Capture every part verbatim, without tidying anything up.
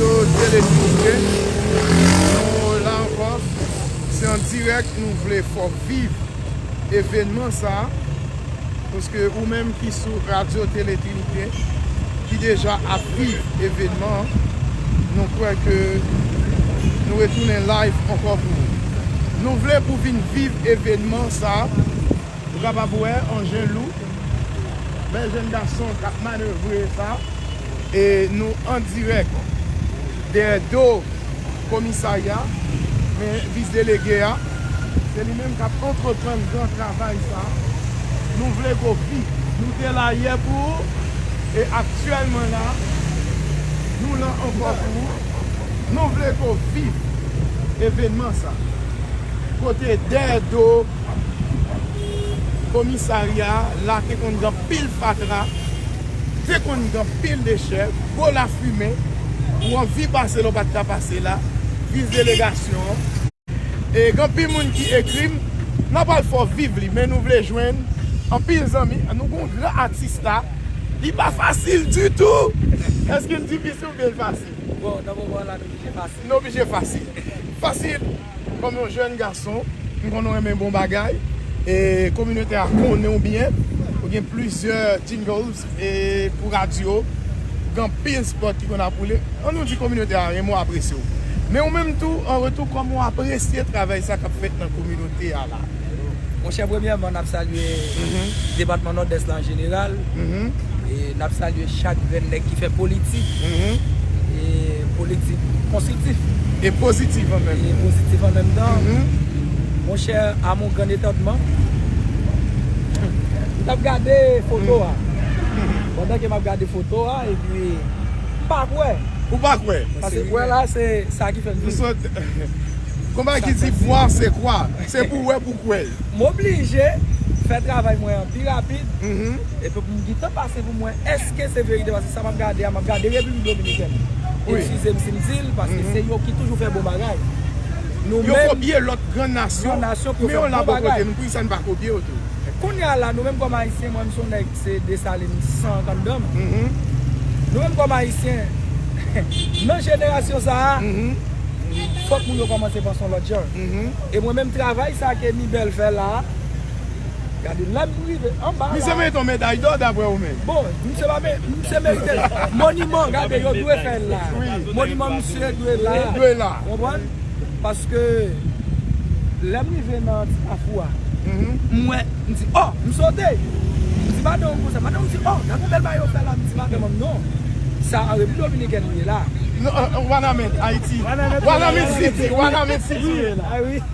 Tele Trinité, nou la ankò, se an dirèk, nou vle fè w viv evènman sa a, paske ou menm ki sou Radyo Tele Trinité, ki deja ap viv evènman an, nou kwè ke nou retounen live ankò pou ou. Nou vle pou vin viv evènman sa a, ou kapab wè Angelou, bèl jèn gason k ap manevre sa, e nou an dirèk dèyè do komisarya, men vis delege a, se li menm k ap antreprann gran travay sa. Nou vle ke w viv, nou te la yè pou ou, e aktyèlman la, nou la ankò pou ou. Nou vle ke w viv evènman sa. Kote dèyè do komisarya a, la te konn gen anpil fatra, te konn gen anpil dechè, gwo lafimen, ou anvi pase la, ou pa t ka pase la, vis delegasyon an. E gen anpil moun ki ekri m, n a pral fè w viv li, men nou vle jwenn anpil zanmi, nou gen yon gran atis la, li pa fasil ditou. Èske l difisil oubyen l fasil? Bon, nan moman la, nou oblije fasil. Nou oblije fasil. Fasil, kòm yon jèn gason, m konnen w renmen bon bagay, e kominote a konnen w byen, ou gen plizyè jingles, e pou radyo, gen anpil spòt ki konn ap woule. Ann nou di kominote a renmen w, apresye w. Men ou menm tou, an retou, kòman w apresye travay sa k ap fèt nan kominote a la? Monchè, premyèman, n ap salye depatman Nòdès la an jeneral. E n ap salye chak grenn nèg ki fè politik. E politik konstriktif. E pozitif an menm. E pozitif an menm tan. Monchè, à mon grand étonnement, m t ap gade foto a. Pandan ke m ap gade foto a, epi m pa kwè. Ou pa kwè? Paske kwè la, se sa ki fè m viv. Konpa ki di vwa se kwa, se pou wè pou kwè. M oblije fè travay mwen an pi rapid, epi pou m gentan pase pou m wè èske se verite, paske sa m ap gade a, m ap gade Repiblik Dominikèn. Eskize m si m di l, paske se yo ki toujou fè bon bagay. Nou menm, yo kopye lòt gran nasyon, men yo la bò kote nou, poukisa n pa kopye yo tou? Kounye a la, nou menm kòm Ayisyen, mwen m se yon nèg, se Desalin san k anndan m. Nou menm kòm Ayisyen, nan jenerasyon sa a, fòk moun yo kòmanse panse yon lòt jan. E mwen menm, travay sa ke Mibèl fè la a, gade, lè m rive anba la. Misye merite yon meday dò, daprè ou menm. Bon, misye pa me-, misye merite moniman, gade, yo dwe fè l la. Moniman misye dwe la. Dwe la. Konprann? Paske lè m rive nan Ti Kafou a, m wè, m di, "Oh!" M sote. M di madanm m konsa. Madanm m di, "Oh, gad yon bèl bagay yo fè la." M di madanm m, "Non. Sa an Repiblik Dominikèn li ye la." Non, euh, euh, Wanament, Ayiti. Wanament City, Wanament City.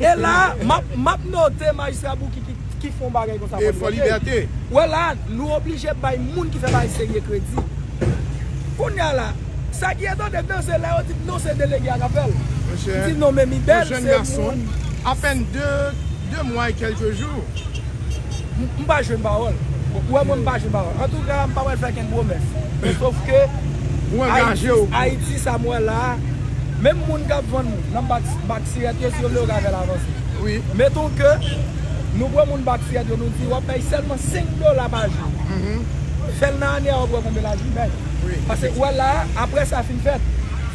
E la, m ap, m ap note majistra Bouki ki, ki fè yon bagay konsa. E fò libète. Wè la, nou oblije bay moun ki fè bagay serye kredi. Kounye a la, sa ki etone m nan, se lè yo di m non, se delege a k ap fè l. M di non, men Mibèl se moun. Apèn de, de mwa e kèlke jou. M, m pa jwenn pawòl. Ou wè mwen, m pa jwenn pawòl. Antouka, m pa pral fè kenn pwomès. Men sof ke Ayiti, Ayiti sa m wè la a, menm moun k ap vann nan bak, bak sirèt yo, si yo vle, yo ka fè l avanse. Meton ke nou pran moun bak sirèt yo, nou di, "W ap bay sèlman senk dola pa jou. Fè l nan ane a, w ap wè konbyen lajan w bay." Paske ou wè la a, apre sa fin fèt,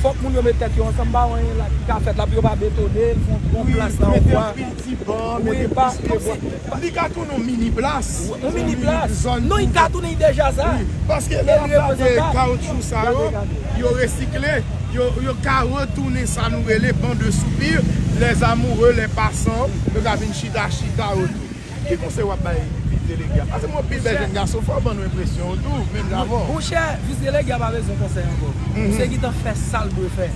fòk moun yo met tèt yo ansanm, pa wè anyen la ki ka fèt la, pou yo pa betone l, fè yon bon plas la, ou wè. Ti ban, mete plis pye bwa. Li ka tounen yon mini plas. Yon mini plas. Non, li ka tounen deja sa. Wi, paske lè w ap gade kawoutchou sa yo, yo resikle, yo, yo ka retounen sa nou rele banc de soupir, les amoureux, les passants, yo ka vin chita, chita otou. Ki konsèy w ap bay vis delege a? Paske m wè anpil bèl jèn gason, fò w ban nou enpresyon w tou, menm jan avè w. Monchè, vis delege a pa bezwen konsèy ankò. Misye gentan fè sa l dwe fè.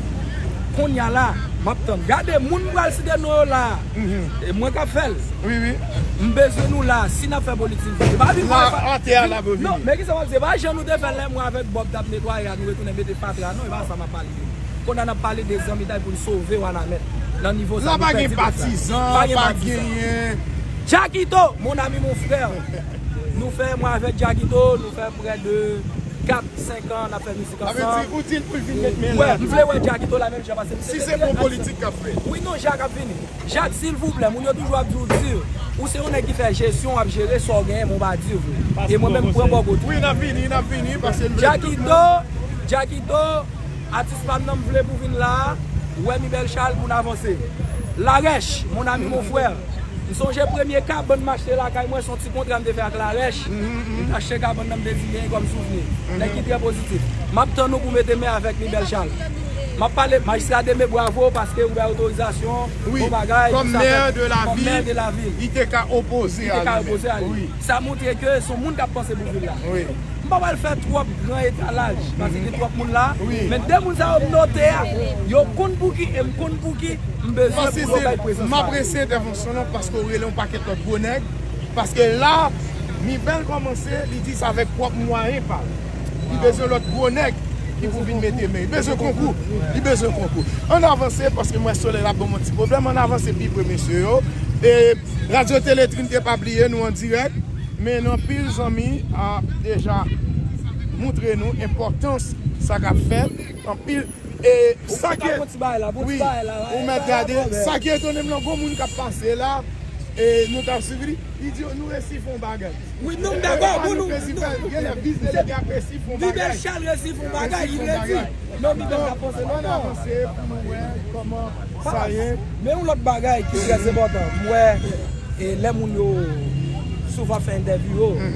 Kounye a la, m ap tann. Gade, moun m pral site non yo la a. E mwen k ap fè l. Wi, wi. M bezwen nou la a. Si n ap fè politik vre, e pa vin la, atè a la pou vini. Non, men kisa m ap di? E pa jan nou te fè l lè mwen avèk Bob t ap netwaye a, nou retounen mete fatra. Non, e pa sa m ap pale de. Kounye a n ap pale de zanmitay pou n sove Wanament. Nan nivo sa, nou pèdi pèp la. La pa gen patizan, pa genyen. Jackito, mon ami, mon frère. Nou fè, mwen avèk Jackito, nou fè prè de kat, senk an, n ap fè mizik ansanm. Sa vle di, ou di l pou l vin met men la. Wè, m vle wè Jackito la menm jan, paske misye te trè aksyon. Si se bon politik k ap fèt. Wi, non, Jak ap vini. Jak, silvouplè, moun yo toujou ap di w di, ou se yon nèg ki fè jesyon, w ap jere sa w genyen, men w pa di vre. E mwen menm, m pran bò kote. Wi, n ap vini, n ap vini, paske n vle tout moun. Jackito, Jackito, Atis pa m nan, m vle pou vin la a, wè Mibel Charles pou n avanse. Larèch, mon ami, mon frè. M sonje premye kabann m achte lakay mwen, se yon ti kontra m te fè ak Larèch. M te achte kabann nan, m te di genyen kòm souvni. Nèg ki trè pozitif. M ap tann ou pou mete men avèk Mibel Charles. M ap pale, majistra Deme, bravo, paske ou bay otorizasyon, bon bagay, kòm mè de lavil, li te ka opoze a li. Sa montre ke se yon moun k ap panse pou vil la. M pa pral fè twòp gran etalaj, paske gen twòp moun la, men de moun sa yo m note a, yo konn pou ki, e m konn pou ki m bezwen pou yo bay prezans la. M apresye entèvansyon w paske w rele yon pakèt lòt gwo nèg, paske la, Mibel kòmanse, li di sa avèk pwòp mwayen pa l. Li bezwen lòt gwo nèg ki pou vin mete men. Li bezwen konkou. Li bezwen konkou. Ann avanse, paske m wè solèy la ban m yon ti pwoblèm. Ann avanse pi pre, mesye yo. E Radyo Tele Trinite, pa bliye, nou an dirèk. Men anpil zanmi ap deja montre nou enpòtans sa k ap fèt. Anpil. E sa ki, wi, ou mèt gade, sa ki etone m lan, gon moun k ap pase la, e nou t ap swiv li, li di yo, nou resi fè yon bagay. Wi, non, m dakò, bon, nou, nou, gen lè vis delege ap resi fè yon bagay. Mibel Charles resi fè yon bagay, li redi. Non, Mibel ka panse, non, non. Ann avanse pou nou wè kòman sa ye. Men yon lòt bagay ki trè enpòtan, m wè, e lè moun yo souvan fè entèvyou yo,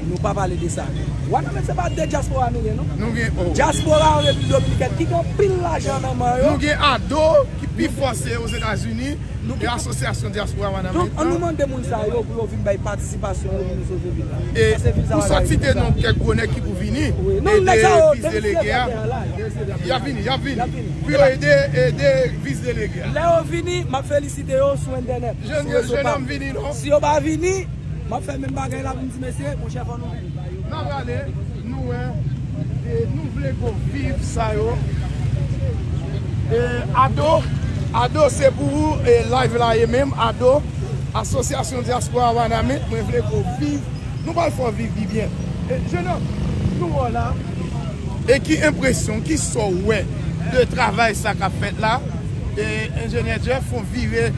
nou pa pale de sa. Wanament se pa de dyaspora nou ye, non? Nou gen, oh. Dyaspora an Repiblik Dominikèn ki gen anpil lajan nan men yo. Nou gen Ado ki pi fò se Ozetazini. E Asosyasyon Dyaspora Wanament. Donk, an nou mande moun sa yo pou yo vin bay patisipasyon yo pou nou sove vil la. E pou sòt site non kèk gwo nèg ki pou vini, ede vis delege a. Y ap vini, y ap vini. Pou yo ede, ede vis delege a. Lè yo vini, m ap felisite yo sou entènèt, sou rezo pa m. Si yo pa vini, m ap fè menm bagay la pou m di, mesye, monchè, fò nou vini. N a prale, nou wè, e nou vle gon viv sa yo. E Ado, Ado se pou ou, e live la ye menm, Ado, Asosyasyon Dyaspora Wanament, mwen vle gon viv. Nou pral fè w viv pi byen. E, jenòm, nou wè w la. E ki enpresyon, ki sa w wè de travay sa k ap fèt la? E enjenyè Jeff, fè w vire,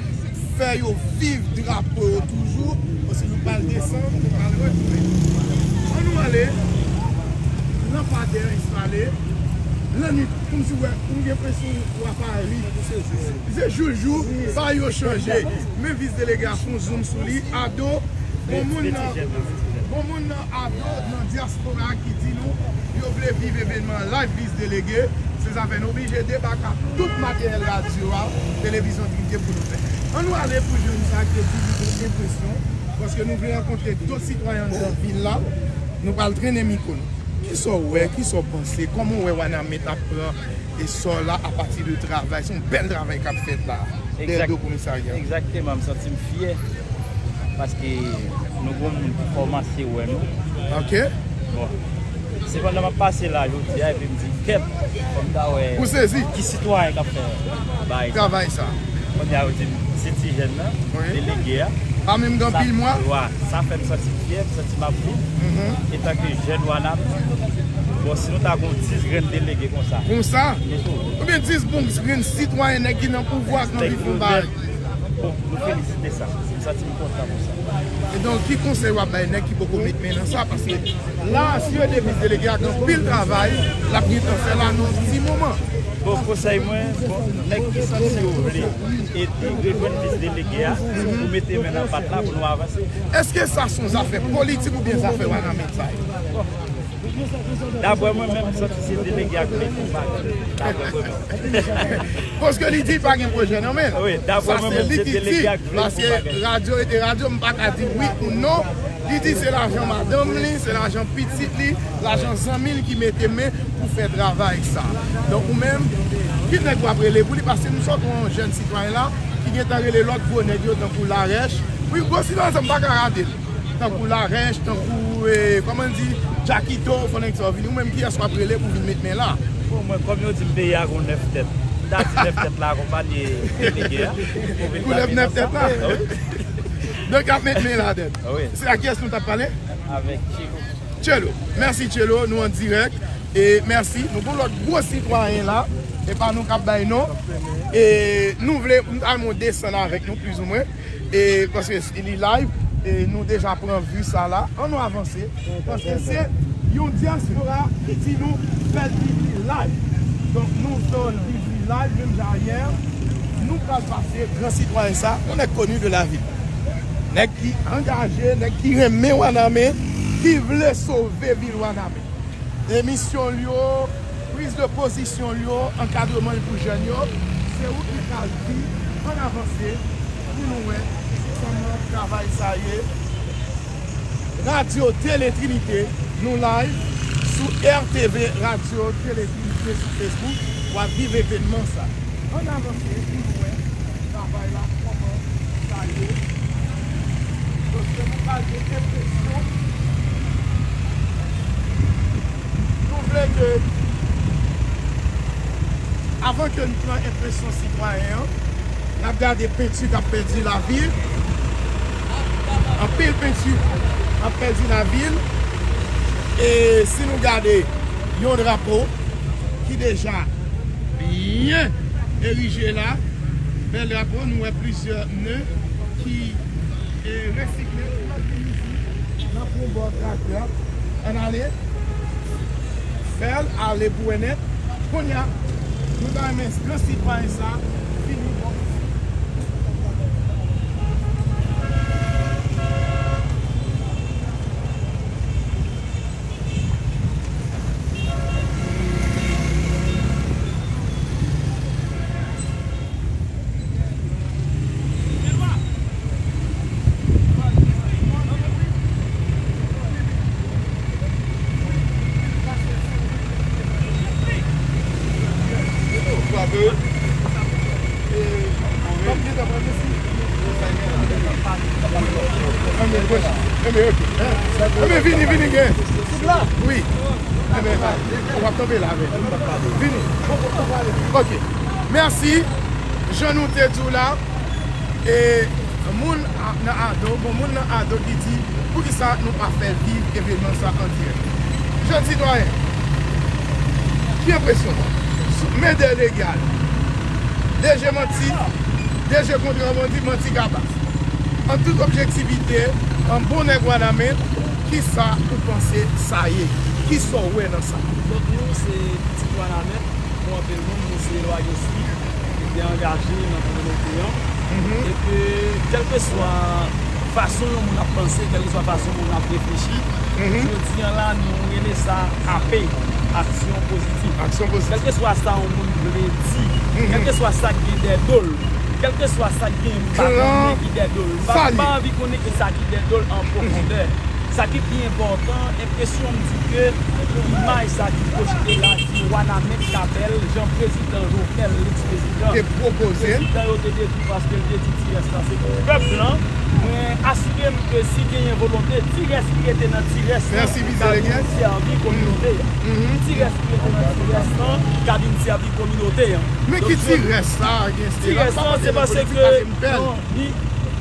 fè yo viv drapo yo toujou, paske nou pral desann, nou pral retounen. Ann nou ale, lanpadè enstale, lannwit, kòmsi w wè, ou gen enpresyon w a Pari. Se jou jou, bagay yo chanje. Men vis delege a fè yon zoom sou li, Ado, bon moun nan, bon moun nan Ado nan dyaspora ki di nou yo vle viv evènman live vis delege. Se zafè nou oblije debake ak tout materyèl radyo a, televizyon Trinite pou nou fè. Ann nou ale pou jèn sa ki te di li gen enpresyon, paske nou vle rankontre dòt sitwayen anndan vil la, nou pral trennen mikwo nou. Kisa w wè, kisa w panse, kòman w wè Wanament ap pran e sò la apati de travay, se yon bèl travay k ap fèt la, dèyè do komisarya. Egzakteman, m santi m fyè paske nou gon moun ki kòmanse wè nou. Ok. Bon. Se pandan m ap pase la jodi a epi m di, kèt, fò m ta wè ki sitwayen k ap fè bagay sa. Travay sa. Kounye a yo di m, se ti jèn nan, delege a. Pa menm gen anpil mwa. Sa fè m santi m fyè, m santi m ap viv. Etanke jèn Wanament, bon, si nou ta gon dis grenn delege konsa. Konsa? Oubyen dis bon grenn sitwayen nèg ki nan pouvwa, ki anvi fè yon bagay. Bon, nou felisite sa. M santi m kontan pou sa. E donk, ki konsèy w ap bay nèg ki poko met men nan sa? Paske la, si yo de vis delege a, gen anpil travay l ap gentan fè la nan yon ti moman. Bon, konsèy mwen, bon, nèg ki santi yo vle ede rejwenn vis delege a, pou mete men nan pat la, pou nou avanse. Èske sa se yon zafè politik oubyen zafè Wanament sa ye? Bon, daprè mwen menm, m santi se delege a k vle fè yon bagay. Daprè mwen menm. Paske li di pa gen pwojè nan men l. Wi, daprè mwen menm, se delege a k vle fè yon bagay. Paske radyo rete radyo, m pa ka di wi ou non. Li di se lajan madanm li, se lajan pitit li, lajan zanmi l ki mete men pou fè travay sa. Donk ou menm, ki nèg w ap rele pou li? Paske nou sot yon jèn sitwayen la ki gentan rele lòt gwo nèg yo tankou Larèch. Wi, gwo sitwayen sa m pa ka rate l. Tankou Larèch, tankou, e, kòman di, Jakito, fò nèg sa yo vini. Ou menm, kiyès w ap rele pou vin met men la? Bon, mwen, kòm yo di m peyi a gon nèf tèt, m ta di nèf tèt la akonpanye delege a pou vin pale nan sa. Kou nèf tèt la? Wi. Donk, y ap met men la nèt. Wi. Se ak kiyès nou t ap pale? Avèk Tchelo. Tchelo. Mèsi, Tchelo. Nou an dirèk. E mèsi. Nou gon lòt gwo sitwayen la. E pa nou k ap bay non. E nou vle, m ta renmen w desann avèk nou, plizoumwen. E paske li live, e nou deja pran vi sa la. Ann nou avanse. Paske se yon dyaspora ki di nou fè l viv li live. Donk, nou fè w viv li live, menm jan yè. Nou pral pase gran sitwayen sa, yon nèg koni de lavil. Nèg ki angaje, nèg ki renmen Wanament, ki vle sove vil Wanament. Emisyon l yo, priz de pozisyon l yo, ankadreman l pou jèn yo, se ou ki pral di ann avanse pou nou wè kòman travay sa ye. Radyo Tele Trinite, nou live sou R T V Radyo Tele Trinite sou Facebook. W ap viv evènman sa. Ann avanse pou nou wè travay la, kòman sa ye. Paske nou pral gen enpresyon. Nou vle ke, avan ke n pran enpresyon sitwayen an, n ap gade penti k ap pèdi lavi. Anpil penti ap pèdi lavi. E si nou gade yon drapo ki deja byen erije la, bèl drapo, nou wè plizyè nen ki e resikle, nan pou bò traktè. Ann ale. Fè l ale pou wè nèt. Kounye a, nou ta renmen gran sitwayen sa vini bò. Enben, vini, vini, gen. Wi. Enben, w ap tonbe la, men. Vini. Ok. Mèsi. Jan nou te di w la, e moun a- nan Ado, bon, moun nan Ado ki di, poukisa nou pa fè viv evènman sa an dirèk? Jèn sitwayen, ki enpresyon w? Men dèyè legal. D G manti, D G kontra bandi, manti kaba. An tout objektivite, an bon nèg Wanament, kisa ou panse sa ye? Kisa w wè nan sa? Donk, nou se pitit Wanament, pou anpil moun, nou se elwaye osi, ki te angaje nan kominote an. E ke, kèlkeswa fason yon moun ap panse, kèlkeswa fason yon moun ap reflechi, jodi an la, nou rele sa A P, aksyon pozitif. Aksyon pozitif. Kèlkeswa sa yon moun vle di, kèlkeswa sa k gen dèyè do l, kèlkeswa sa k gen, m pa konnen ki dèyè do l. M pa, m pa anvi konnen ki sa ki dèyè do l an pwofondè. Sa ki pi enpòtan, enpresyon m di ke imaj sa ki pwojte la di Wanament k ap bèl, jan prezidan Jovenel, lèks prezidan, te pwopoze l, prezidan yo te detwi paske l te di Tirès la se pou pèp lan. Mwen asire m ke si genyen volonte, Tirès ki rete nan Tirès lan ka vin sèvi kominote a. Tirès ki rete nan Tirès lan ka vin sèvi kominote a. Men ki Tirès sa, gen Tirès lan, se paske non, li,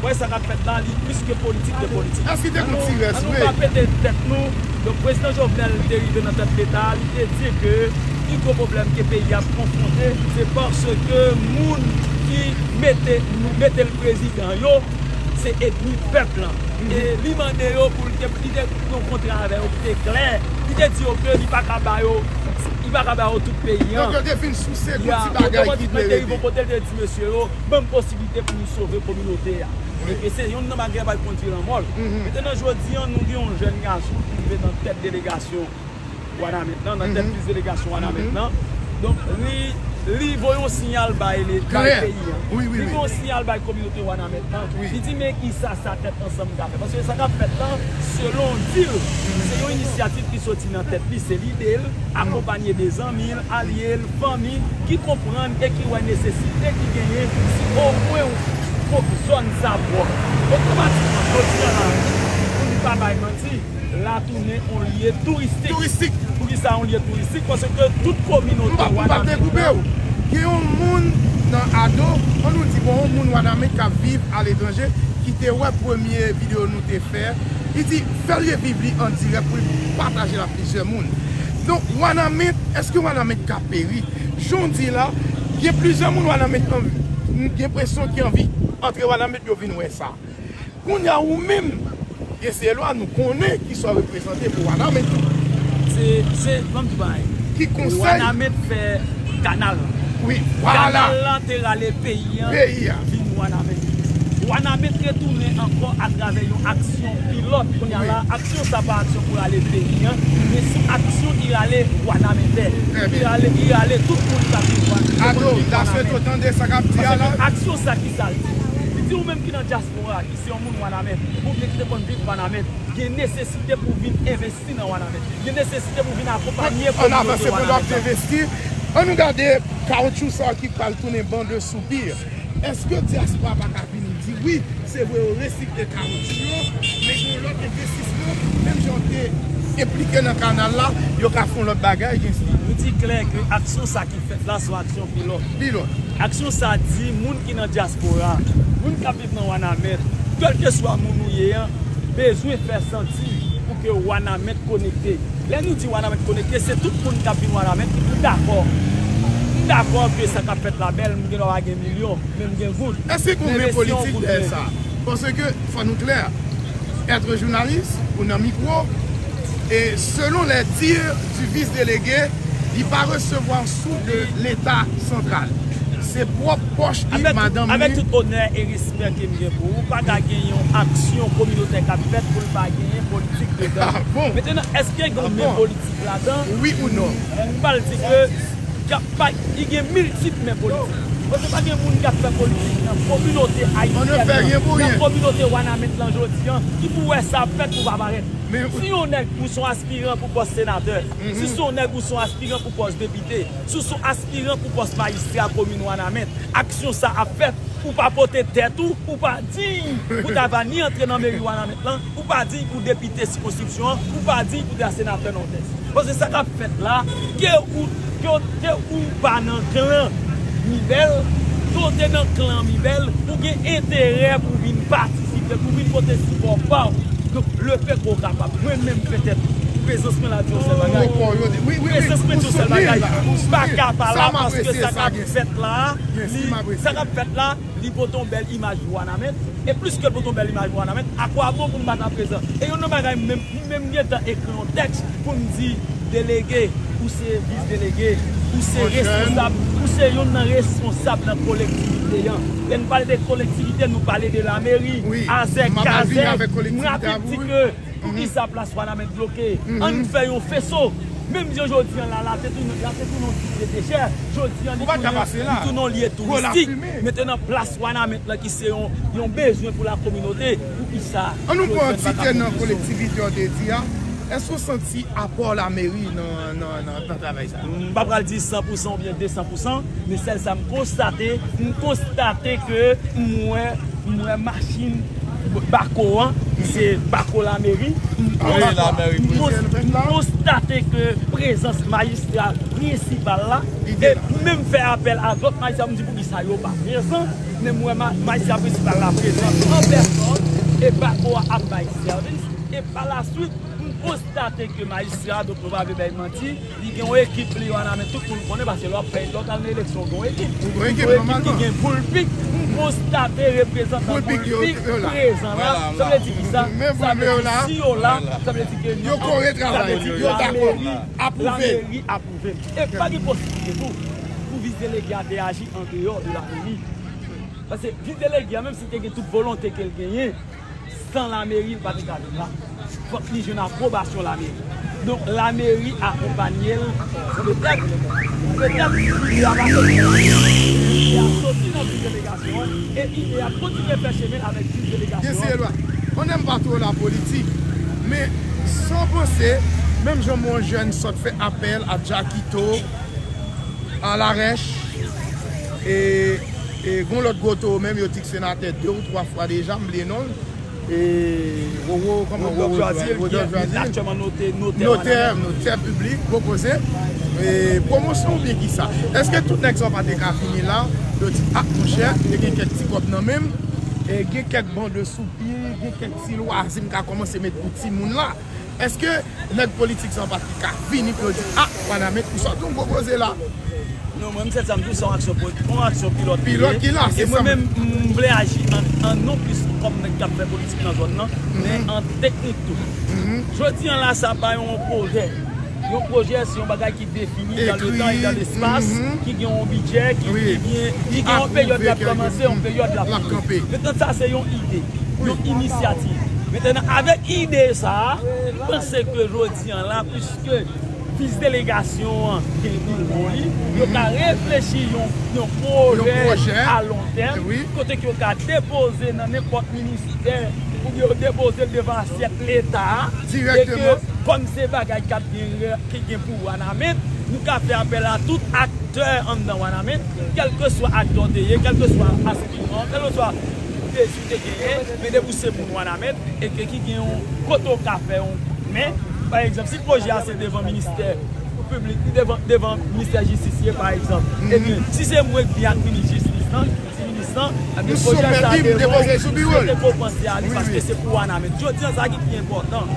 wè sa k ap fèt la, li plis ke politik de politik. Èske te gon Tirès vre? Ann nou pa pete tèt nou. Donk, prezidan Jovenel te rive nan tèt Leta, li te di ke pi gwo pwoblèm ke peyi a ap konfwonte, se paske moun ki mete, mete l prezidan yo, se ènmi pèp lan. E li mande yo pou l te, li te yon kontra avè yo ki te klè. Li te di yo ke li pa ka ba yo, li pa ka ba yo tout peyi an. Donk, yo te fin souse gwo ti bagay ki te rete. Otomatikman, te rive yon kote, li te di mesye yo, ban m posiblite pou m sove kominote a. E ke se yonn nan bagay k pral kondui lanmò l. Mentnan, jodi an, nou gen yon jèn gason ki rive nan tèt delegasyon Wanament lan, nan tèt lis delegasyon Wanament lan. Donk, li, li voye yon siyal bay le, bay peyi an. Li voye yon siyal bay kominote Wanament lan. Li di, men kisa sa Tèt Ansanm ka fè? Paske sa k ap fèt lan, selon di l, se yon inisyativ ki soti nan tèt li, se lide l, akonpanye de zanmi l, alye l, fanmi, ki konprann e ki wè nesesite ki genyen si omwen yon pòk zòn sa pwòp. Otomatikman, jodi a la, pou n pa bay manti, la tounen yon lye touristik. Touristik. Poukisa yon lye touristik? Paske tout kominote Wanament. M p ap, m p ap dekoupe w. Gen yon moun nan Ado, ann nou di, bon, yon moun Wanament k ap viv aletranje, ki te wè premye videyo nou te fè, li di, fè l reviv li an dirèk pou l pataje l ak plizyè moun. Donk, Wanament, èske Wanament ka peri? Jan w di la, gen plizyè moun Wanament an, m gen enpresyon ki anvi antre Wanament, yo vin wè sa. Kounye a ou menm, Eselwa, nou konnen kisa w reprezante pou Wanament. Se, se, ban m di w bagay. Ki konsèy? Wanament fè, kanal. Wi, vwala. Kanal la te rale peyi an. Peyi a. Vin Wanament. Wanament retounen ankò atravè yon aksyon pilòt. Kounye a la, aksyon sa pa aksyon pou rale peyi an, men se aksyon ki rale Wanamentè. Ki rale, ki rale tout moun k ap viv Wanament. Ado, la se to tande sa k ap di a la. Paske aksyon sa ki sa l di? Li di ou menm ki nan dyaspora, ki se yon moun Wanament, oubyen ki te konn viv Wanament, gen nesesite pou vin envesti nan Wanament. Gen nesesite pou vin akonpanye kominote Wanament lan. Ann nou gade kawotchou sa ki pral tounen ban de soupi. Èske dyaspora pa ka vini di wi, se vre yo resikle kawotchou yo, men gen yon lòt envestisman, menm jan yo te enplike nan kanal la, yo ka fè yon lòt bagay, gen si. Nou di klè ke aksyon sa ki fèt la se yon aksyon pilòt. Pilòt. Aksyon sa di moun ki nan dyaspora, moun k ap viv nan Wanament, kèlkeswa moun ou ye an, bezwen fè santi pou ke Wanament konekte. Lè nou di Wanament konekte, se tout moun k ap vin Wanament ki pou dakò. M dakò ke sa k ap fèt la bèl, m gen dwa pa gen milyon, men m gen goud. Èske gen yon men politik dèyè sa? Paske, fò nou klè, être journaliste ou nan mikwo, e selon les dires du vice-délégué, li pa resevwa sou de Leta santral. Se pwòp pòch li, madanm li. Avèk tout onè e respè ke m gen pou ou, pa ka gen yon aksyon kominotè k ap fèt pou l pa genyen politik dedan. Mentenan, èske gen yon men politik ladan? Wi ou non? M pral di ke k ap pa, li gen miltip men politik. Paske pa gen moun k ap fè politik nan kominote ayisyèn nan, nan kominote Wanament lan jodi an, ki pou wè sa ap fèt pou pa parèt. Si yon nèg ou se yon aspiran pou pòs senatè, si se yon nèg ou se yon aspiran pou pòs depite, si w se yon aspiran pou pòs majistra komin Wanament, aksyon sa ap fèt, ou pa pote tèt ou, ou pa diy pou ta va ni antre nan meri Wanament lan, ou pa diy pou depite sikonskripsyon an, ou pa diy pou ta senatè Nòdès. Paske sa k ap fèt la, ke ou, ke, ke ou pa nan klan Mibèl, ke w te nan klan Mibèl, ou gen enterè pou vin patisipe, pou vin pote sipò pa w. Donk, le pèp ou kapab. Mwen menm petèt, prezans mwen la di yon sèl bagay. Prezans mwen di yon sèl bagay. M pa ka pa la paske sa k ap fèt la, li, sa k ap fèt la, li pote yon bèl imaj pou Wanament. E plis ke l pote yon bèl imaj pou Wanament, akwabon pou m pa ta prezan? E youn nan bagay m menm, m menm gentan ekri yon tèks pou m di, delege, ou se vis delege, ou se responsab, ou se youn nan responsab nan kolektivite an. Lè n pale de kolektivite, nou pale de lameri, azèk, kazèk. M rapid di ke poukisa plas Wanament bloke? Ann fè yon feso. Menm jan jodi an la, la te tounen, la te tounen yon ti lye dechè. Jodi an, li tounen, li tounen yon lye touristik. Mentenan, plas Wanament lan ki se yon, yon bezwen pou la kominote, poukisa jodi an pa ka fè yon feso? Ann nou pran yon ti tè nan kolektivite w te di a. Èske w santi apò lameri nan, nan, nan, nan travay sa? M pa pral di san pou san oubyen de san pou san, men sèl sa m konstate, m konstate ke m wè, m wè machin bako an, ki se bako lameri, m konstate, m kons-, m konstate ke prezans majistra prensipal la, e m menm fè apèl a lòt majistra pou m di poukisa yo pa prezan, men m wè ma-, majistra prensipal la prezan an pèsòn, e bako a ap bay sèvis, e pa la swit, m konstate ke majistra, donk nou pa vle bay manti, li gen yon ekip li yo Wanament, tout moun konnen, paske lè w ap fè, lè w t al nan eleksyon, w gen yon ekip. Ou gen yon ekip ki gen boul pik. M konstate reprezantan boul pik prezan la. Sa vle di ki sa? Sa vle di si yo la, sa vle di ke yo kore travay, yo dakò, apwouve. Lameri apwouve. E pa gen posiblite tou pou vis delege a te aji andeyò de lameri. Paske vis delege a, menm si te gen tout volonte ke l genyen, san lameri, li pa te ka vin la. Fòk li jwenn apwobasyon lameri. Donk, lameri akonpanye l. Petèt, petèt, ide a pa soti nan lameri. Ide a soti nan vis delegasyon an. E ide a kontinye fè chemen l avèk vis delegasyon an. Gen se lwa. Mwen menm m pa twò la politik. Men, sa w panse, menm jan m wè yon jèn sot fè apèl a Jackito, a Larèch, e, e gon lòt gwo towo menm, yo di k senatè de ou twa fwa deja, m bliye non l. E, Roro, kòman Roro, Rodolphe Joazil, ki aktyèlman notè, notè, notè piblik, gwo koze. E, pwomosyon oubyen kisa? Èske tout nèg sa yo pa te ka vini la, yo di, a, monchè, te gen kèk ti kòb nan men m, e gen kèk ban de soupi, gen kèk ti lwazi m ka kòmanse met pou timoun la? Èske nèg politik sa yo pa t ka vini pou yo di, a, Wanament, ou sòti yon gwo koze la? Non, mwen, m sèt sa m di w, se yon aksyon politik, yon aksyon pilòt li ye. Pilòt ki la, se sa. E mwen menm, m vle aji an, an non plis kòm nèg k ap fè politik nan zòn nan, men an teknik tou. Jodi an la, sa pa yon pwojè. Yon pwojè se yon bagay ki defini dans le temps et dans l'espace, ki gen yon bidjè, ki, ki gen, ki gen yon peryòd l ap kòmanse, yon peryòd l ap kanpe. Mentnan, sa se yon ide, yon inisyativ. Mentnan, avèk ide sa a, m panse ke jodi an la, piske vis delegasyon an gen biwo li, yo ka reflechi yon, yon pwojè a lon tèm, kote ke yo ka depoze nan nenpòt ministè, oubyen yo depoze l devan asyèt Leta a, e ke kòm se bagay k ap gen, ki gen pou Wanament, nou ka fè apèl a tout aktè anndan Wanament, kèlkeswa aktè w te ye, kèlkeswa aspiran, kèlkeswa dezi w te genyen, men depi w se moun Wanament, e ke ki gen yon kote w ka fè yon men, pa egzanp, si pwojè a se devan ministè piblik, devan, devan ministè jistis ye, pa egzanp, ebyen, si se mwen ki vin ak minis jistis lan, ti minis lan, ebyen, pwojè sa devan, m swete ke w panse a li, paske se pou Wanament. Jodi an, sa ki pi enpòtan,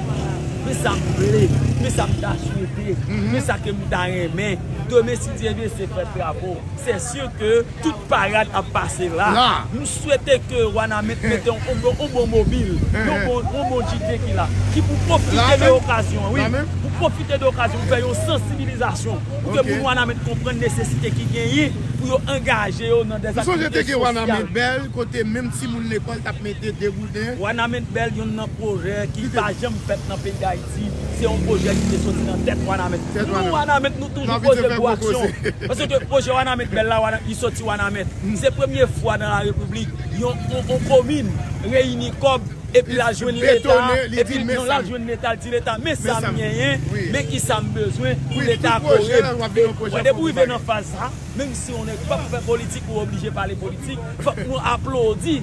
men sa m vle, men sa m ta swete, men sa ke m ta renmen. Demen, si Dye vle, se fèt drapo. Se si ke tout parad ap pase la. M swete ke Wanament mete yon, yon bon, yon bon mobil, yon bon, yon bon G T ki la, ki pou pwofite de okazyon an, wi, pou pwofite de okazyon pou fè yon sansibilizasyon, pou ke moun Wanament konprann nesesite ki genyen pou yo angaje yo nan dèzaktivite sosyal. M sonje te gen Wanament bèl, kote menm timoun lekòl t ap mete degouden. Wanament bèl, youn nan pwojè ki pa janm fèt nan peyi Dayiti. Se yon pwojè ki te soti nan tèt Wanament. Nou, Wanament, nou toujou poze gwo aksyon. Paske pwojè Wanament bèl la, Wana-, li soti Wanament. Se premye fwa nan la Repiblik, yon, yon, yon komin reyini kòb, epi l al jwenn Leta, epi non, l al jwenn Leta, l di Leta, men sa m genyen, men ki sa m bezwen pou Leta kore m. E, wè, depi w rive nan faz sa, menm si yon nèg pa pou fè politik, ou oblije pale politik, fòk nou aplodi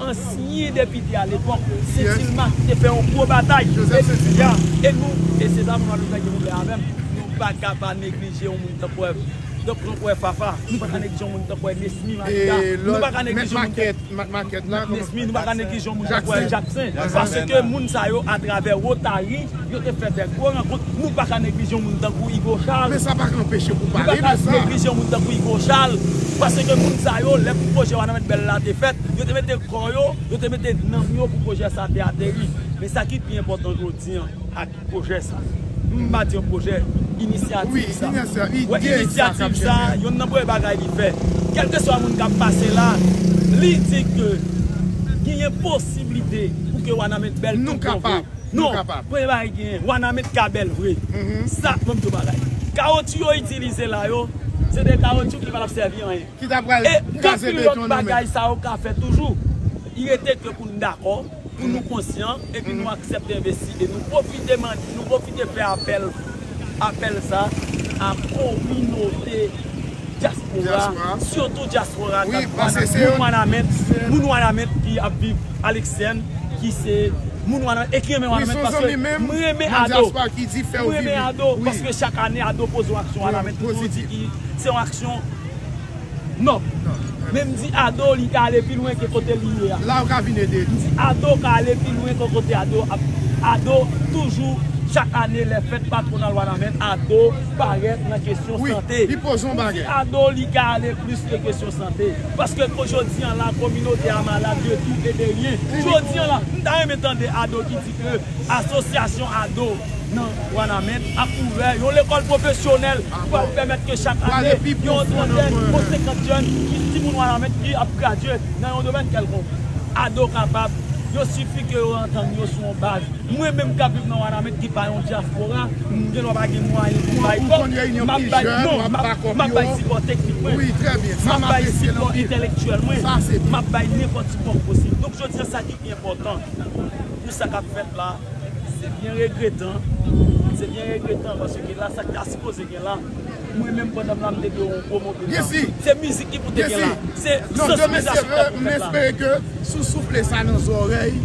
ansyen depite alepòk, Sentilma, ki te fè yon gwo batay. E jodi a, e nou, e se sa moun ap fè ki vle avè m, nou pa ka pa neglije yon moun tankou Èv. Donk, nou wè Fafa, nou pa ka neglije yon moun tankou Nesmy Malika, nou pa ka neglije yon moun tankou Nesmy, nou pa ka neglije yon moun tankou Jaksen, paske moun sa yo, atravè Wotari, yo te fè de gwo rankont. Nou pa ka neglije yon moun tankou Igo Chal. Men sa pa ka anpeche pou pale de sa. Nou pa ka neglije yon moun tankou Igo Chal, paske moun sa yo, lè pou pwojè Wanament bèl la te fèt, yo te mete kò yo, yo te mete nanm yo pou pwojè sa te ateri. Men sa ki pi enpòtan jodi an, ak pwojè sa. M pa di yon pwojè, inisyativ sa. Wè, inisyativ sa, youn nan premye bagay li fè. Kèlkeswa moun k ap pase la, li di ke genyen posiblite pou ke Wanament bèl tou bon vre. Non, premye bagay genyen, Wanament ka bèl vre. Sa, ban m di w bagay. Kawotchou yo itilize la yo, se de kawotchou ki pa t ap sèvi anyen. Ki ta pral kraze beton nou menm. E gen anpil lòt bagay sa yo ka fè toujou. Li rete ke pou n dakò, pou nou konsyan, epi nou aksepte envesti, e nou pwofite mande, nou pwofite fè apèl, apèl sa a kominote dyaspora, sitou dyaspora k ap, moun Wanament, moun Wanament ki ap viv Alexienne, ki se moun Wanament, e ki renmen Wanament, paske m renmen Ado. M renmen Ado, paske chak ane Ado poze yon aksyon Wanament, nou di ki se yon aksyon nòb. Men m di Ado, li ka ale pi lwen ke kote li ye a. La ou ka vin ede li. M di Ado ka ale pi lwen ke kote Ado ap, Ado toujou, chak ane, lè fèt patwonal Wanament, Ado parèt nan kesyon sante. Wi, li poze yon bagay. M di Ado, li ka ale plis ke kesyon sante. Paske jodi an la, kominote a malad de tout e de rien. Jodi an la, m ta renmen tande Ado ki di ke asosyasyon Ado nan Wanament ap ouvè yon lekòl pwofesyonèl ki pral pèmèt ke chak ane, yon trantèn, yon senkant jèn, ki timoun Wanament ki ap gradye nan yon domèn kèlkonk. Ado kapab, yo sifi ke yo antann yo sou yon baz. Mwen menm k ap viv nan Wanament ki pa yon dyaspora, m gen dwa pa gen mwayen pou m bay kòb, m ap bay, non, m ap, m ap bay sipò teknik mwen, m ap bay sipò entèlektyèl mwen, m ap bay nenpòt sipò posib. Donk, jodi a, sa ki pi enpòtan pou sa k ap fèt la, se byen regretan. Se byen regretan paske la, sa k ta sipoze gen la, mwen menm pandan m la, m te dwe yon gwo mobil la. Se mizik ki pou te gen la. Se sansibilizasyon ki ta pou fèt la. M espere ke si w soufle sa nan zòrèy,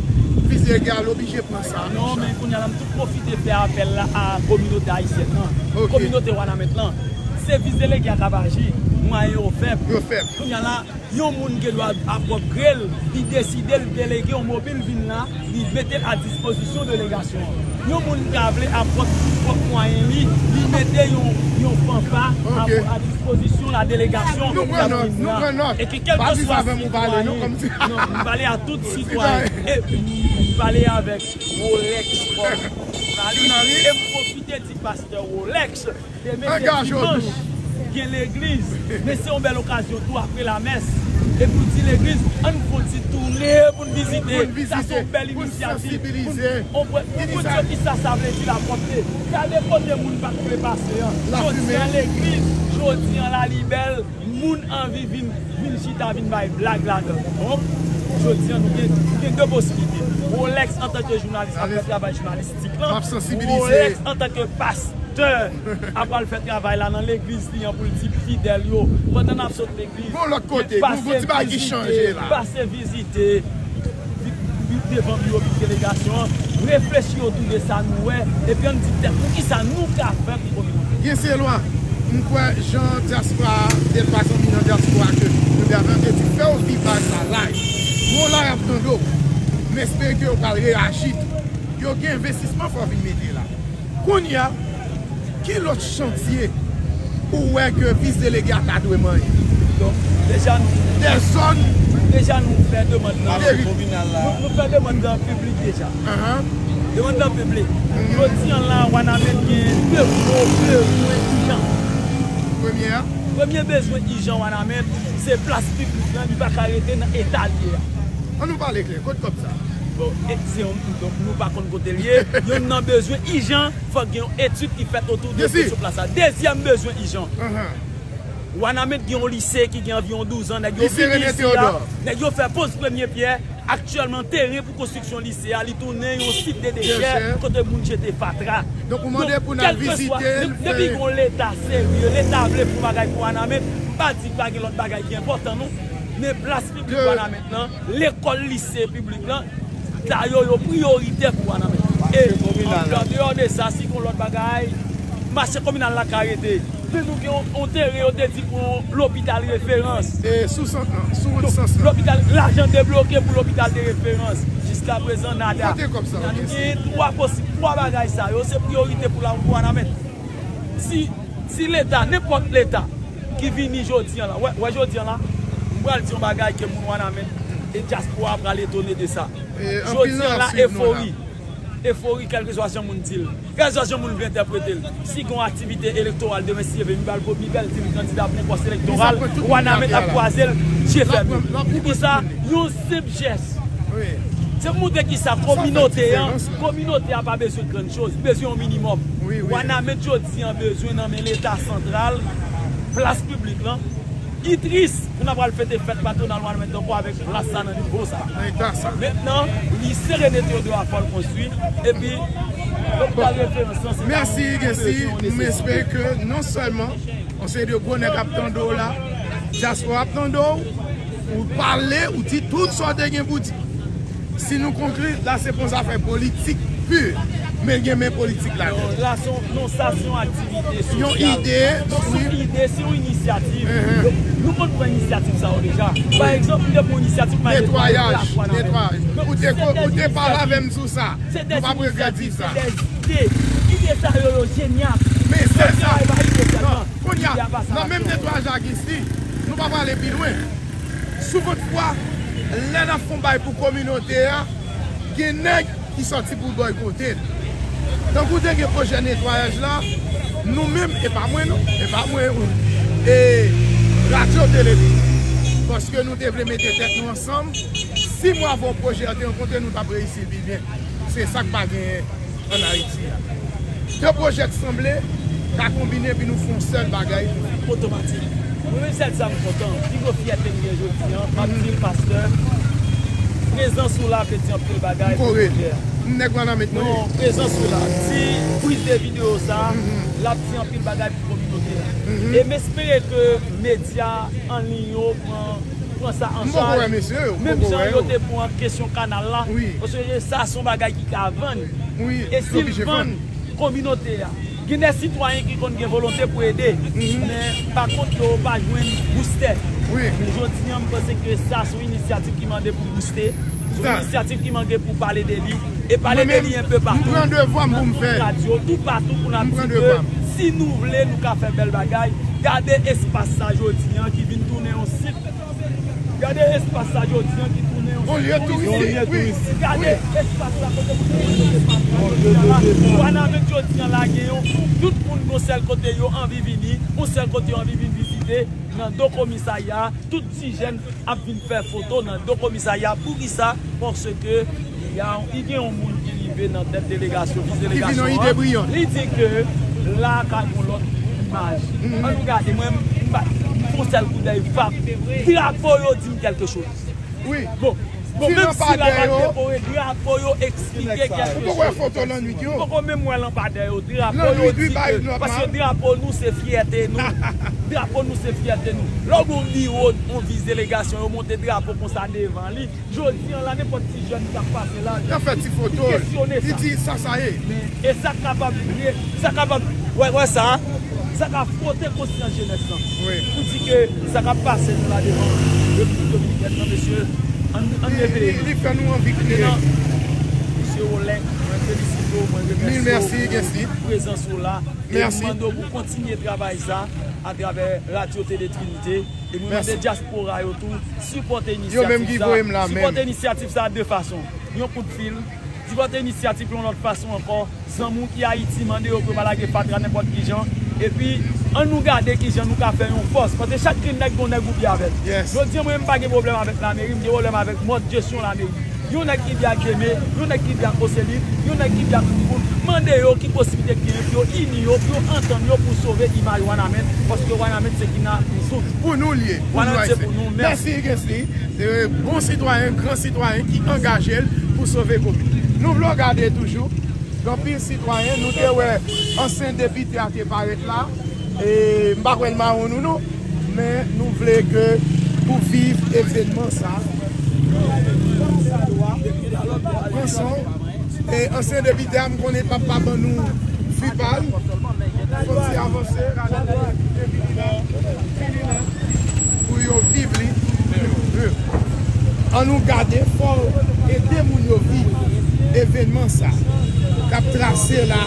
Vize Gèl oblije pran sa. Non, men kounye a la, m tou pwofite fè apèl la a kominote ayisyèn nan, kominote Wanament lan. Se Vize Lege a k ap aji, mwayen yo fèb. Yo fèb. Kounye a la, yon moun gen dwa ap pwòp gre l, li deside l delege yon mobil vin la, li mete l a dispozisyon delegasyon an. Yon moun ka vle ap pwòp, pwòp mwayen li, li mete yon, yon fanfa a, a dispozisyon la delegasyon k ap vin la. E ke kèlkeswa sitwayen, non, m pale a tout sitwayen, e m pale avèk Rolex Sport. jounalis, e m pwofite di pastè Rolex, demen se dimanch, gen legliz, men se yon bèl okazyon tou apre lamès, epi w di legliz, ann fè yon ti tounen pou n vizite. Sa se yon bèl inisyativ pou n, pou n di yo kisa sa vle di lapwòpte. Gade kote moun pa t vle pase an. Jodi an legliz, jodi an la li bèl. Moun anvi vin, vin chita, vin bay blag ladan. Donk, jodi an, nou gen, nou gen de posiblite. Rolex, antanke jounalis, ap fè travay jounalistik lan. Rolex, antanke pastè, ap al fè travay la nan legliz li an pou l di fidèl yo. Pandan n ap sot legliz, pase vizite, pase vizite. Devan biwo bid delegasyon an, reflechi otou de sa nou wè, epi ann di tèt nou kisa nou ka fè pou kominote. Gen se lwa. M kwè jan dyaspora, de fason ki nan dyaspora ke nou te avè, te di fè w viv bagay sa live. Bon la y ap tande w. M espere ke yo pral reyaji tou. Yo gen envestisman fò vin mete la. Kounye a, ki lòt chantye ou wè ke vis delege a ta dwe manyen? Donk, deja nou, de zòn, deja nou fè demann nan, nou, nou fè demann nan piblik deja. Demann nan piblik. Jodi an la, Wanament gen de gwo bezwen ijan. Premye a? Premye bezwen ijan Wanament, se plas piblik lan, li pa ka rete nan eta l ye a. Ann nou pale klè, kot kòb sa? Bon, e, se yon, donk nou pa konn kote l ye. Yonn nan bezwen ijan, fòk gen yon etid ki fèt otou de kesyon plas la. Dezyèm bezwen ijan. Wanament gen yon lise ki gen anviwon douz an, nèg yo vin isi a, nèg yo fè poz premye pyè. Aktyèlman, teren pou konstriksyon lise a, li tounen yon sit de dechè kote moun jete fatra. Donk, ou mande pou n al vizite l, depi gen yon Leta serye, Leta vle fè yon bagay pou Wanament, m pa di pa gen lòt bagay ki enpòtan non, men plas piblik Wanament lan, lekòl, lise piblik lan, ta yo, yo priyoritè pou Wanament. E an, andeyò de sa, si gen lòt bagay, mache kominal la ka rete. Men nou gen yon, yon teren yo te di pou yon lopital referans. E sou sant lan, sou wout sans lan. Lopital, lajan debloke pou lopital de referans. Jiskaprezan, nada. Kote kòb sa yo gen? Nou gen twa posib, twa bagay sa yo, se priyorite pou la, pou Wanament. Si, si Leta, nenpòt Leta, ki vini jodi an la. Wè, wè jodi an la, m pral di yon bagay ke moun Wanament e dyaspora pral etone de sa. Jodi an la, efori. Efori, kèlkeswa jan moun di l. Kèlkeswa jan moun vle entèprete l. Si gen yon aktivite elektoral demen, si Dye vle, Michel Bèl di l kandida pou yon pòs elektoral, Wanament ap kwaze l, je fèmen. Poukisa? Yon senp jès. Se pou montre kisa kominote an, kominote a pa bezwen grann choz, li bezwen yon minimòm. Wanament jodi an bezwen nan men Leta santral, plas piblik lan. Li tris pou n ap al fete fèt patwonal Wanament ankò avèk plas sa nan nivo sa. Mentnan, lise René Théodore a fò l konstwi, epi lopital referans lan se ta yon bezwen, yon nesesite. Mèsi, Gessy. M espere ke non sèlman yon seri de gwo nèg ap tande w la, dyaspora ap tande w, ou pale, ou di tout sa w te gen pou di. Si nou konkli, la se pa yon zafè politik pi, men gen men politik ladan. Non, la se yon, non, sa se yon aktivite sosyal. Yon ide, wi. Se yon ide, se yon inisyativ. Donk, nou konn pran inisyativ sa yo deja. Pa egzanp, nou te pran inisyativ pou netwayaj, netwayaj. Ou te, ou te pale avè m sou sa. Nou p ap regrèt di sa. Se dèzide. Ide sa yo, yo jenyal. Men se sa. Kounye a, nan menm netwayaj la, Gessy, nou pa prale pi lwen. Sou kont fwa, lè n ap fè yon bagay pou kominote a, gen nèg ki sòti pou bòykote l. Tankou te gen pwojè netwayaj la, nou menm, e pa mwen non, e pa mwen, e radyo tele li. Paske nou te vle mete tèt nou ansanm, si mwa vo pwojè a te rankontre, nou t ap reyisi l pi byen. Se sa k pa genyen ann Ayiti a. De pwojè k sanble ka konbine epi nou fè yon sèl bagay. Otomatik. Mwen menm sèl sa m kontan. Pi gwo fyète m gen jodi an, m ap di l pastè, prezans ou la vle di anpil bagay pou pwojè a. M nèg Wanament mwen ye. Non, prezans ou la. Ti priz de videyo sa, l ap di anpil bagay pou kominote a. E m espere ke medya an liy yo pran pran sa an chaj. Menm jan yo te pran kesyon kanal la. Paske sa se yon bagay ki ka vann. E si l vann kominote a, gen de sitwayen ki konn gen volonte pou ede, men pa kont yo pa jwenn boustè. Men jodi an, m panse ke sa se yon inisyativ ki mande pou bouste, se yon inisyativ ki mande pou pale de li, e pale de li enpe patou, nan tout radyo, toupatou pou n ap di ke si nou vle, nou ka fè bèl bagay. Gade espas sa jodi an ki vin tounen yon sit Gade espas sa jodi an ki tounen Yon lye touristik, wi. Gade espas la kote moun te mete espas la jodi a la. Wanament jodi a la gen yon, tout moun gon sèl kote yo anvi vini, yon sèl kote yo anvi vin vizite nan do komisarya. Tout ti jèn ap vin fè foto nan do komisarya. Poukisa? Paske y a, y gen yon moun ki rive nan tèt delegasyon, vis delegasyon an. Li di ke la ka gon lòt imaj. An nou gade, mwen, m pa, m fon sèl koudèy vap. Drapo yo di m kèlke choz. Wi. Bon, bon, menm si lanpadè yo dekore, drapo yo eksplike kèlke choz. Ou poko wè foto lannwit yo? Poko menm wè lanpadè yo, drapo yo di ke, paske drapo nou se fyète nou. Drapo nou se fyète nou. Lè w gen yon biwo, yon vis delegasyon, yo monte drapo konsa devan li. Jodi a la, nenpòt ti jèn k ap pase la, y ap fè ti foto, li di sa sa ye. Men, e sa k kapab vre, sa kapab, wè, wè sa, sa ka fwote konsyans jenès lan. Wi. Pou di ke sa k ap pase nou la devan Repiblik Dominikèn nan, mesye, ann, ann leve nou. Li fè nou anvi kriye. Mesye Rolex, mwen felisite w, mwen remèsye w pou prezans ou la. E m mande w pou kontinye travay sa atravè Radyo Tele Trinite. E mwen mande dyaspora yo tou, sipòte inisyativ sa. Sipòte inisyativ sa de fason. Yon kout fil, sipòte inisyativ yon lòt fason ankò. Zanmi w ki Ayiti, mande yo pou yo pa lage fatra nenpòt ki jan. Epi, ann nou gade ki jan nou ka fè yon fòs. Paske chak grenn nèg gon nèg ou byen avè l. Jodi a, mwen menm m pa gen pwoblèm avèk lameri, m gen pwoblèm avèk mòd jesyon lameri. Yon nèg ki byen ak Deme, yon nèg ki byen ak Oseline, yon nèg ki byen ak Toutoun. Mande yo ki posiblite ki genyen pou yo ini yo, pou yo antann yo, pou sove imaj Wanament, paske Wanament se ki nan nou tout. Pou nou l ye, pou nou Ayisyen. Mèsi, Kensly. Se bon sitwayen, gran sitwayen ki angaje l pou sove komin. Nou vle w gade toujou. Gen anpil sitwayen, nou te wè ansyen depite a te parèt la. E m pa kwè l mawon nou non, men nou vle ke pou viv evènman sa. Pran san w. E ansyen depite a, m konnen l p ap pa ban nou fi pa l. Fò n ti avanse. Pou yo viv li. Ann nou gade, fò ede moun yo viv evènman sa k ap trase la.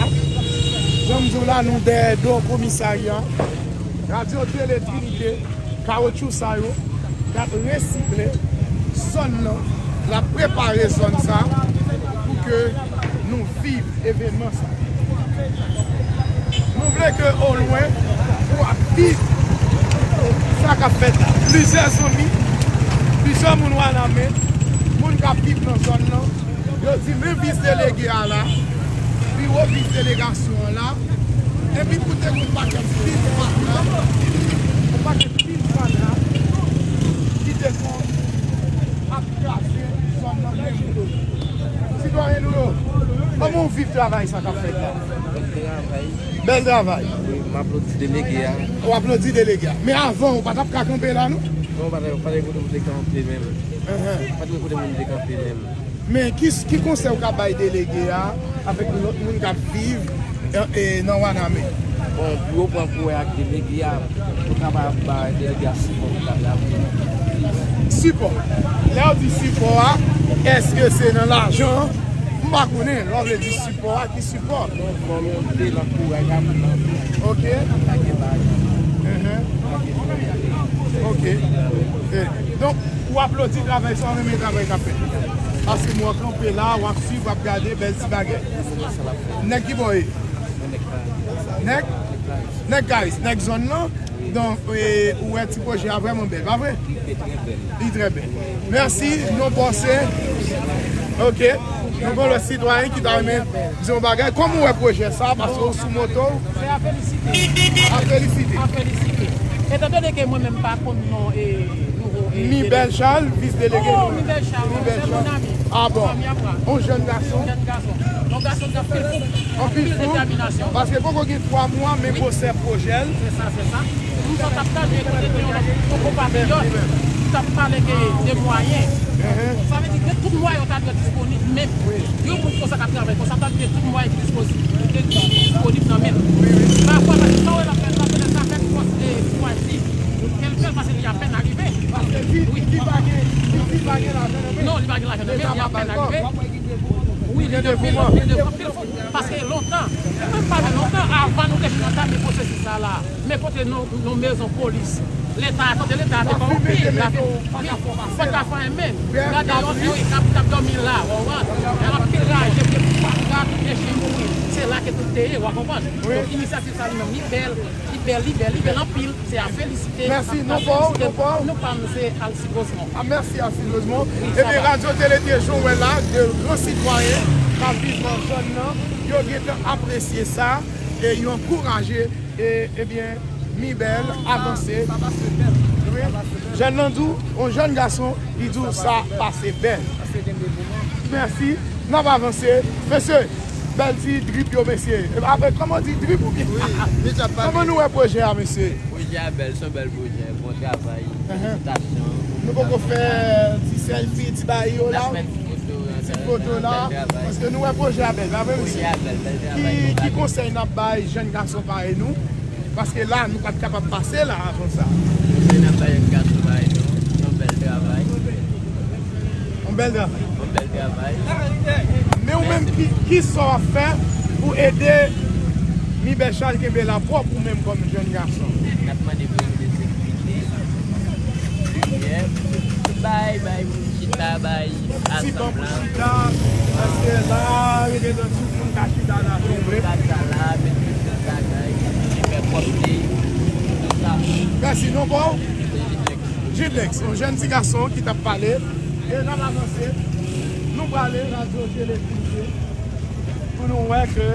Jan m di w la, nou dèyè do komisarya. Radyo Tele Trinite, kawotchou sa yo k ap resiple zòn nan, l ap prepare zòn sa pou ke nou viv evènman sa. Nou vle ke olwen ou ap viv sa k ap fèt la. Plizyè zanmi, plizyè moun Wanament, moun k ap viv nan zòn nan, yo di men vis delege a la, biwo vis delegasyon an la, epi pou te gon pakèt pil fatra, yon pakèt pil fatra ki te konn ap kraze zòn nan menm. Sitwayen nou yo, kòman w viv travay sa k ap fèt la? Bèl travay. Bèl travay. Wi, m aplodi delege a. W aplodi delege a. Men avan, ou pa t ap ka kanpe la, non? Non, pa t, pa t gen kote pou te kanpe menm. Enhen. Pa t gen kote pou m te kanpe menm. Men ki, ki konsèy ou ka bay delege a avèk lòt moun k ap viv e, e, nan Wanament? Bon, pou yo pran kouraj ak delege a, pou kapab ba delege a sipò pou l ap travay. Sipò. Lè yo di sipò a, èske se nan lajan? M pa konnen. Lè w vle di sipò a, ki sipò? Nan volonte, nan kouraj a moun nan. Ok. Atake bagay. Enhen. Atake bagay. Ok. E, donk, ou aplodi travay sa, ou renmen travay k ap fèt. Paske mwen kanpe la, w ap swiv, w ap gade, bèl ti bagay. Nèg ki bò ye? Nèg? Nèg Kayis, nèg zòn nan. Donk, e, ou wè ti pwojè a vrèman bèl, pa vre? Li trè bèl. Mèsi, nou panse. Ok. Nou gon lòt sitwayen ki ta renmen di yon bagay. Kòman ou wè pwojè sa? Paske ou sou moto. Se a felisite. A felisite. A felisite. Etan done ke mwen menm pa konn non e nouvo e... Mibèl Charles, vis delege nou. Oh, Mibèl Charles, se mon ami. Ah bon? Fanmi a mwen. Yon jèn gason. Yon jèn gason. Yon gason ki anpil fou. Anpil fou. Anpil detèminasyon. Paske poko gen twa mwa, men gwosè pwojè l. Se sa, se sa. Nou sot ap tande kote gen yon lòt, yon konpatriyòt ki t ap pale ke de mwayen. Sa vle di ke tout mwayen yo ta dwe disponib, men yon moun konsa k ap travay konsa ta dwe tout mwayen ki dispozi-, ki disponib nan men l. Pafwa, sa yo l ap fè, l ap fè, sa fè fòs e chwazi ke l fè l paske li apèn arive. Wi. Non, li pa gen lajan nan men l, li apèn arive. Wi, li devouman, li devouman. Paske lontan, mwen m pale lontan, avan nou te fin antame pwosesis sa la, men kote nou, nou mezon polis, Leta, kote Leta te fè yon pil, la fin, wi, pa ka fè anyen menm. Gade yon, yon k ap, k ap dòmi la, w konprann? Gen anpil raje, gen fatra, gen chen mouri. Se la ke tout te ye, w konprann? Donk, inisyativ sa li menm, li bèl, li bèl, li bèl, li bèl anpil. Se a felisite. Mèsi, non pa w, non pa w. Non pa m, se Alcide Rosemond. A, mèsi, Alcide Rosemond. Ebyen, Radyo Tele Tye Joel la, de gran sitwayen k ap viv nan zòn nan, yo gentan apresye sa, e yo ankouraje, e, ebyen, Mibèl avanse. Wi. Jèn nan di w, yon jèn gason, li di w sa pase bèl. Mèsi. N ap avanse. Mesye, bèl ti drip yo, mesye. Apre, kòman di drip ou byen? Wi, kòman nou wè pwojè a, mesye? Pwojè a bèl, se yon bèl pwojè. Bon travay. Felitasyon. Nou poko fè ti selfie, ti bagay yo la? Ti foto la, paske nou wè pwojè a bèl, pa vre, mesye? Ki, ki konsèy n ap bay jèn gason parèy nou? Paske la, nou pa t kapab pase la avan sa. Konsèy n ap bay jèn gason parèy nou, se yon bèl travay. Yon bèl travay. Yon bèl travay. Men ou menm, ki, ki sa w ap fè pou ede Mibèl Charles kenbe la pwòp, ou menm kòm jèn gason? N ap mande pou yo mete sekirite, limyè, bay, bay moun chita, bay ti ban pou chita, paske la, yo gen dwa tout moun ka chita la tonbe. Tout moun ka chita la, mete tout bagay, fè pwòpte, tout sa. Mèsi, non pa w? Jidlex, yon jèn ti gason ki t ap pale. E n ap avanse. Nou prale, Radyo Tele Trinite, pou nou wè ke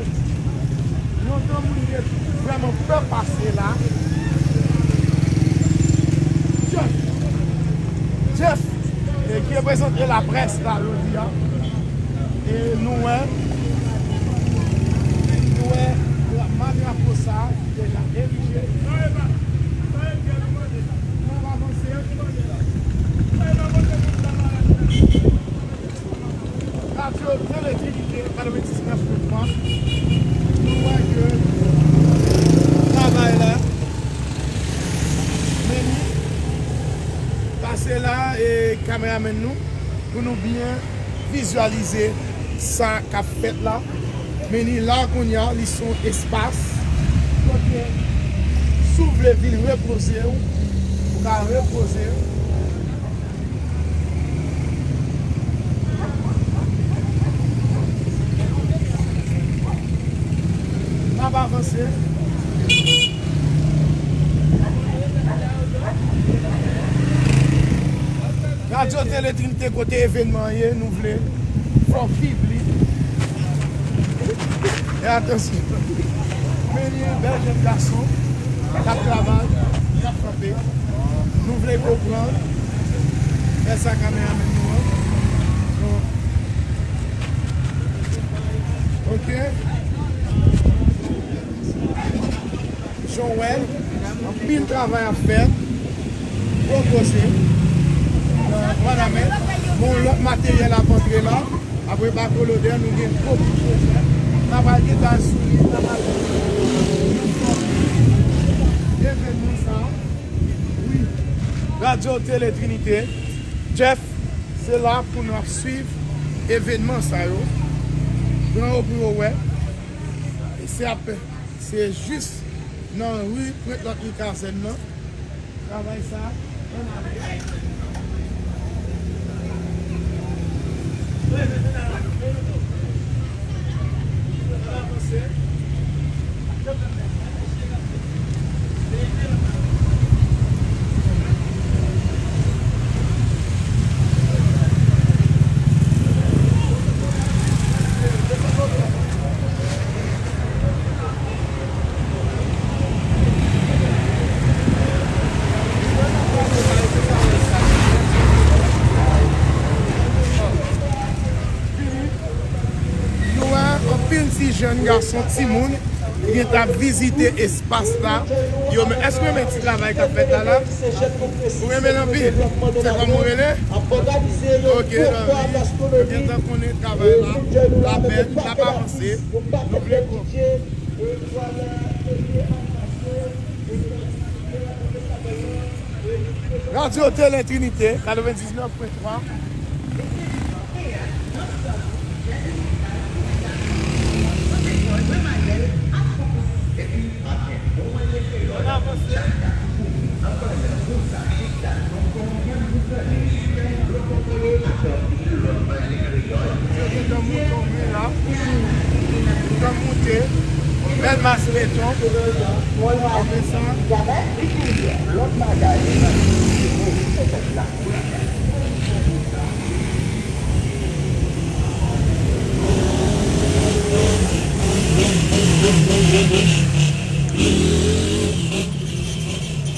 yon granmoun ki vrèman pè pase la. Jeff. Jeff, e ki reprezante laprès la jodi a. E nou wè, nou wè, drapo sa ki deja erije. Radyo Tele Trinite, katrevendiznèf pwen twa. Nou wè ke travay la, men li pase la, e kameramèn nou, pou nou byen vizyalize sa k ap fèt la. Men li la kounye a, li se yon espas kote si w vle vin repoze w, ou ka repoze w. N ap avanse. Radyo Tele Trinite, kote evènman an ye, nou vle fè w viv li. E atansyon. Men li, bèl jèn gason k ap travay, k ap kanpe. Nou vle konprann. Fè sa kameramèn nou an. Bon. Ok. Jan w wè l, anpil travay ap fèt. Gwo koze. Nan Wanament, bon, lòt materyèl ap antre la. Apre Bakolodè, nou gen gwo koze. N a pral gen dal sou li, n a pral evènman sa. Wi. Radyo Tele Trinite. Jeff, se la pou nou ap swiv evènman sa yo. Pran yo pou yo wè. E se ap Se jis nan ri Prent Lòtni Kazèn nan. Travay sa, ann ale. Ann avanse. Nou wè anpil ti jèn gason, timoun, ki gentan ap vizite espas la. Yo, men èske w renmen ti travay k ap fèt la, la? Ou renmen l anpil? Se kòman w rele? Ok, Lanvi. Yo gentan konnen travay la. L ap bèl, l ap avanse. Nou vle Radyo Tele Trinite, katrevendiznèf pwen twa. Ann avanse. Yo gentan moute, wi, la. Gentan moute. Bèl mas beton. Apre sa,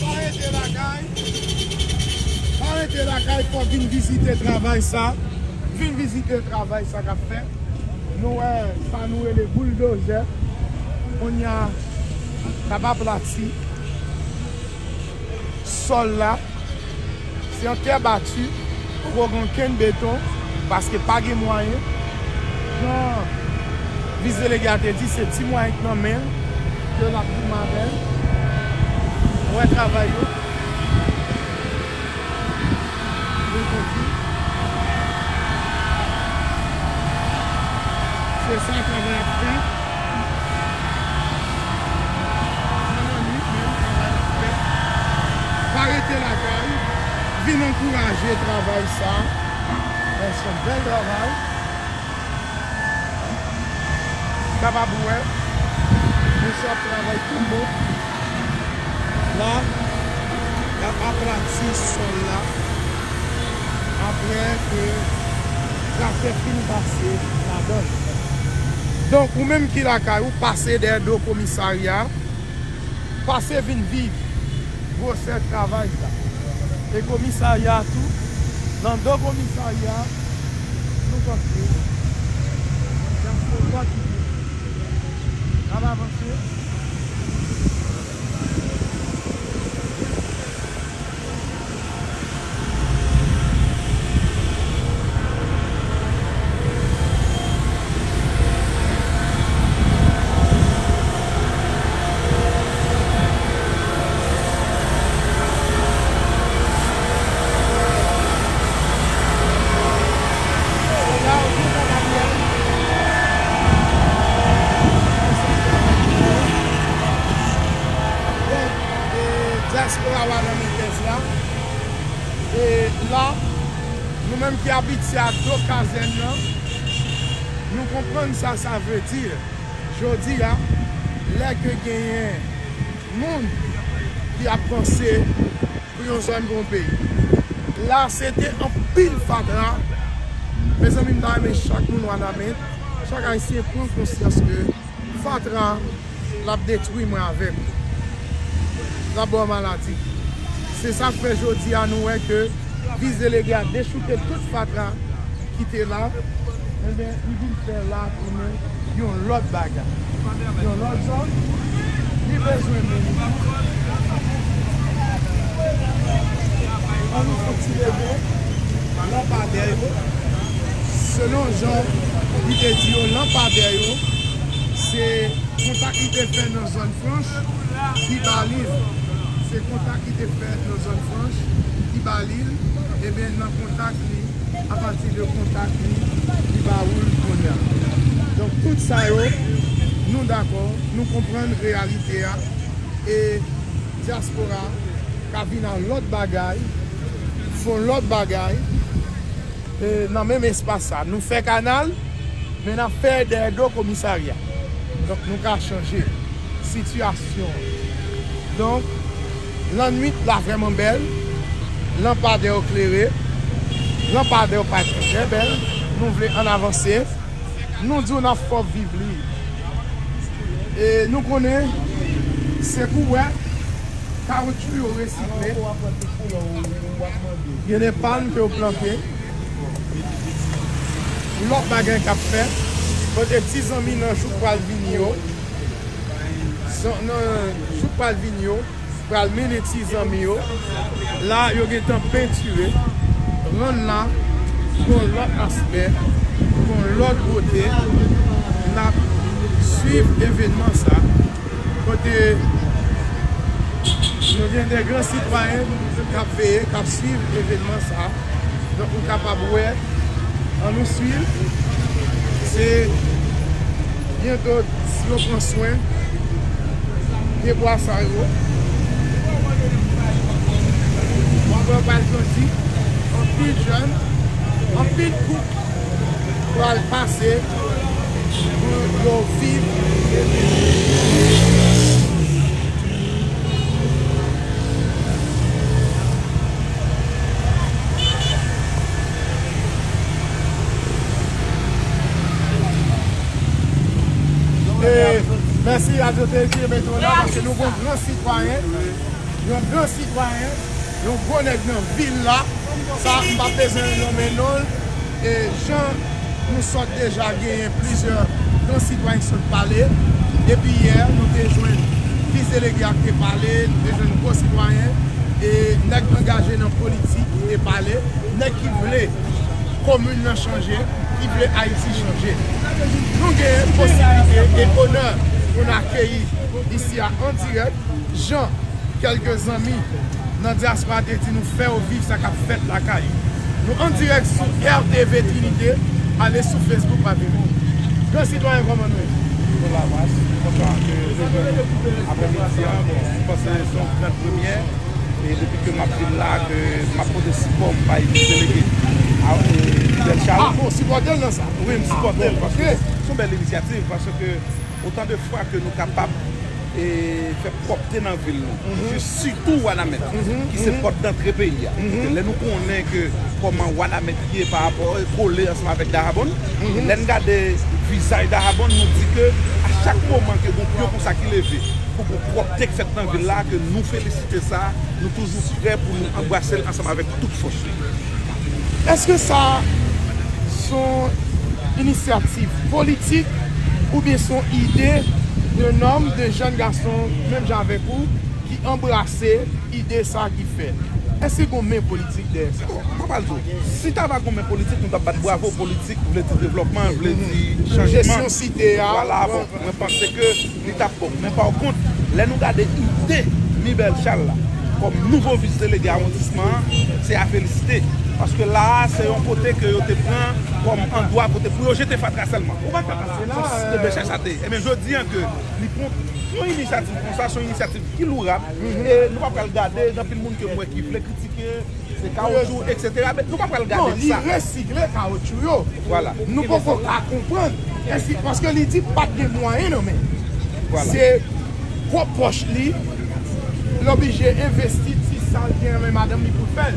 pa rete lakay. Pa rete lakay, fò vin vizite travay sa. Vin vizite travay sa k ap fèt. Nou wè sa nou rele bouldozè. Kounye a, l ap aplati sòl la. Se yon tè bati, poko gen okenn beton, paske pa gen mwayen. Jan vis delege a te di, se ti mwayen k nan men l, ke l ap goumen avè l. Ou wè travay yo. Se sa travay ap fè. Nan nwit menm, travay ap fè. Pa rete lakay. Vin ankouraje travay sa. Se yon bèl travay. Kapab wè, mesye ap travay tout bon. La, y ap aplati sòl la. Apre ke traktè fin pase ladan l. Donk, ou menm ki lakay ou, pase dèyè do komisarya, pase vin viv gwosè travay sa. E komisarya tou, nan do komisarya, nou konstwi. N ap avanse. Bon, e, dyaspora Wanament la. E la, nou menm ki abitye a do kazèn nan, nou konprann sa sa vle di. Jodi a, lè ke genyen moun ki ap panse pou yon zòn, pou yon peyi. La, se te anpil fatra. Mezanmi, m ta renmen chak moun Wanament, chak Ayisyen pran konsyans ke fatra, l ap detwi mwen avèk ou. L ap ba w maladi. Se sa k fè jodi a nou wè ke vis delege a dechouke tout fatra ki te la. Enben, li vin fè la tounen yon lòt bagay. Yon lòt zòn, li bezwen men li. Ann nou fè ti leve lanpadè yo. Selon jan li te di yo, lanpadè yo, se kontak li te fè nan zòn franch ki ba li l. Se kontak li te fè nan zòn franch ki ba li l. Ebyen, nan kontak li, apati de kontak li, li ba ou l kounye a. Donk, tout sa yo, nou dakò, nou konprann reyalite a, e dyaspora ka vin a lòt bagay, fè yon lòt bagay, e, nan menm espas sa. Nou fè kanal, men n ap fè dèyè do komisarya. Donk, nou ka chanje sitiyasyon. Donk, lannwit la vrèman bèl, lanpadè yo klere, lanpadè yo parèt trè bèl, nou vle ann avanse, nou di w n ap fè w viv li. E nou konnen, se kou wè, kawotchou yo resikle. Gen de palm ke yo plante. Lòt bagay k ap fèt. Kote ti zanmi nan jou k pral vini yo. Zan-, nan jou k pral vini yo, pral mennen ti zanmi yo. La, yo gentan pentire. Rann la, gon lòt aspè, gon lòt bote. N ap swiv evènman sa. Kote nou gen de gran sitwayen k ap veye, k ap swiv evènman sa. Donk, ou kapab wè, ann nou swiv. Se byento, si yo pran swen pyebwa sa yo, Mwen pral grandi, anpil jèn, anpil koup pral pase pou yo viv. E mèsi Radyo Tele ki mete w la, paske nou gon gran sitwayen, yon gran sitwayen, yon gwo nèg nan vil la. Sa, m p ap bezwen nonmen non l. E jan nou sot deja genyen plizyè gran sitwayen ki sot pale. Depi yè, nou te jwenn vis delege a ki te pale, nou te jwenn gwo sitwayen, e nèg angaje nan politik ki te pale, nèg ki vle komin nan chanje, ki vle Ayiti chanje. Nou gen posiblite e onè pou n akeyi isi a an dirèk, jan kèlke zanmi nan dyaspora te di nou fè yo viv sa k ap fèt lakay yo. Nou an dirèk sou R T V Trinité, ale sou Facebook pa vini. Gran sitwayen, kòman nou ye? Bon, la mas, kontan ke rejwenn nou aprèmidi a. Bon, m panse se yon gran premyè. E depi ke m ap vin la, ke m ap pote sipò m bay delege a, e, Fidel Charles. Ah, bon, sipòte l nan sa? Wi, m sipòte l, paske se yon bèl inisyativ, paske otan de fwa ke nou kapab, e, fè pwòpte nan vil nou, sitou Wanament, ki se pòt dantre peyi a. E lè nou konnen ke kòman Wanament ye pa rapò, e, kole ansanm avèk Dahabon, lè n gade vizaj Dahabon, nou di ke a chak moman ke gon pyon konsa ki leve, pou gon pwòpte k fèt nan vil la, ke nou felisite sa, nou toujou prè pou nou anbrase l ansanm avèk tout fòs nou. Èske sa se yon inisyativ politik oubyen se yon ide de nonm, de jèn gason, menm jan avèk ou, ki anbrase ide sa ki fèt? Èske gon men politik dèyè sa? Bon, mwen pral di w, si ta va gon men politik, nou t ap bat bravo. Politik vle di devlòpman, vle di chanjman. Jesyon site a. Vwala, bon, mwen panse ke li t ap bon. Men pa kont, lè nou gade ide Mibel Charles la, kòm nouvo vis delege awondisman an, se a felisite. Paske la a, se yon kote ke yo te pran kòm andwa kote pou yo jete fatra sèlman. Ou pa ka pase la. Se yon dechaj sa te ye. Ebyen, jodi an ke li pran yon inisyativ konsa, se yon inisyativ ki lourab. E nou pa pral gade, gen anpil moun ke m wè ki vle kritike, se kawotchou, et cetera. Men nou pa pral gade sa. Non, li resikle kawotchou yo. Vwala. Nou poko ka konprann. Èske, paske li di pa t gen mwayen nan men. Vwala. Se pwòp pòch li, l oblije envesti ti sa l gen nan men madanm li pou l fè l.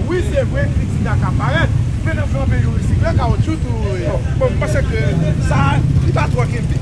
Wi, se vre, kritik la ka parèt, men nan fè yon peyi yo resikle kawotchou tou. Bon, bon, m panse ke sa, li pa twò kenbe.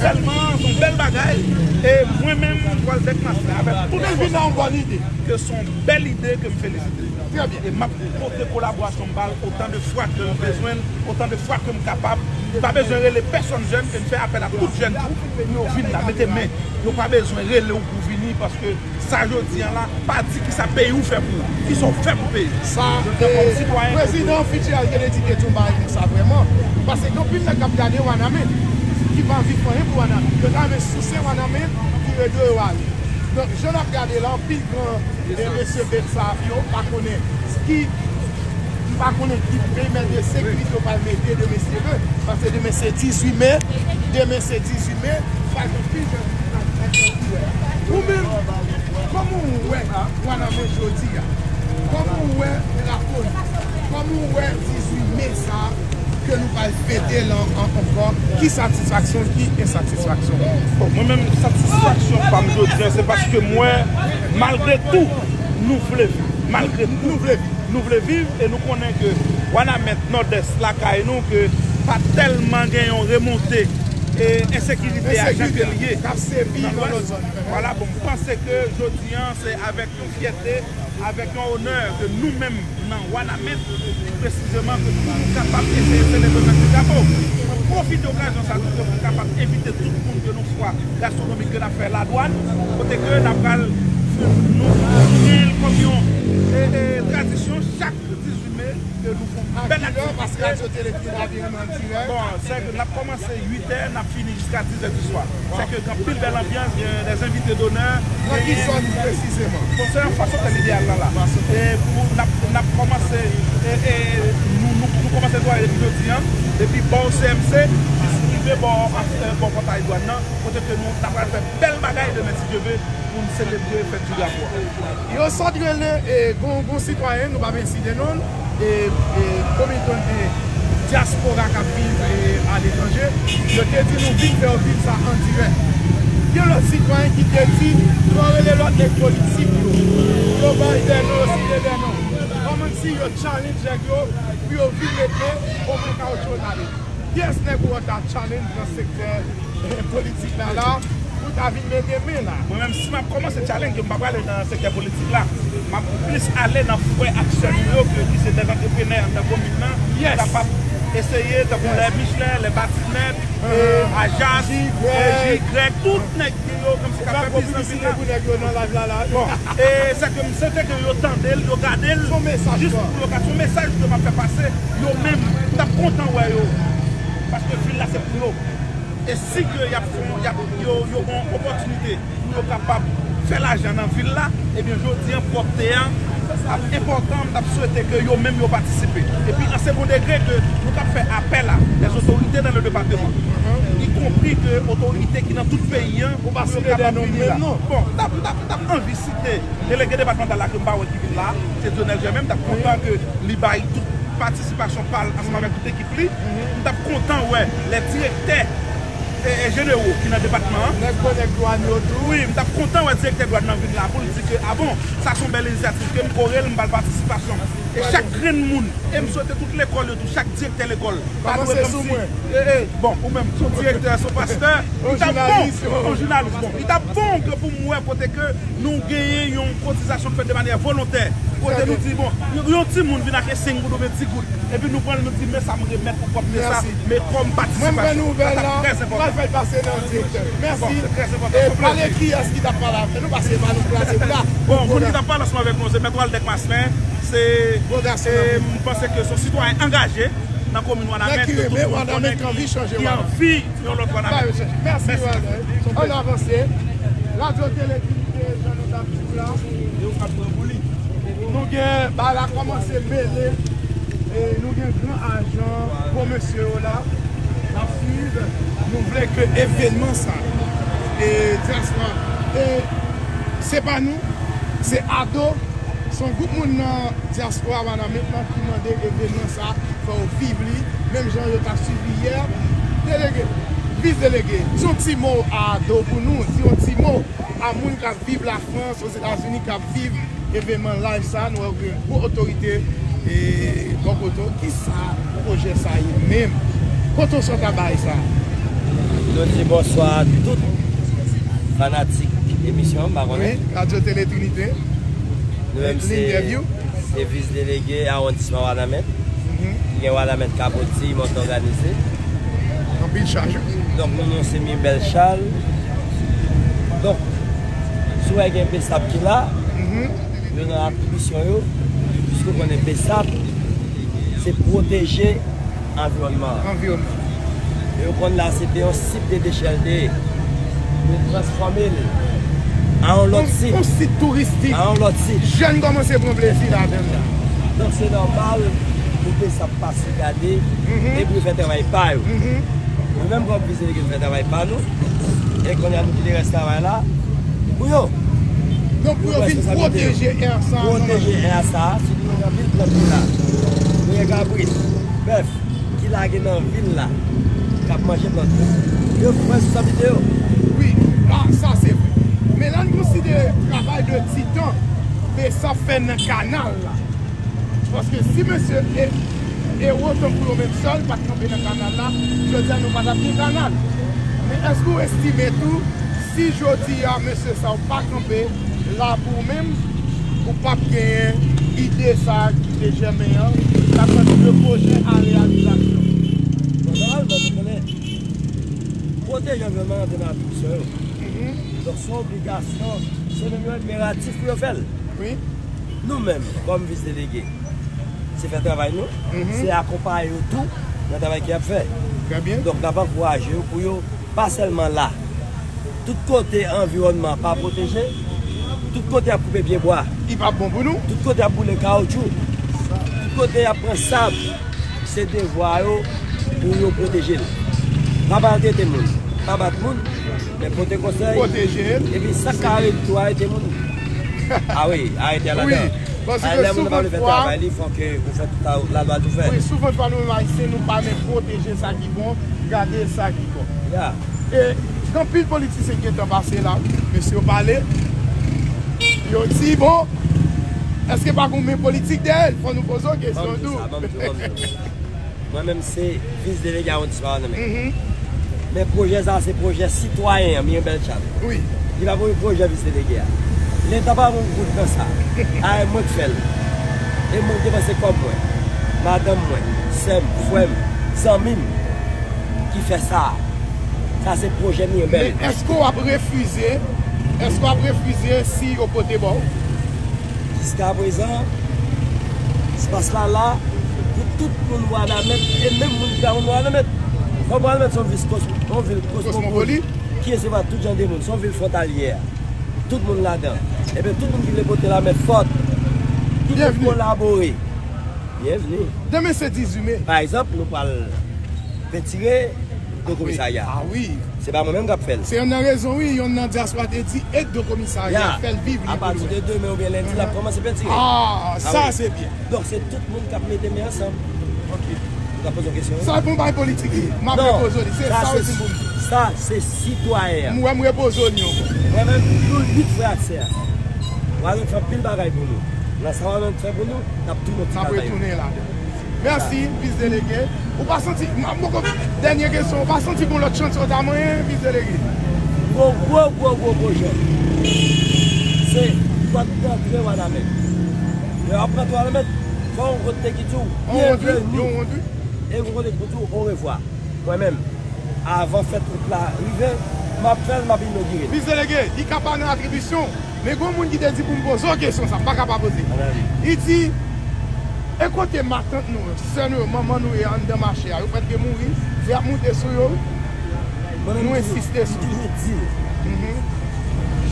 Sèlman, se yon bèl bagay, e mwen menm, m pral dèk mas la avèk tout fòs. Vin nan yon bòn ide. Ke se yon bèl ide ke m felisite. Trè byen. E m ap pote kolaborasyon m ba l otan de fwa ke m bezwen l, otan de fwa ke m kapab. M pa bezwen rele pèsonn jèn, e m fè apèl a tout jèn tou pou yo vin la, mete men. Yo pa bezwen rele w pou vini, paske sa jodi an la, pa di kisa peyi w fè pou ou, kisa w fè pou peyi w. Sa, jodi an, kòm sitwayen, prezidan Fitzgerald Kennedy te di yon bagay konsa vrèman. Paske gen anpil nèg k ap gade Wanament, ki pa anvi fè anyen pou Wanament. Yo ta renmen souse Wanament, vire do yo ale. Donk, jan n ap gade la, anpil gran, e, mesye Betsav yo pa konnen ki, m pa konnen ki perimèt de sekirite yo pral mete demen si Dye vle. Paske demen se dizuit me, demen se dizuit me, pa gen anpil jèn ki pral fè koulè. Ou menm, kòman w wè Wanament jodi a? Kòman w wè drapo nou? Kòman w wè dizuit me sa a? Ke nou pral fete l an, an, ankò, ki satisfaksyon, ki ensatisfaksyon? Bon, mwen menm, satisfaksyon pa m jodi an, se paske m wè, malgre tou, nou vle viv. Malgre tou, nou vle viv. Nou vle viv e nou konnen ke Wanament, Nòdès, lakay nou, ke pa tèlman gen yon remonte e ensekirite a jan ke l ye. K ap sevi nan lòt zòn. Vwala, bon, m panse ke jodi an, se avèk yon fyète, avèk yon onè ke nou menm nan Wanament, pi presizeman ke pou nou kapab eseye selebre fèt ti drapo. Mwen pwofite okazyon sa tou ke pou kapab envite tout moun ke nou fwa gastwonomik ke n ap fè Ladwàn, kote ke n ap pral nou gen l kòm yon, e, e, tradisyon chak dizuit me ke nou fè yon bèl aktivite. Bon, se ke n ap kòmanse uit è, n ap fini jiska diz è di swa. Se ke gen anpil bèl anbyans, gen dè envite donè. Nan ki zòn presizeman? Bon, se nan Fas Otèl Ideyal la, la. E pou n ap, n ap kòmanse, e, e, nou, nou, nou kòmanse netwaye depi jodi an, depi bò C M C jis Bò, bò pòtay dwàn nan, kote ke nou ta pral fè bèl bagay demen, si Dye vle, pou n selebre fèt di drapo a. Yo sot rele, e, gon, gon sitwayen, nou p ap ensite non l, e, e, kominote dyaspora k ap viv, e, aletranje, yo te di nou vin fè yo viv sa an dirèk. Gen lòt sitwayen ki te di, fò yo rele lòt nèg politik yo, pou yo bay dè non, yo site dè non. Kòmanse yo challenge nèg yo, pou yo vin mete omwen kawotchou yo tande. Kiyès nèg ou wè ta challenge nan sektè, eh, politik la la, pou ta vin mete men la? Mwen menm, si m ap kòmanse challenge, m pa prale nan sektè politik la. M ap plis ale nan frè ak sè nou yo, ke ki se dè antreprenè anndan komin nan, ki kapab eseye, tankou lè Michelin, lè Batinèt, eh, Ajas, eh, Jigrèk, tout nèg yo, kòmsi k ap fè biznis nan vil la. Bon, e se ke m swete ke yo tande l, yo gade l, jis pou yo ka, se yon mesaj ke m ap fè pase, yo menm, m t ap kontan wè yo. Paske vil la se pou yo. E si ke y ap fè, y ap, yo, yo gen yon opòtinite pou yo kapab fè lajan nan vil la, ebyen, jodi an, pwòpte an ap enpòtan, m t ap swete ke yo menm yo patisipe. Epi, an sekon degre, ke nou t ap fè apèl a lèzotorite nan le depatman, ikonpri ke otorite ki nan tout peyi an, pou yo kapab vini la. Bon, m t ap, m t ap, m t ap anvi site delege depatmantal la ke m pa wè ki vin la, se Dionel Germain, m t ap kontan ke li bay tout patisipasyon pa l ansanm avèk tout ekip li. M t ap kontan wè lè direktè e, e, jenero ki nan depatman an. Nèg bon, nèg dwàn yo tou. Wi, m t ap kontan wè direktè dwàn nan vin la pou l di ke, a bon, sa se yon bèl inisyativ ke m kore l, m ba l patisipasyon m. E chak grenn moun, e m swete tout lekòl yo tou, chak direktè lekòl, pa dwe kòmsi, e, e, bon, ou menm, se yon direktè, se yon pastè, li t ap bon, yon jounalis, bon, li t ap bon ke pou m wè kote ke nou genyen yon kotizasyon k fèt de manyè volontè, kote nou di, bon, yon, yon timoun vin ak yon senk goud oubyen dis goud, epi nou pran l, nou di, men sa m remèt pou pwòpte sa, men kòm patisipasyon. Sa t ap trè enpòtan. Mwen, mwen nouvèl la, pral fè l pase nan direktè. Mèsi. Bon, se trè enpòtan. E pale kiyès ki t ap pale avè nou, paske se pa nou k plase pou la. Bon, moun ki t ap pale ansanm avèk nou, se Mèt Waldec Maslin, se, e, m panse ke se yon sitwayen angaje nan komin Wanament, ke tout moun konnen ki, ki anvi yon lòt Wanament. Mèsi, Waldec. Ann avanse. Radyo Tele Trinite, jan nou t ap di w la. Nou gen, bagay la kòmanse mele. E nou gen gran ajan, gwo mesye yo la. N ap swiv. Nou vle ke evènman sa, e dyaspora, e se pa nou, se Ado, se yon gwoup moun nan dyaspora Wanament lan ki mande evènman sa, fò yo viv li, menm jan yo t ap swiv li yè. Delege, vis delege, di yon ti mo a Ado pou nou, di yon ti mo a moun k ap viv Lafrans, Ozetazini, k ap viv evènman live sa, nou wè gen gwo otorite, e, bò kote w. Kisa pwojè sa ye menm? Kote w sot a bagay sa? Nou di bonswa a tout fanatik emisyon an, m pa konnen. Wi, Radyo Tele Trinite. Nou menm se, se vis delege awondisman Wanament. Mhm. Ki gen Wanament, Kaboti, Mòt Òganize. Anpil chaj, wi. Donk, nou, nou se Mibèl Chal. Donk, si w wè gen BSAP ki la, mhm, yo nan atribisyon yo, piske w konnen BSAP, se pwoteje anviwònman an. Anviwònman. E yo konn la se te yon sit de dechè l te ye. Yo transfòme l an yon lòt sit. Yon, yon sit touristik. An yon lòt sit. Jèn kòmanse pran plezi ladan l la. Donk se nòmal pou BSAP pase gade, mhm, e pou yo fè travay pa yo. Mhm. Nou menm kòm vis delege nou fè travay pa nou. E kounye a nou kite rès travay la pou yo. Donk pou yo vin pwoteje è sa. Pwoteje è sa, sitou nou gen anpil plant ki la. Nou gen kabrit, bèf ki lage nan vil la, k ap manje plant yo. Yo pran responsablite yo. Wi, a, sa se vre. Men lè n konsidere travay de titan BSAP fè nan kanal la. Paske si mesye e, ewo tankou yo menm sèl pa t kanpe nan kanal la, jodi a nou pa t ap gen kanal. Men èske w estime tou, si jodi a mesye sa yo pa kanpe la pou ou menm, ou p ap genyen ide sa a ki te jèmen an, k ap tankou de pwojè a reyalizasyon? Bon, nòmalman, nou konnen pwoteje anviwònman an rantre nan atribisyon yo. Mhm. Donk, se yon obligasyon, se menm yon enperatif pou yo fè l. Wi. Nou menm, kòm vis delege, se fè travay nou, mhm, se akonpaye yo tou nan travay ke y ap fè. Trè byen. Donk, n ap ankouraje yo pou yo pa sèlman la. Tout kote anviwònman an pa pwoteje, tout kote y ap koupe pyebwa, li p ap bon pou nou. Tout kote y ap boule kawotchou, tout kote y ap pran sab, se devwa yo pou yo pwoteje l. Pa maltrete moun, pa bat moun, men pote konsèy. Pwoteje l. Epi sa k ka arete tou, arete moun. Ah wi, arete a ladan. Wi, paske souvantfwa, lè moun nan pa vle fè travay li, fòk ou fè tout sa, lalwa tou fè. Wi, souvantfwa nou menm Ayisyen, nou pa menm pwoteje sa ki bon, gade sa ki bon. Ya. E gen anpil politisyen ki gentan pase la, mesye yo pale, yo di, bon, èske pa gen yon men politik dèyè l? Fò nou poze w kesyon tou. Ban m di w sa, ban m di w, ban m di w. Mwen menm se vis delege awondisman Wanament. Mhm. Men pwojè sa a se pwojè sitwayen an, Mirabel Charles. Wi. Li pa pou pwojè vis delege a. Leta pa yon goud nan sa. A, e mwen k fè l. E mwen k depanse kòb mwen. Madanm mwen, sè m, frè m, zanmi m ki fè sa. Sa se pwojè Mirabel. Men èske w ap refize, èske w ap refize si yo pote ba w? Jiskaprezan, espas la la pou tout moun Wanament, e menm moun ki pa moun Wanament. Kòm Wanament se yon vil kos-, yon vil kosmopolit ki resevwa tout jan de moun, se yon vil fwontalyè. Tout moun ladan. Ebyen, tout moun ki vle pote lanmen fòt, ki vle kolabore, byenvni. Demen se dizuit me. Pa egzanp, nou pral pentire do komisarya. Ah wi. Se pa mwen menm k ap fè l. Se yonn nan rezon, wi, yonn nan dyaspora te di, ede do komisarya, fè l viv li pou nou. Apati de demen oubyen lendi, l ap kòmanse pentire. Ah, sa se byen. Donk, se tout moun k ap mete men ansanm. Ok. Ou ka poze yon kesyon, wi? Sa se yon bagay politik li ye. M ap repoze w li. Se sa w di pou m di. Sa se sitwayen an. M wè m repoze w li ankò. Mwen menm, nou uit frè ak sè a. Wanament fè anpil bagay pou nou. Nan sa Wanament fè pou nou, n ap tounen ti bagay yo. N ap retounen ladan. Mèsi, vis delege. Ou pa santi, m, m poko, dènye kesyon, ou pa santi gon lòt chantye w ta manyen, vis delege? Gwo, gwo, gwo, gwo pwojè. Se pòt dantre Wanament. Lè w ap rantre Wanament, fò w rankontre ki di w, byenveni. Yon wont, wi. E yon kote ki pou di w orevwa. Mwen menm, avan fèt wout la rive, m ap fè l, m ap inogire l. Vis delege, li ka pa nan atribisyon, men gen yon moun ki te di pou m poze w kesyon sa, m pa ka pa poze. Li di, e kote matant nou yo, sè nou yo, manman nou yo anndan mache a, yo prèske mouri, fè ap moute sou yo, nou ensiste sou yo. Mwen menm, m toujou di,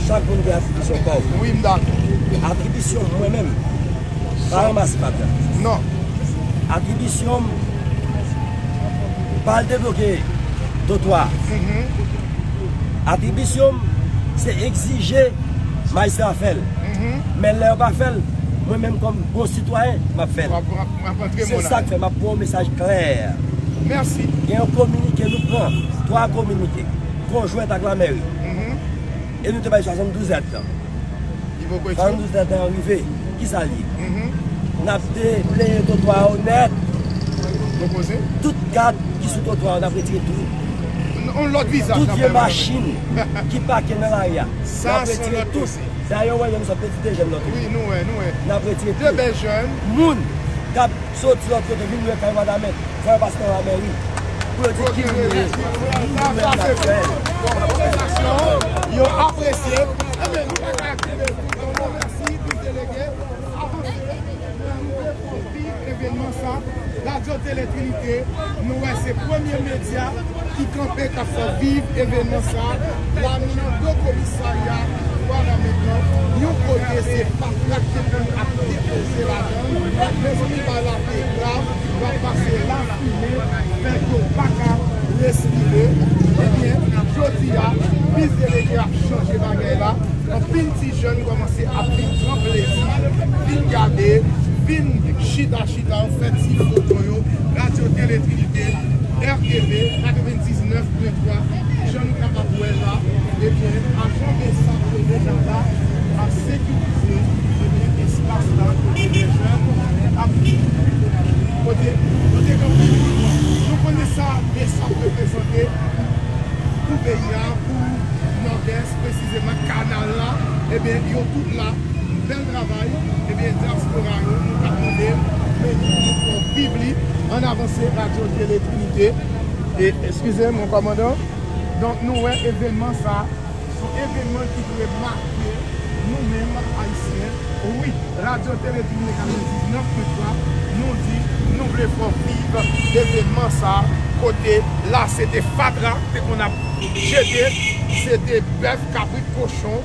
chak moun gen atribisyon pa w. Wi, m dakò. Atribisyon m, mwen menm, pa ranmase fatra. Non. Atribisyon m, pa al debloke dotwa. Mhm. Atribisyon m, se egzije majistra fè l. Mhm. Men lè yo pa fè l, mwen menm kòm bon sitwayen, m ap fè l. W ap, w ap, w ap antre mo la. Se sa k fè m ap ba w mesaj klè. Mèsi. Gen yon kominike nou pran, twa kominike, konjwent ak lamèri. Mhm. E nou te bay swasanndouz èdtan. Li poko ekri. Swasanndouz èdtan an rive. Kisa l ye? Mhm. N ap debleye twotwa yo nèt. Pwopoze. Tout kad ki sou twotwa yo, n ap retire tou. Yon lòt vizaj n ap bay. Tout vye machin ki pake nan lari a, n ap retire tou. Dayè, w wè, nou sot Petit Déjeuner lòt jou. Wi, nou wè, nou wè. N ap retire tou. De bèl jèn. Moun k ap soti lòt kote vin lwe kay Wanament, fò yo pase nan lamèri pou yo di ki moun yo ye. Yo apresye. Ebyen, nou pa ka kite tout, nou mèsi vis delege. Avanse, nou vle fè viv evènman sa. Radyo Tele Trinite, nou wè se premye medya ki kanpe, k ap fè viv evènman sa a. La, nou nan do komisarya Wanament lan, yon kote se fatra ki te konn ap depoze ladan l. Mezanmi, bagay la te grav, y ap pase lafimen, fè ke w pa ka respire. Ebyen, jodi a, vis delege ap chanje bagay la. Anpil ti jèn kòmanse ap vin pran plezi, vin gade, vin chita chita, fè ti foto yo. Radyo Tele Trinite, R T V, katrevendiznèf pwen twa, jan nou kapab wè la, ebyen, ajan BSAP yo deja la, ap sekirize, ebyen, espas la, kote lè jèn ap vin, kote, kote gen anpil mouvman. Nou konnen sa BSAP reprezante pou peyi a, pou Nòdès, presizeman kanal la, ebyen, yo tout la. Bèl travay. Ebyen, dyaspora yo, nou t ap mande, men nou fè w viv li. Ann avanse, Radyo Tele Trinite. E, eskize m, kòmandan. Donk, nou wè evènman sa a, se yon evènman ki dwe make nou menm, Ayisyen. Wi, Radyo Tele Trinite katrevendiznèf pwen twa, nou di, nou vle fè w viv evènman sa a, kote la, se te fatra, te konn ap jete, se te bèf, kabrit, kochon,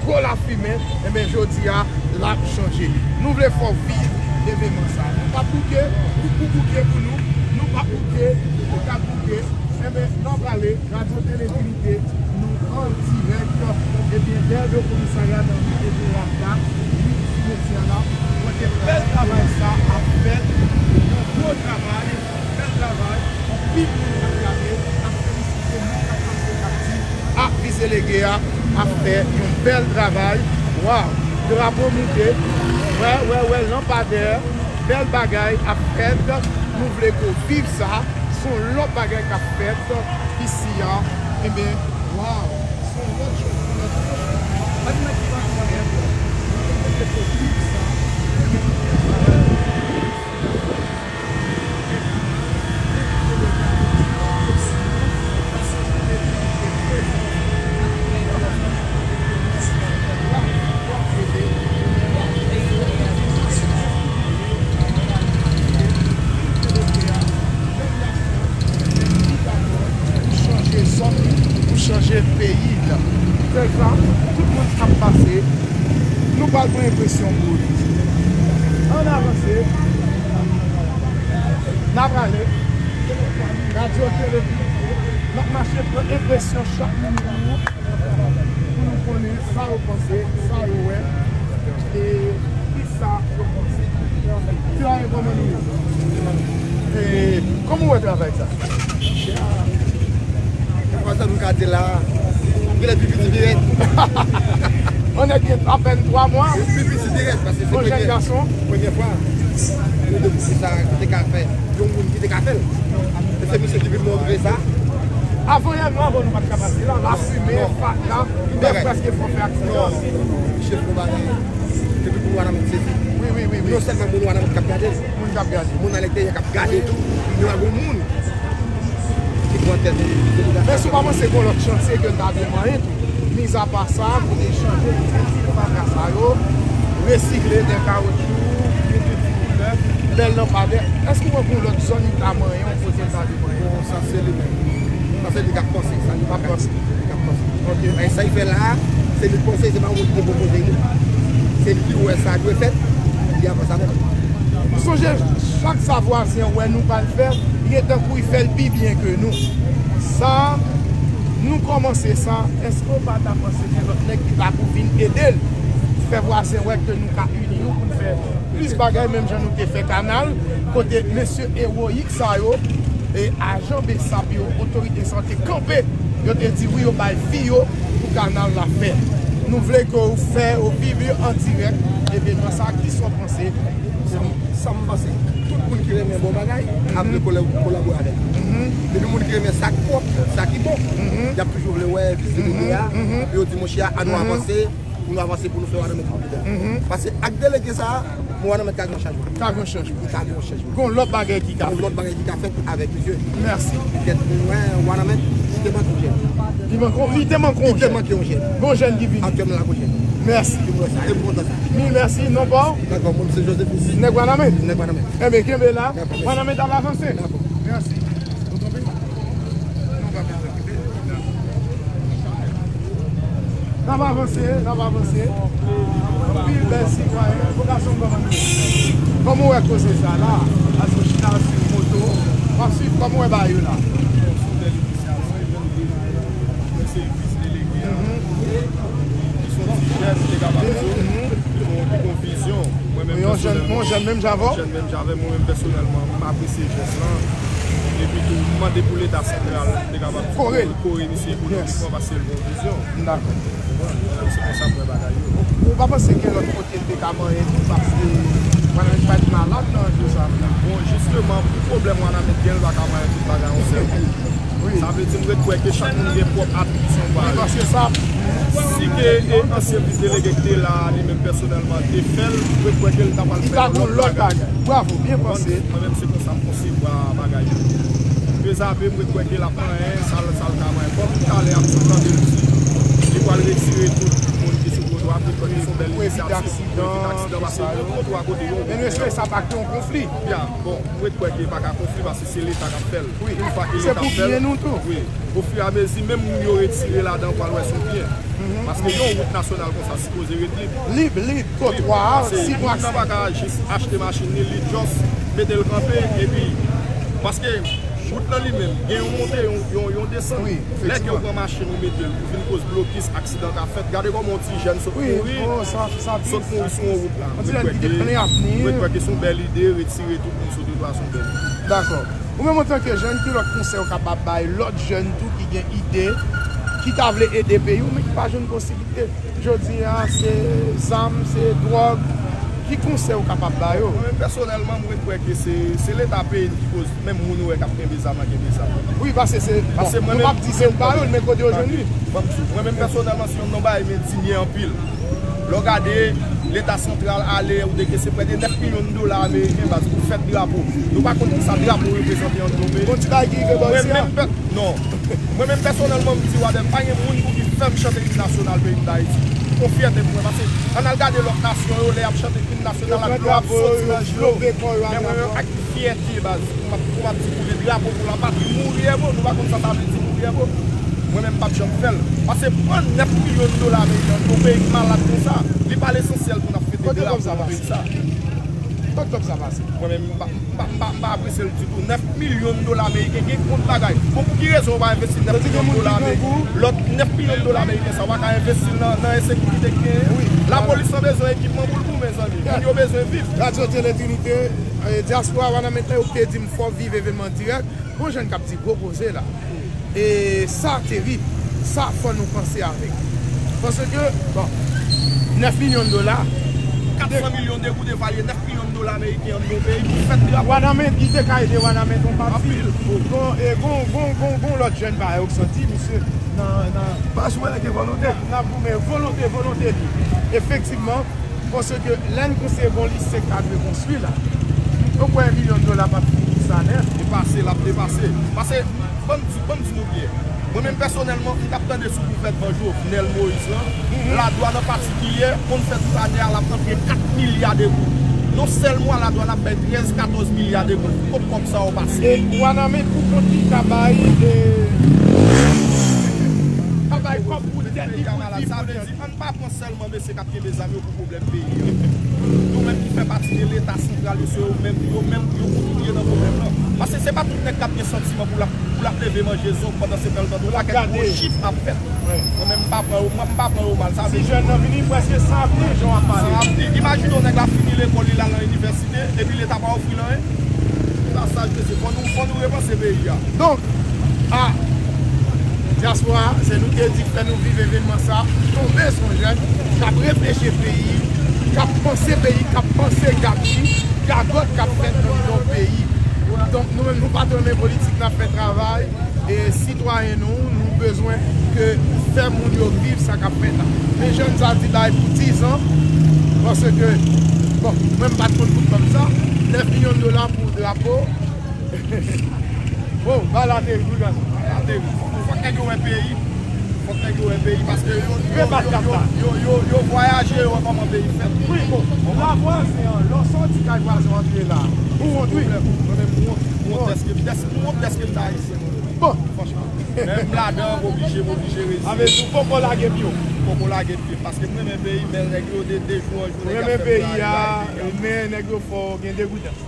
gwo lafimen, enben, jodi a, l ap chanje. Nou vle fè w viv evènman sa a. Nou p ap bouke, ou pou bouke pou nou, nou p ap bouke, ou ka bouke, se Ebyen, n ap prale, Radyo Tele Trinite, nou an dirèk, ebyen, dèyè de komisarya nan vil Emerald la, wi, sou mesye a la, kote bèl travay sa ap fèt, yon gwo travay, bèl travay, anpil moun ap gade, ap felisite moun k ap pase k ap di, a, vis delege a ap fè yon bèl travay, waw, drapo moute, wè, wè, wè, lanpadè, bèl bagay ap fèt, nou vle ke w viv sa. Se yon lòt bagay k ap fèt isi a. Ebyen, waw! Se yon lòt chofè, lòt chofè. Ann nan ki pa konnen, nou te mete pou viv sa. Pou chanje zòn, pou chanje peyi l. Sèl sa, tout moun k ap pase, nou pral pran enpresyon pou li. Ann avanse. N a prale. Radyo Tele, n ap mache pran enpresyon chak moun pou nou, pou nou konnen sa yo panse, sa yo wè, e kisa yo panse. Sitwayen, kòman nou ye? E, kòman w wè travay sa? Travay sa nou ka di la, genlè pi piti pi rèd. On nèg gen apèn twa mwa. Pi piti pi rèd, paske se yon jèn gason. Premye fwa nou dekouvri sa, ki te ka fè, yon moun ki te ka fè l. E se misye ki vin montre sa. Avan yè nou, avan nou pa t ka pase la, lasimen, fatra, nou te prèske fè fè aksidan. Non, misye fè yon bagay. Depi pou Wanament sezi. Wi, wi, wi, wi. Non sèlman moun Wanament k ap gade l. Moun k ap gade. Moun nan leksteryè k ap gade tou. Yo wè gon moun ki pran tèt. Men si w pa panse gon lòt chantye ke n ta dwe manyen tou. Mizapa sa, pou nou chanje ti fatra sa yo, resikle de kawotchou, mete ti koulè, bèl lanpadè. Èske w wè gon lòt zòn ki ta manyen yon kote n ta dwe manyen? Bon, sa se li menm. Sa se li k ap panse, sa li pa ka di. Li k ap panse. Ok. Men sa l fè la a, se li k panse, se pa yon moun ki te pwopoze li. Se li ki wè sa dwe fèt, li ap fè sa menm. Ou sonje, chak sa vwazen an wè nou pral fè, li gen tankou li fè l pi byen ke nou. Sa, nou kòmanse sa, èske w pa ta panse gen lòt nèg ki ta pou vin ede l? Fè vwazen wè ke nou ka ini nou pou n fè plis bagay, menm jan nou te fè kanal, kote mesye ewoyik sa yo, e ajan besap yo, otorite sa yo te kanpe, yo te di wi, yo bay vi yo pou kanal la fèt. Nou vle ke w fè, w viv an dirèk evenman sa, kisa w panse? Sa m, sa m panse, tout moun ki renmen bon bagay ap vle kolab-, kolabore avè l. Depi moun ki renmen sa k pwòp, sa ki bon, y ap toujou vle wè vizite de a, epi yo di, monchè, ann nou avanse, pou nou avanse, pou nou fè Wanament pi bèl. Paske ak delege sa a, Wanament ka gen yon chanjman. Ka gen yon chanjman. Li ka gen yon chanjman. Gon lòt bagay ki ka fèt. Gon lòt bagay ki ka fèt avèk misye. Mèsi. Petèt nou wè Wanament, li te manke yon jèn. Li manke, li te manke yon jèn. Li te manke yon jèn. Gon jèn ki vini. Aktyèlman la gon jèn. Mèsi. Ki m wè sa, e m kontan sa. Mil mèsi, non pa w? Dakò, mwen se Joseph Lucie. Nèg Wanament. Nèg Wanament. Enben, kenbe la. Dakò, mèsi. Wanament ap avanse. Dakò. Mèsi. N ap avanse, n ap avanse. Anpil bèl sitwayen. Gason m kòman nou ye? Kòman w wè koze sa la? Paske w chita sou moto. W ap swiv kòman w wè bagay yo la? Sou bèl inisiyasyon, mwen se vis delege a. Li se yon ti jèn, te kapab di w, li gon, li gon vizyon. Mwen menm pèsonèlman, yon jèn menm jan avè w? Jèn menm jan avè m, mwen menm pèsonèlman, m apresye jès lan. Epi tou, m mande pou Leta santral te kapab kore, kore misye ekonomikman paske l gon vizyon. Dakò. Ou konprann? Mwen menm, se konsa m wè bagay yo. Ou pa panse gen lòt kote l te ka manyen tou, paske mwen menm pa t malad nan jou sa a. Bon, jisteman, pou pwoblèm Wanament gen, l pa ka manyen tout bagay yon sèl kou. Wi. Sa vle di m ret kwè ke chak moun gen pwòp atribisyon pa yo. Wi, paske sa. Si ke e ansyen vis delege ki te la a, li menm pèsonèlman te fè l, m ret kwè ke l ta pral fè yon lòt bagay. Bravo, byen panse. Mwen menm se konsa m konsevwa bagay yo. Dezame, m ret kwè ke l ap manyen sa l, sa l ka manyen. Kòm talè a m sot tande l di, li pral retire tout moun ki sou twotwa, m ret kwè ke se yon bèl inisyativ pou evite aksidan, paske gen twotwa kote yo. Men nou espere sa pa kreye yon konfli. Ya, bon, m ret kwè ke pa ka konfli, paske se Leta k ap fè l. Wi. Yon fwa ke Leta ap fè l, wi, ofiramezi, menm moun yo retire ladan, ou pral wè se yon byen. Paske yon wout nasyonal konsa sipoze ret lib. Lib, lib, twotwa, si moun nan pa ka jis achte machin li, li just mete l kanpe, epi, paske Wout lan li menm, gen yon monte, yon, yon, yon desann. Wi, efektivman. Lè ke ou pran machin, ou mete l, ou vin koz blokis, aksidan ka fèt. Gade kòman yon ti jèn sot mouri, sot mouri sou yon wout la. Yon ti jèn ki te plen avni. Mwen kwè ke se yon bèl ide, retire tout moun sou trotwa, se yon bèl ide. Dakò. Ou menm antanke jèn, ki lòt konsèy ou kapab bay lòt jèn tou ki gen ide, ki ta vle ede peyi w, men ki pa jwenn posiblite? Jodi a, se zam, se dwòg. Ki konsèy ou kapab ba yo? Mwen menm pèsonèlman, mwen kwè ke se, se Leta peyi n ki koz, menm moun ou wè k ap kenbe zam nan, kenbe zam nan. Wi, paske se, bon, nou p ap di se pa yo, men kote yo jwenn li? Ban m di w, mwen menm pèsonèlman, se youn nan bagay m endinye anpil. Lè w gade, Leta santral ale, ou teke se prè de nèf milyon dola ameriken, baz, pou fèt drapo. Nou pa konn kisa drapo reprezante anndan yon peyi. Bon, ti bagay ki rive bò isi a. Mwen menm pè-, non. Mwen menm pèsonèlman, m di w, Adèm, pa gen moun pou ki fè m chante im nasyonal peyi m Dayiti. Yon fyète pou mwen, paske ann al gade lòt nasyon yo, lè y ap chante im nasyonal ak dlo ap soti nan je yo. Men mwen menm, ak ki fyète, baz, pou m ap, pou m ap di koule drapo pou lapatri, mouri e mo, nou pa konn sa sa vle di mouri e mo. Mwen menm, m p ap janm fè l. Paske pran nèf milyon dola ameriken nan yon peyi k malad konsa, li pa lesansyèl pou n ap fete drapo nan peyi sa. Kot kòb sa pase? Mwen menm, m pa, m pa, m pa, m pa apresye l ditou. Nèf milyon dola ameriken, gen kont bagay. Bon, pou ki rezon yo pa envesti nèf milyon dola ameriken? Lòt nèf milyon dola ameriken sa, yo pa ka envesti l nan, nan ensekirite ki genyen? Lapolis lan bezwen ekipman pou l goumen, zanmi. Moun yo bezwen viv. Radyo Tele Trinite, eh, dyaspora Wanament lan, yo te di m fò viv evènman dirèk. Gon jèn k ap di gwo koze la. E sa terib. Sa fò nou panse avèk. Paske, bon, nèf milyon dola. Katsan milyon de gouden, valye nèf milyon dola ameriken anndan yon peyi pou fèt drapo. Wanament, li te ka ede Wanament yon pati. Anpil. Gon, e, gon, gon, gon, gon lòt jèn pa yo k soti, misye nan, nan. Pas mwen gen volonte. N ap goumen, volonte, volonte li. Efektivman, Paske lè n konsidere gon lise k ta dwe konstwi la, nou kwè yon milyon dola p ap fini sa nèt. Depase, l ap depase. Paske, ban m di, ban m di nou byen. Mwen menm pèsonèlman, m t ap tande sou gouvènman Jovenel Moïse lan, ladwàn an patikilyè, konn fè tout ane a, l ap antre kat milya de goud. Nan yon sèl mwa, ladwàn ap bay trèz, katòz milya de goud. Kot kòb sa yo pase? E Wanament pou kont li ka bay, e, ka bay kòb pou dèt li pou l viv pou dèt li. Ann pa pran sèlman mesye k ap kenbe zam yo pou pwoblèm peyi a. Nou menm ki fè pati de Leta santral yo, se yo menm, yo menm, yo kontribye nan pwoblèm lan. Paske se pa tout nèg k ap gen santiman pou l ap, pou l ap leve manje zòb pandan se tan l tande yon pakèt gwo chif ap fèt. Mwen menm, m pa pran yo, m pa pran yo mal. Sa vle di, jèn nan vini prèske san avni, jan w ap pale. San avni. Imajine w, nèg la fini lekòl, li l al nan inivèsite, epi Leta pa ofri l anyen. Li pa saj, mesye. Fò nou, fò nou repanse peyi a. Donk, a dyaspora, se nou te di k fè nou viv evènman sa, tonbe sou yon jèn k ap reflechi peyi, k ap panse peyi, k ap panse gati, gagòt k ap fèt anndan yon peyi. Donk, nou menm, nou pa t renmen politik, n ap fè travay, e sitwayen nou, nou bezwen ke fè moun yo viv sa k ap fèt la. Men jèn sa di bagay pou dizan, paske, bon, mwen m pa t konn tout kòb sa, nèf milyon dola pou drapo, Bon, bagay la terib, wi, gason. Bagay la terib. Fòk nèg yo wè peyi. Fòk nèg yo wè peyi, paske yo, yo, yo, yo, yo, yo vwayaje, yo wè kòman peyi fèt. Wi, bon, lavwazen an, lè w soti kay vwazen w antre la, ou wont, wi. Mwen menm, m wont, m wont dèske, dèske, m wont dèske m ta ayisyen, mwen menm. Bon. Franchman. Men m ladan, m oblije, m oblije reziye. Sa vle di, ou poko lage pye w. M poko lage pye m, paske m renmen peyi, men nèg yo de, de jou an jou, nèg y ap fè m rayi, rayi peyi a. Ou renmen peyi a, men nèg yo fè w gen degoutans.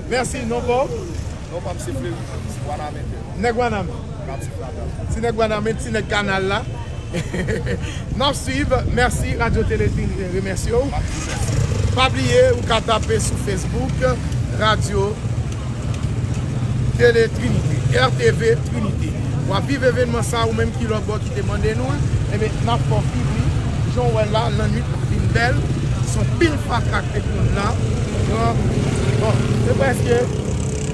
Mèsi, non pa w? Non pa m se Fleuri, Wanament. Nèg Wanament. Natif natal. Ti nèg Wanament, ti nèg kanal la. N ap swiv. Mèsi, Radyo Tele Trinite remèsye w. Pa bliye, ou ka tape sou Facebook, Radyo Tele Trinite, R T V Trinite. W ap viv evènman sa, ou menm ki lòt bò ki te mande nou l, ebyen, n ap fè w viv li. Jan w wè l la, lannwit la vin bèl. Se yon pil fatra k te konn la. Pran, bon, se prèske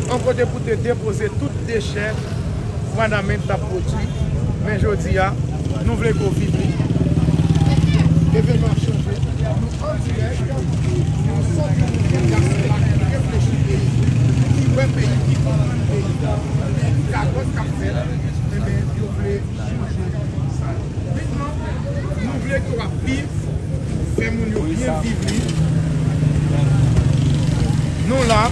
yon kote pou te depoze tout dechè Wanament t ap pwodui. Men jodi a, nou vle ke w viv li. Evènman ap chanje. Nou an dirèk. Nou sòti pou jèn gason la ki reflechi peyi, ki wè peyi, ki konprann peyi. Men gagòt k ap fèt, enben, yo vle chanje sa. Mentnan, nou vle ke w ap viv, fè moun yo byen viv li. Nou la.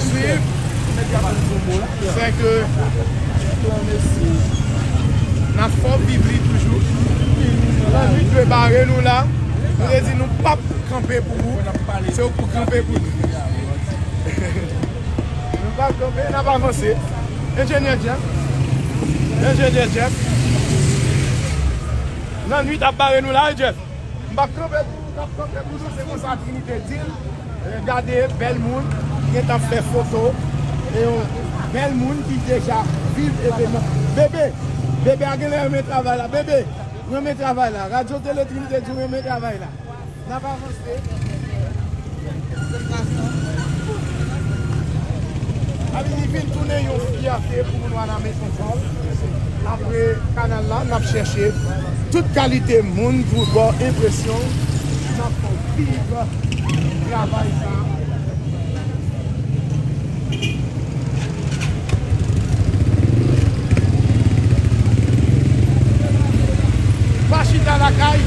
Swiv. Fè ke n ap fè w viv li toujou. Lannwit dwe bare nou la. Nou te di nou p ap kanpe pou ou, se ou k pou kanpe pou nou. Nou p ap kanpe, n ap avanse. Enjenyè Jeff, Enjenyè Jeff, nan nwit ap bare nou la, wi, Jeff. M p ap kanpe pou ou, m p ap kanpe pou nou, se konsa Trinite di l. Gade bèl moun ki gentan fè foto. E yon bèl moun ki deja viv evenman. Bebe, Bebe a genlè renmen travay la. Bebe, renmen travay la. Radyo Tele Trinite di w renmen travay la. N ap avanse. Abi, li vin tounen yon fyète pou moun Wanament ankò. Apre kanal la, n ap chèche tout kalite moun pou ba w enpresyon n ap viv travay sa a. Pa chita lakay,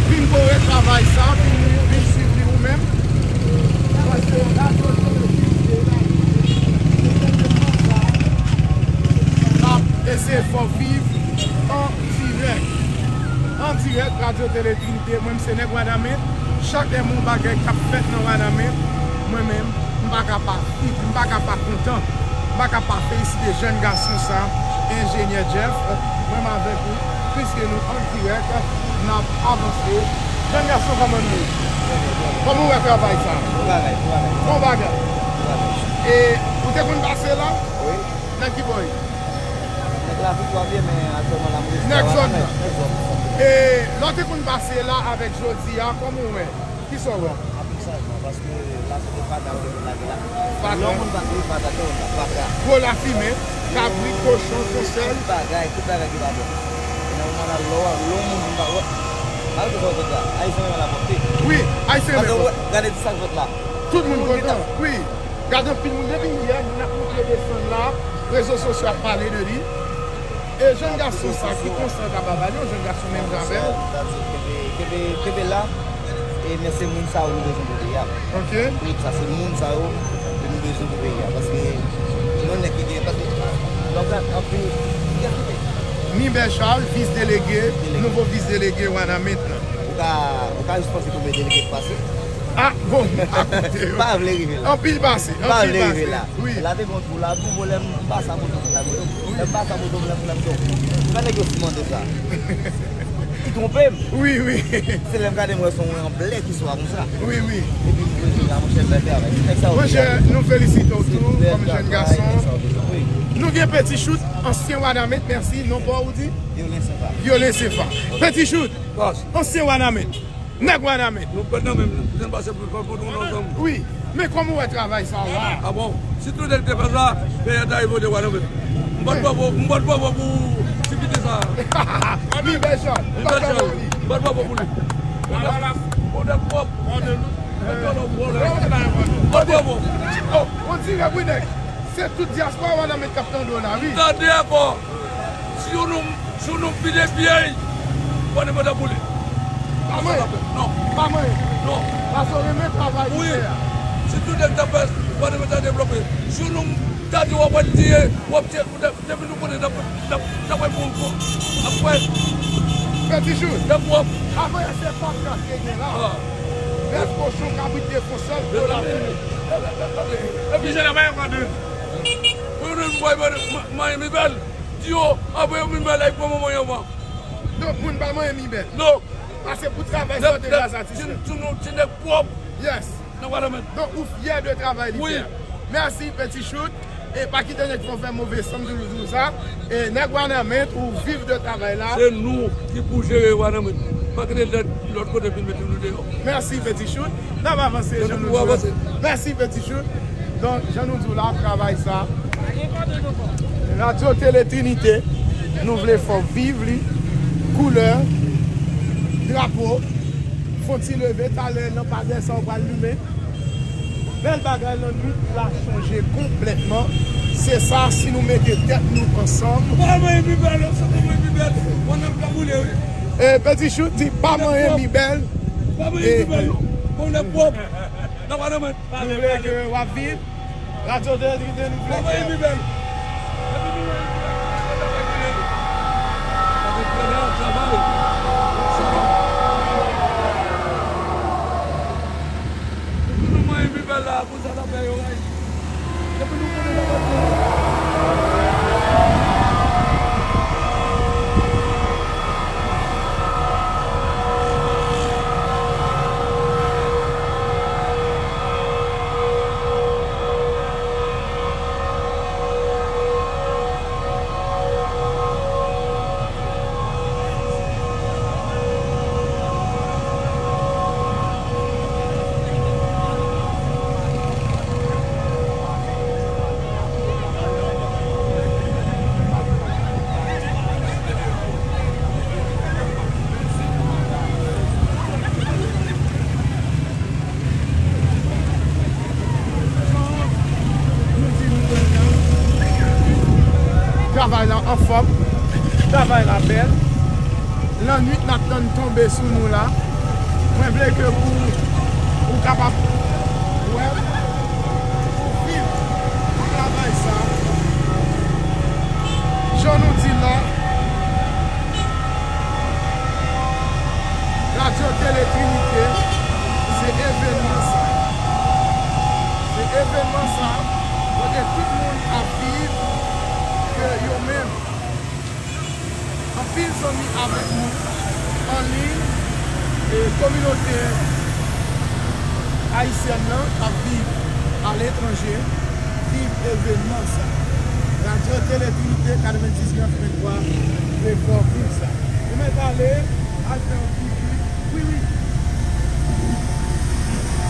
vin kore travay sa, vin, vin swiv li ou menm. Paske radyo Tele Trinite, n ap eseye fè w viv an dirèk. An dirèk, Radyo Tele Trinite, mwen, m se nèg Wanament. Chak lè m wè yon bagay k ap fèt nan Wanament, mwen menm, m pa ka pa viv, m pa ka pa kontan, m pa ka pa felisite jèn gason sa, Enjenyè Jeff. Mwen, m avèk ou, piske nou an dirèk, n ap avanse. Jèn gason, kòman nou ye? Kòman w wè travay sa? Bon bagay, bon bagay. Bon bagay. Bon bagay. E ou te konn pase la? Wi. Nan ki bò w ye? Nèg Laviktwa m ye, men aktyèlman la m rete nan Wanament. Nèg zòn nan. Nèg zòn nan. E lè w te konn pase la avèk jodi a, kòman w wè? Kisa w wè? Anpil chanjman, paske la se te fatra yo te konn lage la. Fatra. Lè yon moun pase, wi, fatra, te konn la, fatra. Gwo lafimen, kabrit, kochon, fonsèl. Tout bagay, tout bagay ki pa bon. E nan moman la, lè w, lè yon moun vin pa wè, malgre sa w fè a, Ayisyen renmen lapwòpte. Wi, Ayisyen renmen lapwòpte. Gade ti sa k fèt la. Tout moun kontan, wi. Gade anpil moun depi yè, moun ap monte desann la, rezo sosyo ap pale de li. E jèn gason sa ki konsa ka ba valè, yon jèn gason menm jan avè w. Kenbe, kenbe, kenbe la. E men se moun sa yo nou bezwen pou peyi a. Ok. Wi, sa se moun sa yo ke nou bezwen pou peyi a. Paske nou nèg ki gen, paske donk la, anpil, kiyès ki te? Mibè Charles, vis delege, nouvo vis delege Wanament lan. Ou ka, ou ka jis panse konbyen delege k pase? Ah, bon, akoute yo. Pa vle rive la. Anpil pase, anpil pase. Pa vle rive la. Wi. La te gon twou la, pou lè m pase a moto, m ta moto. Lè m pase a moto, m lè m lè m twonpe. Mwen nèg yo siman de sa. Li twonpe m. Wi, wi. Se lè m gade m wè se yon anblè ki swa konsa. Wi, wi. Epi m vle la, monchè, m pèdi avèk. Nèg sa yo. Monchè, nou felisite w tou kòm jèn gason. Wi. Nou gen Petit Choute, ansyen Wanament, mèsi. Non pa w ou di? Violent Sefa. Violent Sefa. Petit Choute, ansyen Wanament. Nèg Wanament. Nou pèt nan menm, nou pase pou, pou, pou nou ansanm. Wi, men kòman w wè travay sa a la? Ah bon, si tout nèg te fè sa, peyi a ta rive de Wanament. M bat bravo, m bat bravo pou ti piti sa. Mibè Charles, m bat bravo pou li. M bat bravo pou li. Bon, nèg pwòp. M bat bravo. Oh, on dirè wi nèg. Se tout dyaspora Wanament k ap tande w la, wi. Tande ankò. Si yon nonm, si yon nonm vide pye l, Wanament ap boule. Pa manyen. Non. Pa manyen. Non. Paske w renmen travay li fè a. Wi. Si tout nèg t ap fè, Wanament ap devlope. Si yon nonm ta di w ap pral tiye, w ap tiye, depi nou konnen n ap, n ap, n ap pran pou, pou, ap pran. Petit Choute. N ap pran. Avan yè se pa kras ke gen la. Ah. Bèf, kochon, kabrit, defonsè, gwo lafimen. Epi se la pa yon kòdon. Pou nou, m voye mande, ma-, manyen Mibèl. Di yo, anvoye Mibèl, ay pran manman y anvan. Donk, moun pa manyen Mibèl. Non. Pase pou travay sa, w te ka satisfè. Ti, ti, ti nèg pwòp. Yes. Nan Wanament. Donk, ou fyè de travay li fè a. Wi. Mèsi, Petit Choute. E pa kite nèg fè w fè move san m toujou di w sa. E nèg Wanament, ou viv de travay la. Se nou ki pou jere Wanament. Pa kite lòt, lòt kote vin mete nou deyò. Mèsi, Petit Choute. N ap avanse, jan nou di w. Mèsi, Petit Choute. Donk, jan nou di w la, travay sa, Radyo Tele Trinite, nou vle fè w viv li. Koulè, drapo, fon ti leve, talè lanpadè sa w pral limen. Bèl bagay, lannwit la chanje konplètman. Se sa, si nou mete tèt nou ansanm. Pa manyen Mibèl, yo sot manyen Mibèl. Mwen menm ka boule, wi. E, Petit Choute di, pa manyen Mibèl. Pa manyen Mibèl, non. Bon, nèg pwòp. Nan Wanament. Nou vle ke w ap viv. Radyo Tele Trinite, nou vle ke w ap viv. Pa manyen Mibèl. Epi nou menm, nou travay. Travay. Anfòm, travay la bèl. Lannwit n ap tann tonbe sou nou la. Mwen vle ke pou ou kapab wè, pou viv travay sa. Jan nou di la, Radyo Tele Trinite, se evènman sa. Se evènman sa, kote tout moun ap viv ke yo menm. Anpil zanmi avèk nou an liy, e kominote ayisyèn nan k ap viv aletranje viv evènman sa. Radyo Tele Trinite katrevendiznèf pwen twa refè w viv sa. Ou mèt ale, al fè yon vizit. Wi, wi.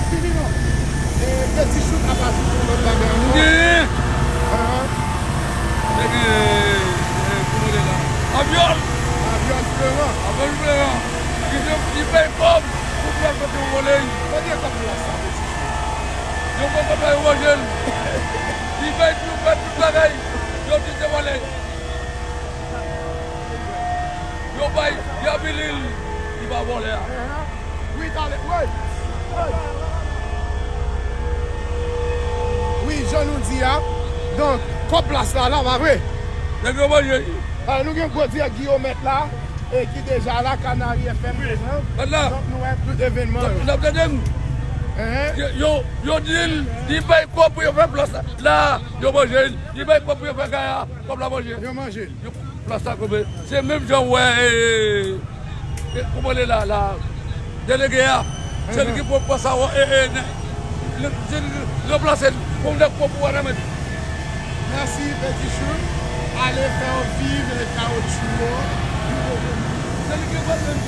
Vini non. E, Petit Chout ap ajoute yon lòt bagay ankò. Genyen. Ahan. Te gen, e, kòman li la? Avyòl. Avyòl Florent. Avyòl Florent. Li te, li pèy kòb pou pran kote w vòlè. Kote kòb la sa, Petit Chout? Yo pran kòb la, yo manje l. Li pèy pou fè tout bagay. Yo di se vòlè. Yo bay, yo abili l, li pa vòlè a. Wi, talè, wi. Wi, jan nou di a. Donk, kòb plas la, la, pa vre? Nèg yo manje. A, nou gen gwo dirèk Guillaume la, e ki deja la, Kanari F M prezan. Mèt la. Donk, nou wè tout evènman yo. N ap tande m. Yo, yo, yo di l, li bay kòb pou yo fè plas la. La, yo manje l. Li bay kòb pou yo fè kay la. Kòb la manje. Yo manje l. Yo plas la konbe. Se menm jan w wè, e, e, kòman li la, la, delege a. Se li ki pran plas la, e, e, nè, li, se li ki ranplase l. Kòm nèg pran pouvwa nan men l. Mèsi, Petit Chout. Ale fè w viv, e, kawotchou an. Se li ki ranplase l.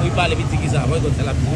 Wi, pale piti ki sa, mwen konn sa l ap di.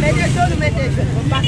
Mete do nou mete jòn, bon, pa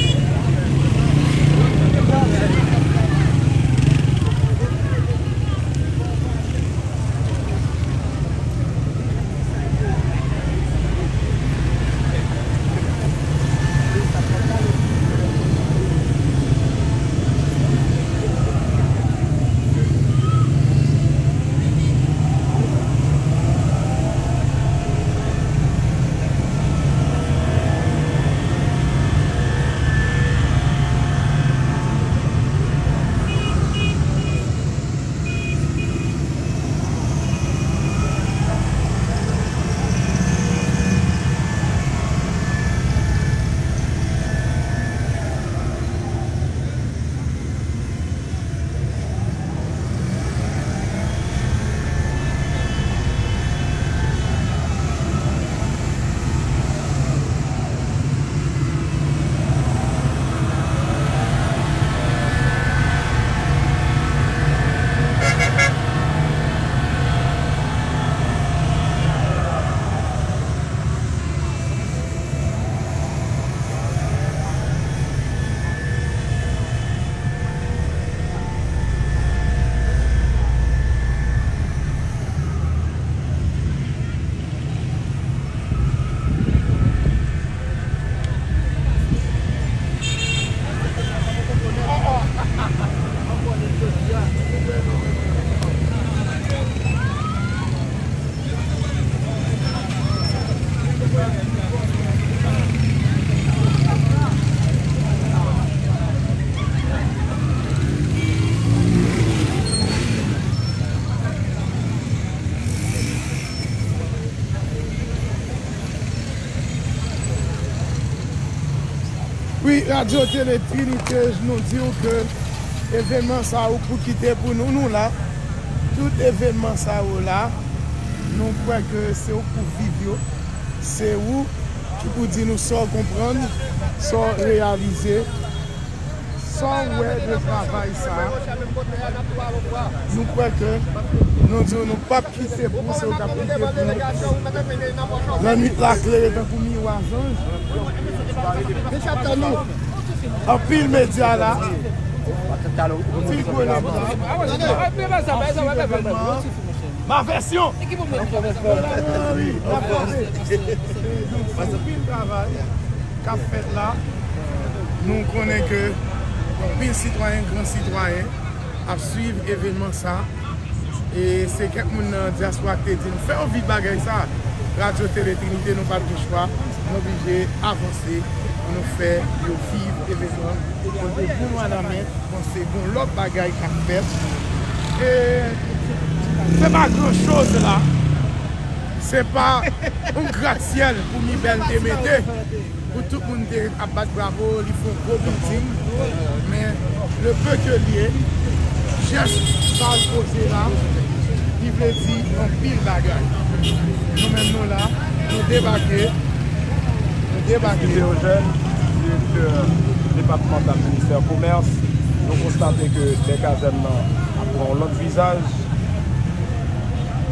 Wi, Radyo Tele Trinite, nou di w ke evènman sa yo pou kite pou nou, nou la. Tout evènman sa yo la, nou kwè ke se ou k pou viv yo. Se ou ki pou di nou sa w konprann, sa w reyalize, sa w wè de travay sa a. Nou kwè ke, nou di w, nou p ap kite pou se ou k ap kite pou nou. Lannwit la klere tankou miwa zanj. Anpil medya la, anpil grenn la, anpil evènman. Ma vèsyon! Wi, ma vèsyon. Anpil travay k ap fèt la. Nou konnen ke anpil sitwayen, gran sitwayen, ap swiv evènman sa. E se kèk moun nan dyaspora ki te di nou, "Fè yon vi bagay sa." Radyo Tele Trinite, nou pa t gen chwa. Nou oblije avanse pou nou fè yo viv evènman. Kote pou nou al anmen, panse gon lòt bagay k ap fèt. E se pa gran choz la. Se pa yon gratsyèl pou Mibèl te mete. Pou tout moun te ap bat bravo, li fè yon gwo building, men le peu que l ye, jès sa l poze la, li vle di anpil bagay. Nou menm nou la, nou debake, nou debake. Ici Théogène, direktè depatmantal ministè komès, nou konstate ke de kazèn nan ap pran yon lòt vizaj.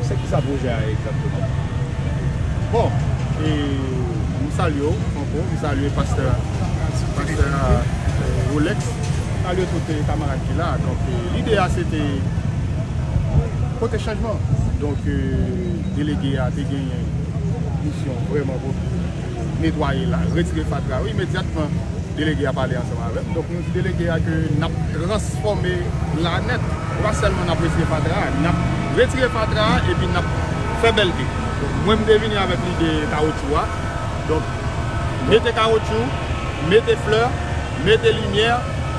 Se kisa pwojè a egzakteman? Bon, e, m salye w, Franco, m salye pastè, pastè, e, Rolex, m salye tout, e, kamarad ki la. Donk, e, lide a se te pote chanjman. Donk, e, delege a te genyen misyon vrèman pou netwaye la, retire fatra yo imedyatman. Delege a pale ansanm avè m. Donk, nou di delege a ke n ap transfòme la nèt. Pa sèlman n ap retire fatra a, n ap retire fatra a epi n ap fè bèlte. Donk, mwen, m te vini avèk lide kawotchou a. Donk, mete kawotchou, mete flè, mete limyè.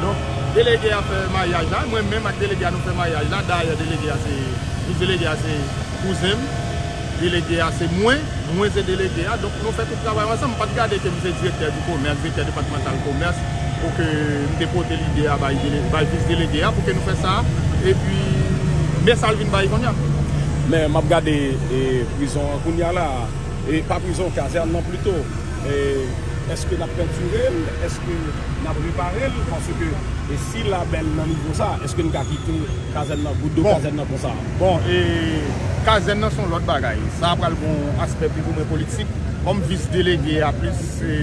Donk, delege a fè maryaj la. Mwen menm ak delege a, nou fè maryaj la. Dayè, delege a se, vis delege a se kouzen m. Delege a se mwen. Mwen se delege a, donk nou fè tout travay ansanm. M pa t gade ke m se direktè di komès, direktè depatmantal komès, pou ke m te pote lide a bay dele-, bay vis delege a, pou ke nou fè sa, epi, men sa l vin bay kounye a. Men m ap gade, e, prizon an kounye a la, e, pa prizon, kazèn nan plito. E, èske n ap pentire l? Èske n ap repare l? Paske, e, si l bèl nan nivo sa, èske n ka kite kazèn nan, gout dlo kazèn nan konsa? Bon, e, kazèn nan se yon lòt bagay. Sa pral gon aspè pi pou mwen politik. Kòm vis delege a plis, e,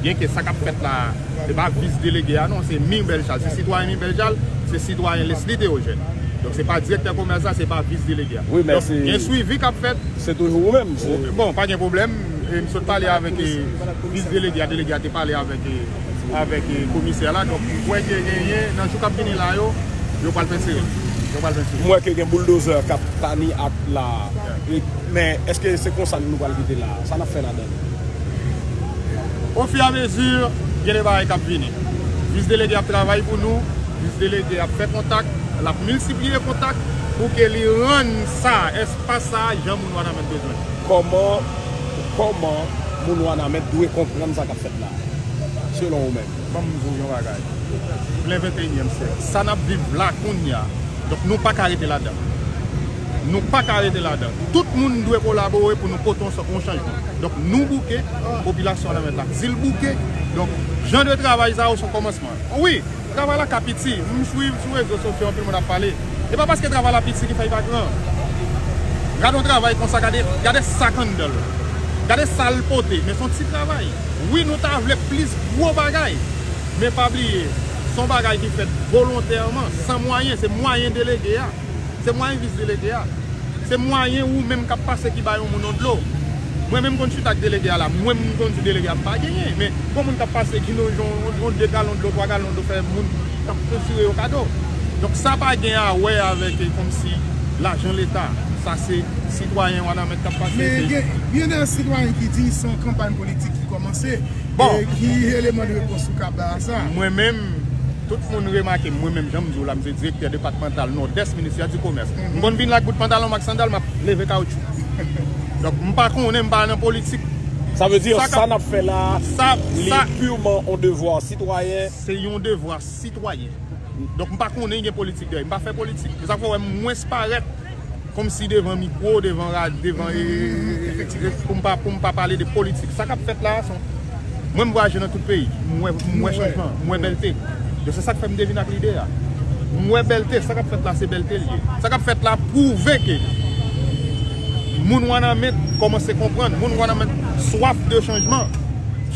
Byenke sa k ap fèt la, se pa vis delege a non, se Mirbel Charles. Se sitwayen Mirbel Charles, se sitwayen Leslie Théogène. Donk se pa direktè komès la, se pa vis delege a. Wi, men Donk se gen swivi k ap fèt. Se toujou ou menm. Se Bon, pa gen pwoblèm. E m sot pale avèk e, vis delege a, delege a te pale avèk e, avèk e, komisè la. Donk m kwè ke genyen nan jou k ap vini la yo, yo pral fè sere. Yo pral fè sere. M wè ke gen bouldozè k ap tani ak la. E, men èske se konsa nou pral kite la? Sa n ap fè ladan l? Ofiramezi, gen de bagay k ap vini. Vis delege ap travay pou nou, vis delege ap fè kontak, l ap miltipliye kontak pou ke li rann sa, espas sa, jan moun Wanament bezwen. Kòman, kòman moun Wanament dwe konprann sa k ap fèt la, selon ou menm? Ban m di w yon bagay. Plen venteyinyèm syèk. Sa n ap viv la kounye a, donk nou pa ka rete ladan. Nou pa ka rete ladan. Tout moun dwe kolabore pou nou pote yon, yon chanjman. Donk nou bouke, popilasyon an nan men la di l bouke. Donk, jan de travay sa yo se yon kòmansman. Wi, travay la ka piti. M swiv sou rezo sosyo, anpil moun ap pale. E pa paske travay la piti ki fè l pa gran. Gade yon travay konsa, gade, gade sa k anndan l. Gade sa l pote, men se yon ti travay. Wi, nou ta vle plis gwo bagay. Men pa bliye, se yon bagay ki fèt volontèman, san mwayen, se mwayen delege a. Se mwayen vis delege a. Se mwayen ou menm k ap pase ki ba yon moun yon dlo. Mwen menm konn chita ak delege a la, mwen m konn di delege a m pa genyen. Men gon moun k ap pase ki nan yon, yon, yon de galon dlo, twa galon dlo fè moun k ap sire yo kado. Donk sa pa gen a wè avèk e, kòmsi lajan leta. Sa se sitwayen Wanament k ap pase. Men se gen, gen de sitwayen ki di se yon kanpay politik ki kòmanse. Bon. E ki eleman de repons ou ka bay a sa? Mwen menm, tout moun remake m, mwen menm, jan m di w la, m se direktè depatmantal Nòdès Ministè di Komès. M konn vin la ak bout pantalon m ak sandal, m ap leve kawotchou. Donk, m pa konnen, m pa nan politik. Sa vle di, sa k ap, sa n ap fè la, sa, li sa purman yon devwa sitwayen. Se yon devwa sitwayen. Donk, m pa konnen gen politik dèyè. M pa fè politik. Se sa k fè w wè m mwens parèt kòmsi devan mikwo, devan ra-, devan, e, e, e, e, pou m pa, pou m pa pale de politik. Sa k ap fèt la a, se yon, mwen m vwayaje nan tout peyi. M wè, m wè chanjman, m wè bèlte. Donk, se sa k fè m te vin ak lide a. M wè bèlte, sa k ap fèt la, se bèlte l ye. Sa k ap fèt la pwouve ke moun Wanament kòmanse konprann. Moun Wanament swaf de chanjman.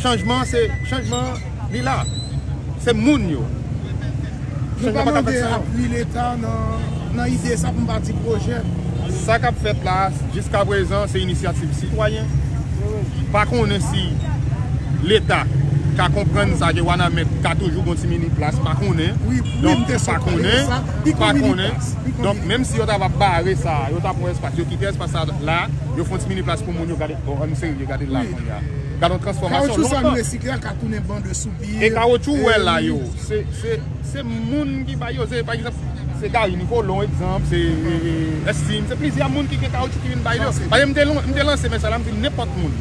Chanjman, se, chanjman, li la. Se moun yo. Nou pa mande apui leta nan, nan ide sa pou m pa di pwojè. Sa k ap fèt la, jiskaprezan, se inisyativ sitwayen. Pa konnen si leta ka konprann sa ke Wanament ka toujou gon ti mini plas, pa konnen. Wi, wi, m te sot pale de sa. Li gon mini plas. Donk, menm si yo ta va bare sa, yo ta pran espas, yo kite espas sa la, yo fè yon ti mini plas pou moun yo gade, bon, ann serye, gade l la kounye a. Gade yon transfòmasyon. Kawotchou sa nou resikle a ka tounen ban de sou pye. E kawotchou ou wè la yo, se, se, se moun ki bay yo, se, pa egzanp, se Gary Nicolon, egzanp, se, e, e, Estime, se plizyè moun ki gen kawotchou ki vin bay yo. Paske m te lan-, m te lanse mesaj la, m di nenpòt moun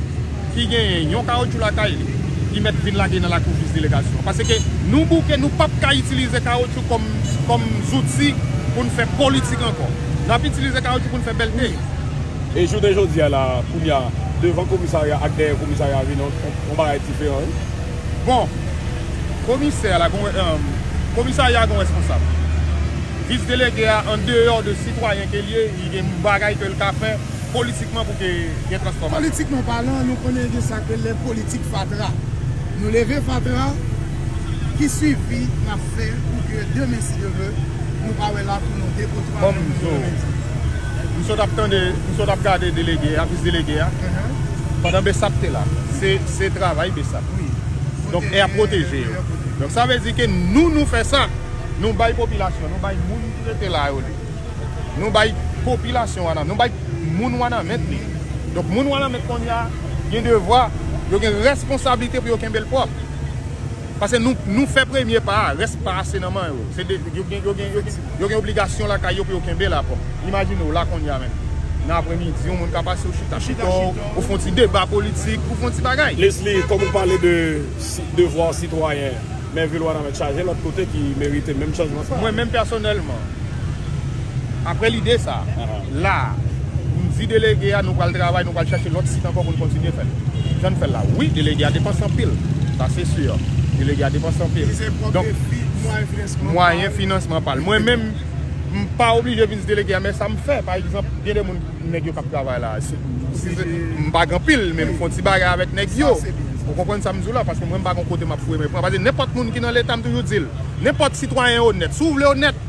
ki genyen yon kawotchou lakay li, ki mèt vin lage nan lakou vis delegasyon. Paske nou bouke, nou p ap ka itilize kawotchou kòm, kòm zouti pou n fè politik ankò. N ap itilize kawotchou pou n fè bèlte. E jounen jodi a la, kounye a, devan komisarya ak dèyè komisarya vin yon, yon, yon bagay diferan, wi. Bon, komisè a la, gon, e, komisarya a gon responsab. Vis delege a, andeyò de sitwayen ke l ye, li gen bagay ke l ka fè politikman pou ke gen transfòmasyon. Politikman palan, nou konnen gen sa k rele politik fatra. Nou leve fatra, ki swivi n ap fè pou ke demen, si Dye vle, nou pa wè la pou nou de pou twa moun nou remet. M sot ap tande, m sot ap gade delege a, vis delege a, pandan BSAP te la. Se, se travay BSAP. Donk, e ap pwoteje yo. Donk, sa vle di ke nou, nou fè sa, nou bay popilasyon, nou bay moun ki rete la yo li. Nou bay popilasyon Wanament, nou bay moun Wanament li. Donk, moun Wanament kounye a gen devwa, yo gen responsablite pou yo kenbe l pwòp. Paske nou, nou fè premye pa a, rès pa a se nan men yo. Se de, yo gen, yo gen, yo gen, yo gen obligasyon lakay yo pou yo kenbe la pwòp. Imajine w la kounye a menm. Nan apremidi, yon moun ka pase, ou chita, chita, chita, ou fè yon ti deba politik, ou fè yon ti bagay. Leslie, kòm ou pale de si, devwa sitwayen, men vil Wanament chaje lòt kote ki merite menm chanjman sa. Mwen menm pèsonèlman, apre lide sa, la, m di delege a, nou pral travay, nou pral chèche lòt sit ankò pou n kontinye fè l. Jan n fè l la. Wi, delege a depanse anpil. Sa se si. Delege a depanse anpil. Donk, mwayen finansman pa l. Mwen menm, m pa oblije vin di delege a, men sa m fè, pa egzanp, gen de moun, nèg yo k ap travay la. Si, si se, m pa gen anpil, men m fè yon ti bagay avèk nèg yo. Ou konprann sa m di w la? Paske mwen, m pa gon kote m ap foure men pran. Paske nenpòt moun ki nan Leta, m toujou di l, nenpòt sitwayen onèt, si w vle onèt,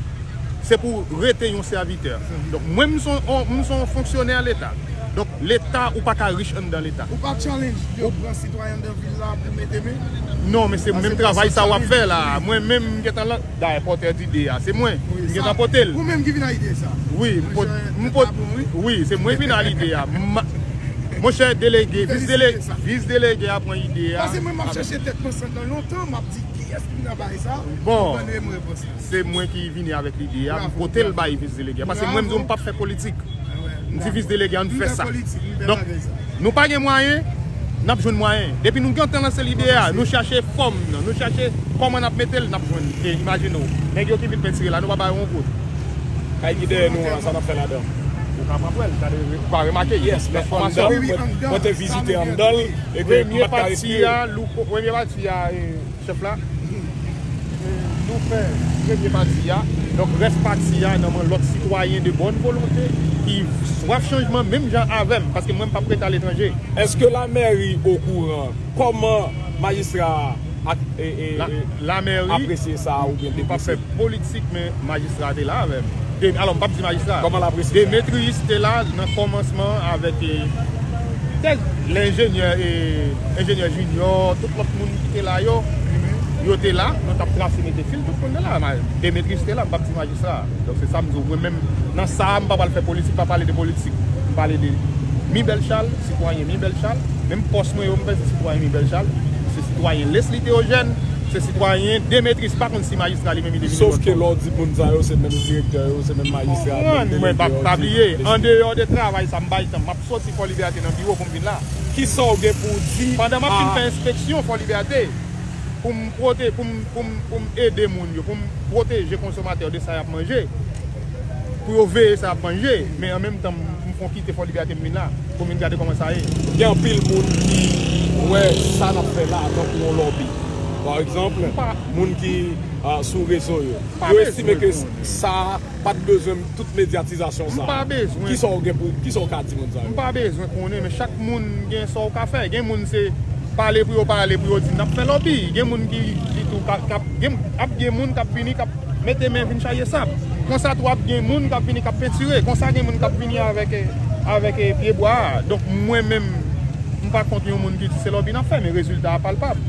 se pou w rete yon sèvitè. Donk, mwen, m se yon, m se yon fonksyonè Leta. Donk, Leta, ou pa ka rich anndan Leta. Ou pa challenge yo pran sitwayen anndan vil la pou mete men? Non, men se menm travay sa w ap fè la. Mwen menm, m gentan lan, dayè, pòtè di ide a, se mwen. M gentan pote l. Ou menm ki vin a ide sa? Wi, m pot, m pot, wi, se mwen ki vin a ide a. Monchè, delege, vis delege, vis delege a pran ide a. Paske mwen, m ap chèche tèt mwen san tan lontan, m ap di, kiyès ki vin a bay sa? Bon, se mwen ki vini avèk lide a, m pote l bay vis delege a. Paske mwen, m di w, m p ap fè politik. M di vis delege a, ann fè sa. Donk, nou pa gen mwayen, n ap jwenn mwayen. Depi nou gentan lanse lide a, nou chache fòm nan, nou chache kòman n ap mete l, n ap jwenn. E imajine w, nèg yo ki vin pentire la, nou pa ba yo yon goud. Kay ki dèyè nou an, sa n ap fè ladan? Ou ka pa wè l, gade, ou ka remake, yes, men anndan, mwen, mwen te vizite anndan l, e ke m pa t ka retire. Premye pati a, Louko, premye pati a, e, chèf la, e, nou fè premye pati a. Donk, rès pati a, nan men lòt sitwayen de bòn volonte ki swaf chanjman, menm jan avè m, paske mwen, m p ap rete aletranje. Èske lamèri okouran kòman majistra a ak, e, e, lamèri apresye sa a oubyen deplise? M p ap fè politik, men majistra a te la avè m. De, alò, m p ap di majistra. Kòman l apresye sa? Demetrius te la nan kòmansman avèk, e, tèt enjenyè, e, enjenyè Junior, tout lòt moun ki te la yo, yo te la, nou t ap trase mete fil, tout moun te la. Ma-, Demetrius te la, m p ap di majistra. Donk, se sa m di w. Mwen menm, nan sa a, m pa pral fè politik, pa pale de politik. M pale de Mibèl Chal, sitwayen Mibèl Chal. Menm pòs mwen yo, m pèse sitwayen Mibèl Chal. Se sitwayen Leslie Théogène, se sitwayen Demetrius, pa konn si majistra li menm li te vini. Sòf ke lè w di moun sa yo, se menm direktè yo, se menm majistra, menm delege yo. Mwen pa, pa bliye, andeyò de travay sa, m bay tan, m ap soti Fò Libète nan biwo pou m vin la. Kisa w gen pou w di? Pandan m ap vin fè enspeksyon Fò Libète, pou m pwote-, pou m, pou m, pou m ede moun yo, pou m pwoteje konsomatè yo de sa y ap manje, pou yo veye sa y ap manje, men an menm tan, m, m fon kite Fò Libète m vin la, pou m vin gade kòman sa ye. Gen anpil moun ki wè sa n ap fè la tankou yon lòbi. Pa egzanp, moun ki, a, sou rezo yo, yo estime ke sa pa t bezwen tout medyatizasyon sa a. M pa bezwen. Kisa w gen pou, kisa w ka di moun sa yo? M pa bezwen konnen, men chak moun gen sa w ka fè. Gen moun se pale pou yo pale, pou yo di n ap fè lòbi. Gen moun ki, ki tou ka, k ap, gen, ap gen moun k ap vini, k ap mete men vin chaje sab. Konsa tou ap gen moun k ap vini, k ap pentire. Konsa gen moun k ap vini avèk, eh, avèk, eh, pyebwa a. Donk, mwen menm, m pa kont yon moun ki di se lòbi n ap fè, men rezilta a palpab.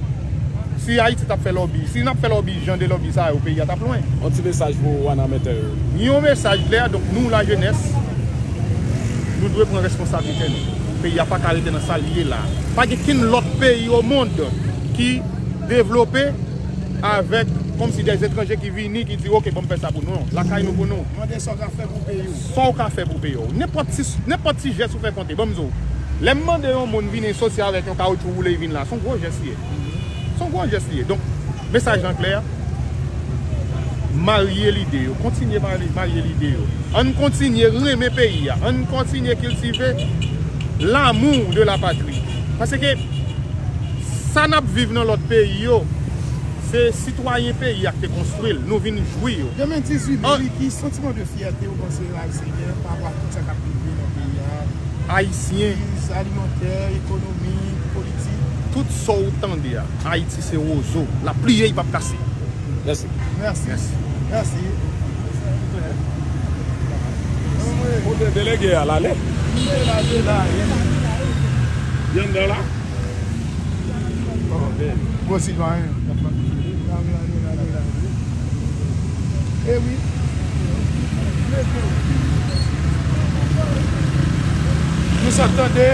Si Ayiti t ap fè lòbi, si n ap fè lòbi, jan de lòbi sa yo, peyi a t ap lwen. Yon ti mesaj pou Wanamentan yo. Yon mesaj klè, donk nou lajenès, nou dwe pran responsablite nou. Peyi a pa ka rete nan sa l ye la. Pa gen kenn lòt peyi o mond ki devlope avèk, kòmsi, dè etranje ki vini, ki di, "Oke, ban m fè sa pou nou." Non, lakay nou pou nou. Mande sa w ka fè pou peyi w. Sa w ka fè pou peyi w. Nenpòt ti, nenpòt ti jès ou fè konte. Ban m di w, lè m mande yon moun vini soti avèk yon kawotchou woule, li vin la, se yon gwo jès li ye. Se yon gwo jès li ye. Donk, mesaj lan klè. Marye lide yo. Kontinye marye, marye lide yo. Ann kontinye renmen peyi a. Ann kontinye kiltive l'amour de la patrie. Paske sa n ap viv nan lòt peyi yo, se sitwayen peyi a ki te konstwi l. Nou vin jwi yo. Demen dizuit me, ki santiman de fyète ou panse Ayisyen gen pa rapò a tout sa k ap rive nan peyi a? Ayisyen. Kriz alimantè, ekonomik, politik. Tout sa w tande a, Ayiti se wozo. L ap pliye, li p ap kase. Mèsi. Mèsi. Mèsi. Mèsi. Kote delege a, l ale? Li la, li la. Li anndan la? Bon sitwayen. E wi. Nou sot tande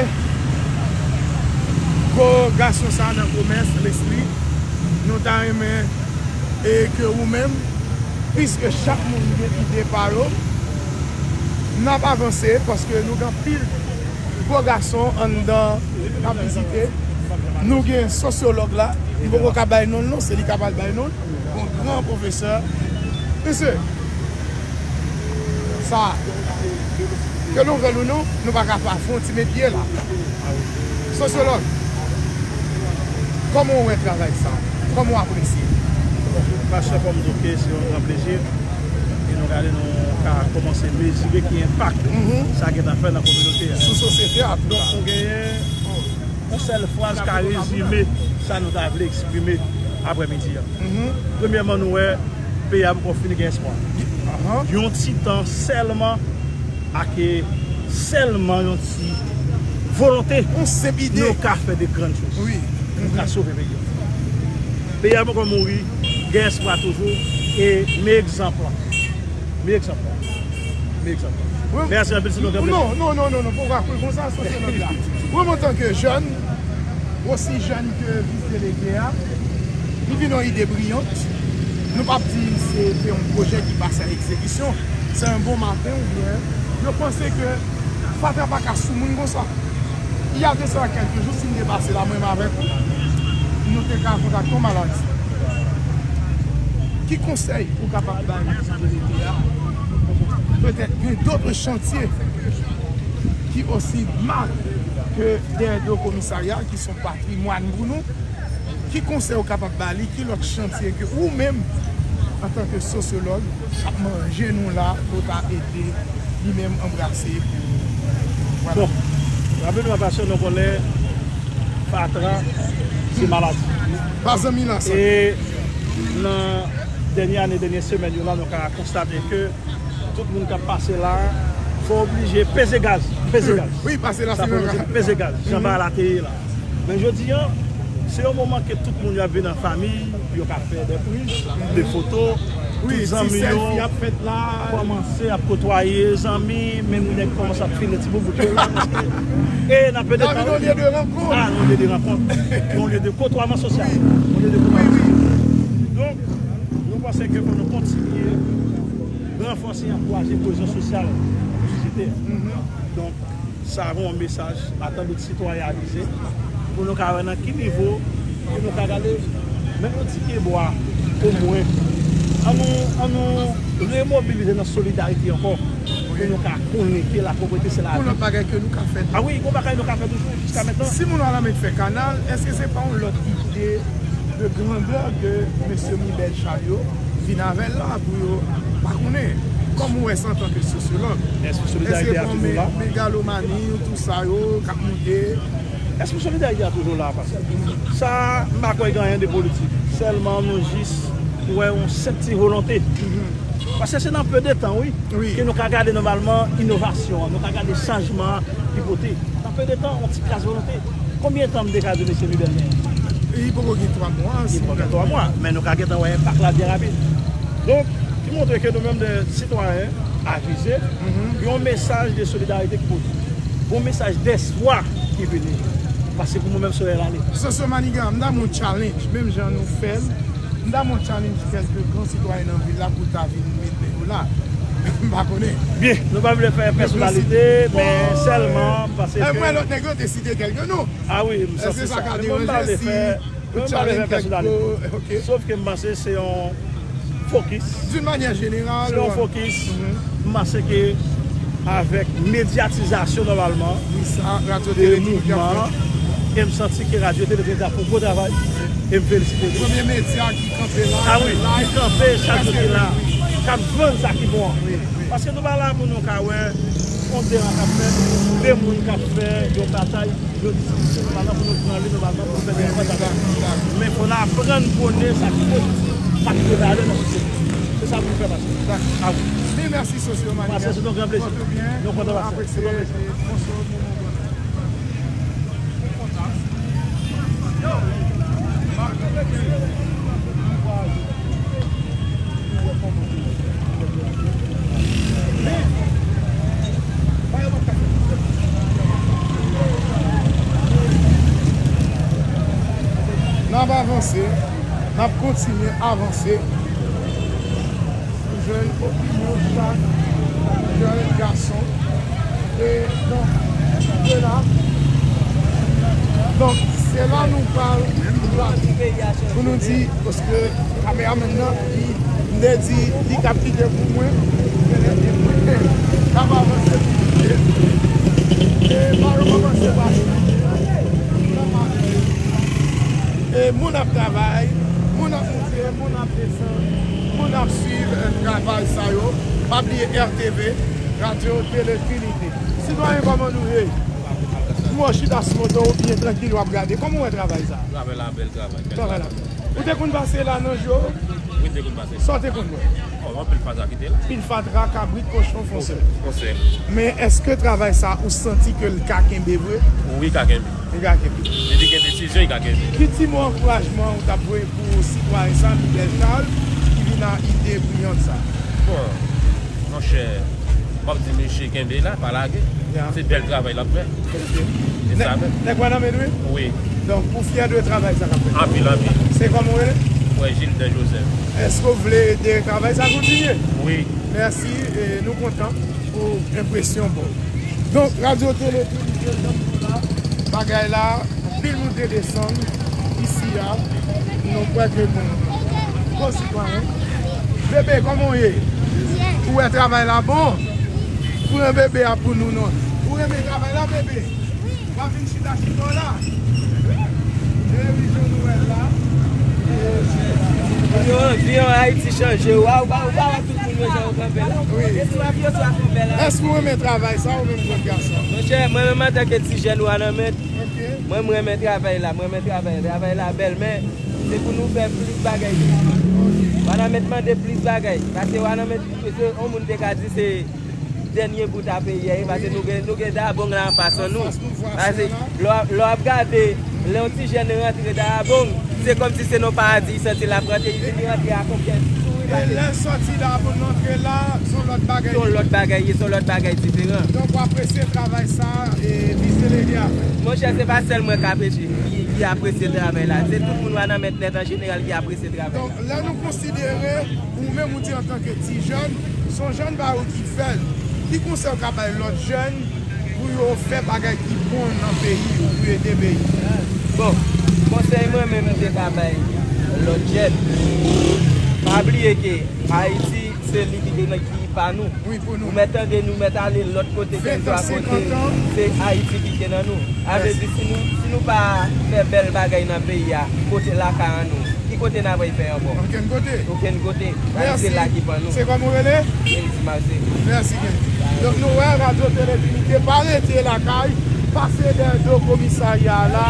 gwo gason sa nan komès, Leslie. Nou ta renmen e ke ou menm, piske chak moun gen ide pa yo, n ap avanse paske nou gen anpil gwo gason anndan k ap vizite. Nou gen sosyològ la, m poko ka bay non l non, se li k ap al bay non l. Yon gran pwofesè. Mesye, sa, ke nou vle l ou non, nou pa ka pa fè yon ti met pye la. Sosyològ, kòman w wè travay sa? Kòman w apresye? Bon, pastè, kòm m di w ke se yon gran plezi, e nou gade nou ka kòmanse mezire ki enpak sa gentan fè nan kominote a. Sou sosyete a, tou. Donk, nou genyen Yon sèl fraz ka rezime sa nou ta vle eksprime aprèmidi a. Premyèman, nou wè peyi a poko fin gen espwa. Yon ti tan sèlman, ak sèlman yon ti volonte, nou ka fè de grann choz. Nou ka sove peyi a. Peyi a poko mouri, gen espwa toujou, e men egzanp lan. Men egzanp lan. Men egzanp lan. Mèsi anpil, se nou ki anpil. Non, non, non, non, non, poko kouri konsa, sosyològ la. Mwen, antanke jèn, osi jèn ke vis delege a, li vin yon ide briyant. Nou p ap di se te yon pwojè ki pase a egzekisyon. Se yon bon maten oubyen yo panse ke fatra pa ka sou moun konsa. Il y a de cela quelques jours, si m te pase la, mwen menm avèk ou, nou te ka kontakte yon maladi. Ki konsèy ou kapab bay vis delege a? Petèt gen dòt chantye ki osi mal ke dèyè do komisarya, ki se yon patrimwàn pou nou. Ki konsèy ou kapab ba li? Ki lòt chantye ke ou menm, antanke sosyològ, k ap manje nou la, pou ta ede li menm anbrase pou, vwala. Bon, rapidman, paske nou konnen fatra se maladi. Pa zanmi la sa. E nan dènye ane, dènye semèn yo la, nou ka konstate ke tout moun k ap pase la, fò oblije peze gaz, peze gaz. Wi, pase la, sa fò nou di peze gaz, jan bagay la te ye la. Men jodi a, se yon moman ke tout moun yo ap vin an fanmi, yo ka fè de priz, de foto, tout zanmi yo kòmanse ap kotwaye zanmi, menm nèg kòmanse ap file ti boubout yo la. E nan pe de tan, yon lye de rankont. Ah, yon lye de rankont. Yon lye de kotwayman sosyal. Yon lye de kotwayman sosyal. Donk, nou panse ke fò nou kontinye ranfòse, ankouraje koezyon sosyal nan sosyete a. Donk, sa a yon mesaj a tan dòt sitwayen avize, pou nou ka wè nan ki nivo, pou nou ka gade, menm yon ti pye bwa, omwen, an nou, an nou remobilize nan solidarite ankò, pou nou ka konnen ke lapovrete se lavi. Yon lòt bagay ke nou ka fè tou. Ah wi, yon bagay nou ka fè toujou, jiska mentnan. Si moun yo al anmèt fè kanal, èske se pa yon lòt ide de grandè ke mesye Mibel Chariot vin avè l la pou yo, pa konnen, kòman ou wè sa antanke sosyològ? Èske solidarite a toujou la? Èske bon, me-, megalomani, tout sa yo k ap moute? Èske solidarite a toujou la? Paske sa, m pa kwè gen anyen de politik. Sèlman nou jis wè yon senp ti volonte. Paske se nan pe de tan, wi, ke nou ka gade nòmalman inovasyon an, nou ka gade chanjman an ki pote. Nan pe de tan, yon ti kras volonte. Konbyen tan m te ka di mesye Mibel genyen? Li poko gen twa mwa. Li poko gen twa mwa, men nou ka gentan wè enpak la byen rapid. Donk, ki montre ke nou menm de sitwayen avize, yon mesaj de solidarite ki pote. Yon mesaj dèspwa ki vini. Paske pou mwen menm, se lè l ale. Sosyo Maniga, m ta ban w challenge, menm jan nou fè l. M ta ban w challenge kèlke gran sitwayen nan vil la pou ta vin met men yo la. M pa konnen. Byen, nou pa vle fè pèsonalite, men sèlman paske. E mwen, lòt nèg yo te site kèlke non. Ah wi, m santi sa. Èske sa ka deranje si ou challenge kèk gwo? Ok. Sòf ke m panse se yon fokis. D'une manière générale, se yon fokis. M panse ke avèk medyatizasyon nòmalman de mouvman an, e m santi ke Radyo Tele Trinite ap fè yon gwo travay, e m felisite yo. Premye medya ki kanpe la, ah wi, ki kanpe chak jou ki la, k ap vann sa ki bon an. Paske nou pa la pou nou ka wè yon deran k ap fèt, de moun k ap fè yon batay. Yo di se nòmalman pou nou pran li, nòmalman pou nou fè de efò. Men fò n aprann pwone sa ki pozitif, sa ki gen valè nan sosyete. Se sa pou nou fè pase. Dakò. A wi. Mil mèsi, Sosyo Maniga. Pase, se yon gran plezi. Pòte w byen. Nou kontan pase. Apresye. Se yon plezi. Bonswa, moun, moun. N ap avanse, n ap kontinye avanse. Jwenn opinyon chak jèn gason. E, donk, se la. Donk, se la nou pral pou nou di, paske kameramann nan, li, m te di, li t ap kite pou mwen, l ap avanse pou li. E, pa yo kòmanse pase. E, moun ap travay, moun ap monte, moun ap desann, moun ap swiv, eh, travay sa yo. Pa bliye R T V, Radyo Tele Trinite. Sitwayen, kòman nou ye? Ou chita sou moto w byen trankil, w ap gade. Kòman w wè travay sa? Travay la bèl travay, bèl travay. Travay la bèl. Ou te konn pase la nan jou? Wi, m te konn pase. Sa w te konn wè? Oh, anpil fatra ki te la. Pil fatra, kabrit, kochon, fon sèl. Fon sèl. Men èske travay sa, ou santi ke l ka kenbe vre? Wi, ka kenbe. Li ka kenbe. Depi gen desizyon, li ka kenbe. Ki ti mo ankourajman ou t ap voye pou sitwayen sa, Michel Charles, ki vin a ide briyan sa? Bon, monchè, m ap di mesye kenbe la, pa lage. Ya. Se bèl travay l ap fè. Ok. Se sa menm. Nèg Wanament wi? Wi. Donk, ou fyè de travay sa k ap fèt? Anpil, anpil. Se kòman w rele? Mwen Gilbert Joseph. Èske w vle ede travay sa kontinye? Wi. Mèsi, e nou kontan pou enpresyon pa w. Donk, Radyo Tele Trinité, janm nou la, bagay la, anpil moun te desann isi a, nou kwè ke bon, bon sitwayen. Bebe, kòman w ye? Byen. Ou wè travay la bon? Pran bebe a pou nou non. Ou renmen travay la, bebe? W ap vin chita chita w la? E wi, jan nou wè l la. Yo, vi an Ayiti chanje. Wa, ou pa, ou pa wè tout moun yo jan yo kanpe la? Wi. E swa vi yo swa kanpe la. Èske ou renmen travay sa ou menm jèn gason? Monchè, mwen menm antanke ti jèn Wanament, ok, mwen, mwen renmen travay la, mwen renmen travay, travay la bèl, men se pou nou fè plis bagay. Ok. Wanament mande plis bagay, paske Wanament, se yon moun te ka di se dènye bout a peyi a ye, paske nou gen, nou gen Dabong la anfas an nou. Anfas nou, vwazen an. Paske lè w ap, lè w ap gade, lè yon ti jèn rantre Dabong, se kòmsi se nan yon paradi li santi l ap rantre, li vin rantre ak yon kè souri. E lè l sòti Dabong, l antre la, se yon lòt bagay. Se yon lòt bagay, se yon lòt bagay diferan. Donk, w apresye travay sa, e, vis delege a fè? Monchè, se pa sèl mwen k apresye, ki, ki apresye travay la. Se tout moun Wanament nèt an jeneral ki apresye travay la. Donk, lè nou konsidere, ou menm ou di antanke ti jèn, se yon jèn ba ou ki fè l. Ki konsèy ou ka bay lòt jèn pou yo fè bagay ki bon nan peyi yo, pou ede peyi? Bon, konsèy mwen menm m te ka bay lòt jèn, pa bliye ke Ayiti se li ki te nan, ki pa nou. Wi, pou nou. Ou mèt tande, nou mèt ale lòt kote, kèlkeswa kote, se Ayiti ki te nan nou. Sa vle di, si nou, si nou pa fè bèl bagay nan peyi a, kote lakay an nou, ki kote n ap al fè ankò? Okenn kote. Okenn kote. Paske se la ki pa nou. Se kòman w rele? Kendy Marcelus. Mèsi, Kendy. Donk, nou wè Radyo Tele Trinité pa rete lakay, pase dèyè do komisarya a la,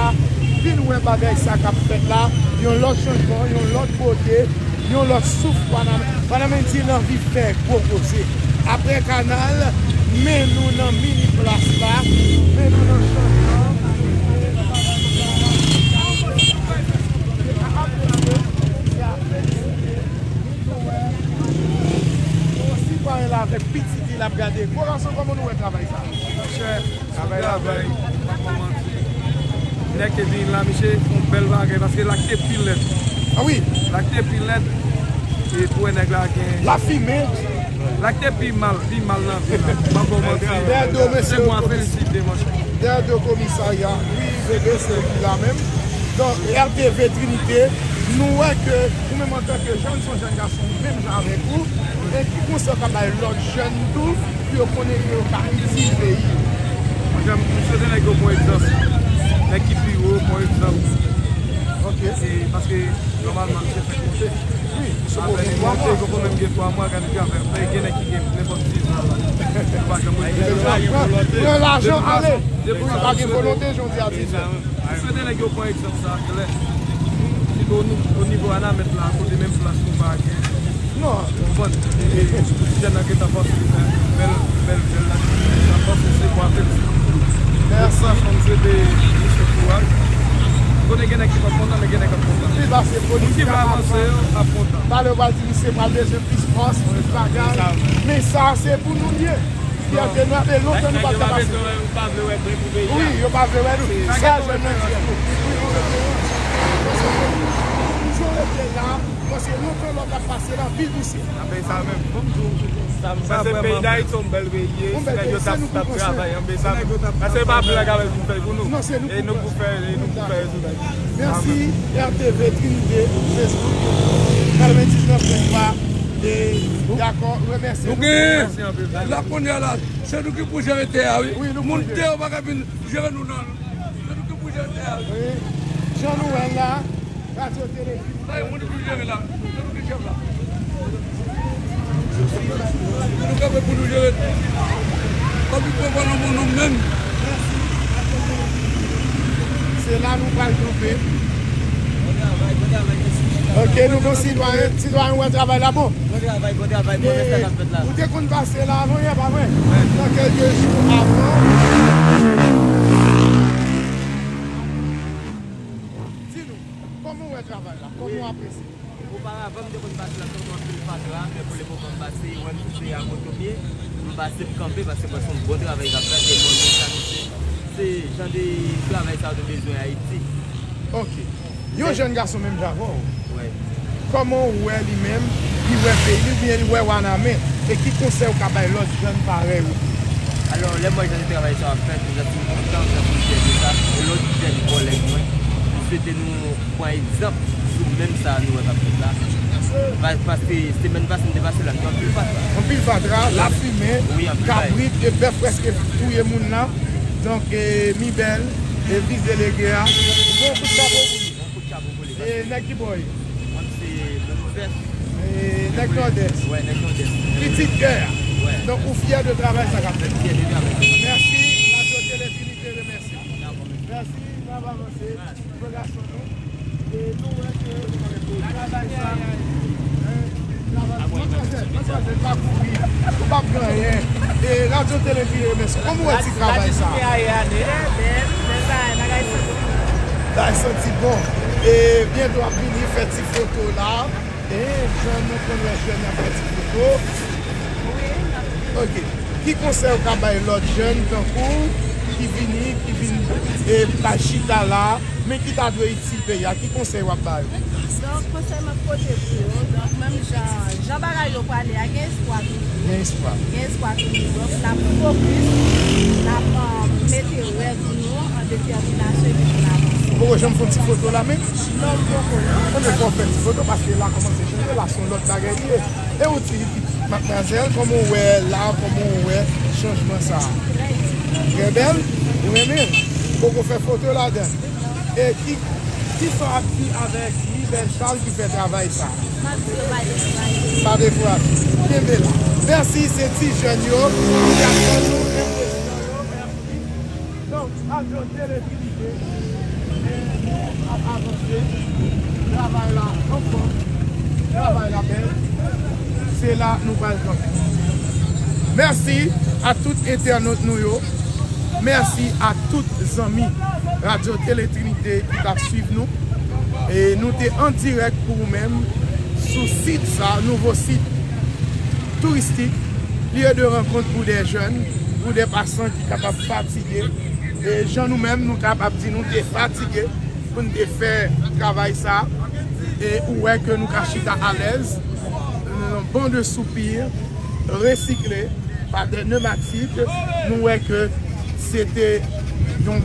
vin wè bagay sa k ap fèt la, yon lòt chanjman, yon lòt bote, yon lòt souf. Wanament, Wanament di l anvi fè gwo koze. Apre kanal, men nou nan mini plas la, men nou nan chanm nan. Yon sitwayen la avèk pitit li l ap gade. Gwo gason, kòman nou wè travay sa? Monchè, travay la bèl, m ap ba w manti. Nèg te vin la, misye fè yon bèl bagay, paske l ak te pi lèd. Ah wi. L ak te pi lèd, e pou wè nèg la gen. L ap fimen. L ak te pi mal, pi mal nan vi la. M ap ba w manti. Dèyè do mesye. Se mwen felisite, monchè. Dèyè do komisarya, wi, bebe, se li la menm. Donk, R T V Trinité, nou wè ke ou menm antanke jèn, se yon jèn gason menm jan avèk ou, e ki konsèy w ka bay lòt jèn tou, pou yo konnen ke yo ka itil peyi yo? Mwen, m swete nèg yo pran egzanp. Nèg ki pi wo, pran egzanp. Ok. E, paske, nòmalman, misye fèk monte. Wi, misye monte, li monte, li poko menm gen twa mwa, gade travay l ap fè, gen nèg ki gen nenpòt dizan la. Yo pa janm wè. Pran lajan, ale. Wi, pa gen volonte, jan w di a, dizan. M swete nèg yo pran egzanp sa a klè. Sitou o ni-, o nivo Wanament la, kote menm plas nou pa gen. Non. Ou konprann? E, ti jèn nan gentan panse li fè bèl, bèl, bèl la. Sa panse se bwa fè l. Mèsi. Sa, m swete misye kouraj. Kote gen nèg ki p ap kontan, men gen nèg k ap kontan. Pi pase politik la. Moun ki vle avanse yo ap kontan. Talè w pral di misye pral bezwen plis fòs, plis bagay. Men sa, se pou nou l ye. Fyète nou, ap lontan nou pa t ka pase. Wi, yo pa vle wè nou. Sa jèn nan di a. Wi, wi, wi. Jan w rete la, paske lontan lòt ap pase la, pi douse. Anben sa menm. Sa se peyi Dayiti, yon bèl peyi ye. Si nèg yo t ap, t ap travay, anben sa menm. Paske pa blag avèk nou fè pou nou. E nou pou fè, e nou pou fè rezilta. Mèsi, R T V Trinité, Facebook, katrevendiznèf pwen twa. E, dakò, remèsye nou. Nou gen, la kounye a la, se nou ki pou jere tè a, wi. Wi, nou pou jere. Moun tè yo pa ka vin jere nou, non. Se nou ki pou jere tè a, wi. Wi. Jan nou wè l la, Radyo Tele Trinité. Bay moun ki pou jere la. Se nou ki chèf la. Nou kanpe pou nou jere. Pa vin pran pa nan men nou menm. Mèsi. Se la nou pral kanpe. Bon travay, bon travay, mesye. Ok, nou gon sitwayen, sitwayen wè travay la bon. Bon travay, bon travay, bon travay, sa k ap fèt la. Ou te konn pase la avan yè, pa vre? Nan kèlke jou avan. Di nou, kòman w wè travay la? Kòman w apresye? Oparavan, m te konn pase la tankou anpil fatra, men pou lemoman m pase, wè m se a moto m ye, m pase m kanpe, paske mwen se yon bon travay k ap fèt, e mwen menm sa nou se, se jan de travay sa yo te bezwen Ayiti. Ok. Yon jèn gason menm jan avè w. Wè. Kòman w wè li menm, li wè peyi li, oubyen li wè Wanament, e ki konsèy ou ka bay lòt jèn parèy ou? Alò, lè m wè jan de travay sa yo ap fèt, m santi m kontan, m santi m fyè de sa, e lòt jèn kòlèg mwen, m swete nou pran egzanp sou menm sa nou wè k ap fèt la. Pa-, paske semèn pase, m te pase la, m te anpil fatra. Anpil fatra, lafimen, kabrit, e bèf prèske touye moun nan. Donk, e, mi bèl, e vis delege a. Bon kout chapo pou li. Bon kout chapo pou li. E nèg ki bò w ye? Mwen se Monpès. E nèg Nòdès. Wè, nèg Nòdès. Pitit kè a. Wè. Donk, ou fyè de travay sa k ap fèt. Fyè de travay. Mèsi, Radyo Tele Trinite remèsye w. Mèsi, n ap avanse. Bon gason nou. E nou wè ke travay sa, travay, manmzèl, manmzèl, pa kouri. Ou p ap gen anyen. E Radyo Tele Trinite remèsye w. Kòman w wè ti travay sa? Trè bèl, bèl bagay, bagay santi bon. Bagay santi bon. E byento w ap vini fè ti foto la. E jan nou konn wè jèn y ap fè ti foto. Ok. Ki konsèy ou ka bay lòt jèn tankou w ki vini, ki vin, e, ka chita la, men ki ta dwe itil peyi a? Ki konsèy w ap ba yo? Donk, konsèy m ap pote pou yo, donk, menm jan, jan bagay yo prale a, gen espwa toujou. Gen espwa. Gen espwa toujou. Donk, n ap fokis, n ap, um, mete rèv nou an detèminasyon epi pou n avanse. Ou poko janm fè yon ti foto la menm? Non, m poko, non. Ebyen, fò w fè ti foto paske la kòmanse chanje, la se yon lòt bagay li ye. E ou ti Madmwazèl, kòman w wè la, kòman w wè chanjman sa a? Trè bèl. Ou renmen l? Poko fè foto ladan l. E ki, kisa w ap di avèk Mibèl Charles ki fè travay sa a? M ap di yo pa dekouraje. Pa dekouraje. Kenbe la. Mèsi, se ti jèn yo ki ap ban nou enpresyon yo. Mèsi. Donk, Radyo Tele Trinite, e nou ap avanse. Travay la anfòm, travay la bèl. Se la nou pral kanpe. Mèsi a tout entènòt nou yo. Mèsi a tout zanmi Radyo Tele Trinite ki t ap swiv nou. E nou te an dirèk pou ou menm sou sit sa, nouvo sit touristik, lieu de rencontre pour des jeunes, pour des passants ki kapab fatige. E jan nou menm, nou kapab di nou te fatige pou n te fè travay sa. E ou wè ke nou ka chita alèz, yon bon de soupir, resikle pa de nematik, nou wè ke se te yon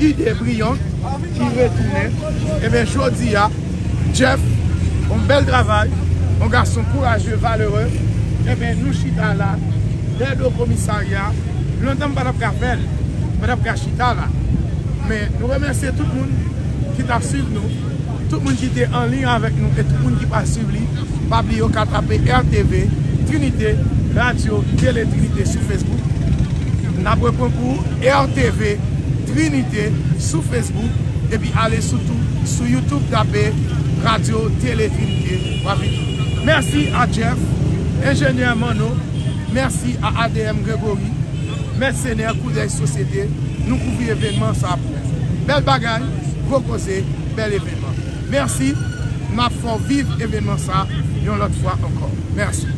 ide briyan ki retounen. Ebyen, jodi a, Jeff, yon bèl travay, yon gason kouraje, valere. Ebyen, nou chita la, dèyè do komisarya. Lontan m pa t ap ka fè l, m pa t ap ka chita la. Men, nou remèsye tout moun ki t ap swiv nou, tout moun ki te an liy avèk nou e tout moun ki pa swiv li. Pa bliye w ka tape R T V Trinite, Radyo Tele Trinite sou Facebook. N ap repran pou R T V Trinite sou Facebook, epi ale sou tou, sou YouTube, tape Radyo Tele Trinite, w ap vin. Mèsi a Jeff, enjenyè Manno, mèsi a A D M Gregory, mèsenè Koudèy Sosyete, nou kouvri evènman sa a pou ou. Bèl bagay, gwo koze, bèl evènman. Mèsi, n ap fè w viv evènman sa a yon lòt fwa ankò. Mèsi.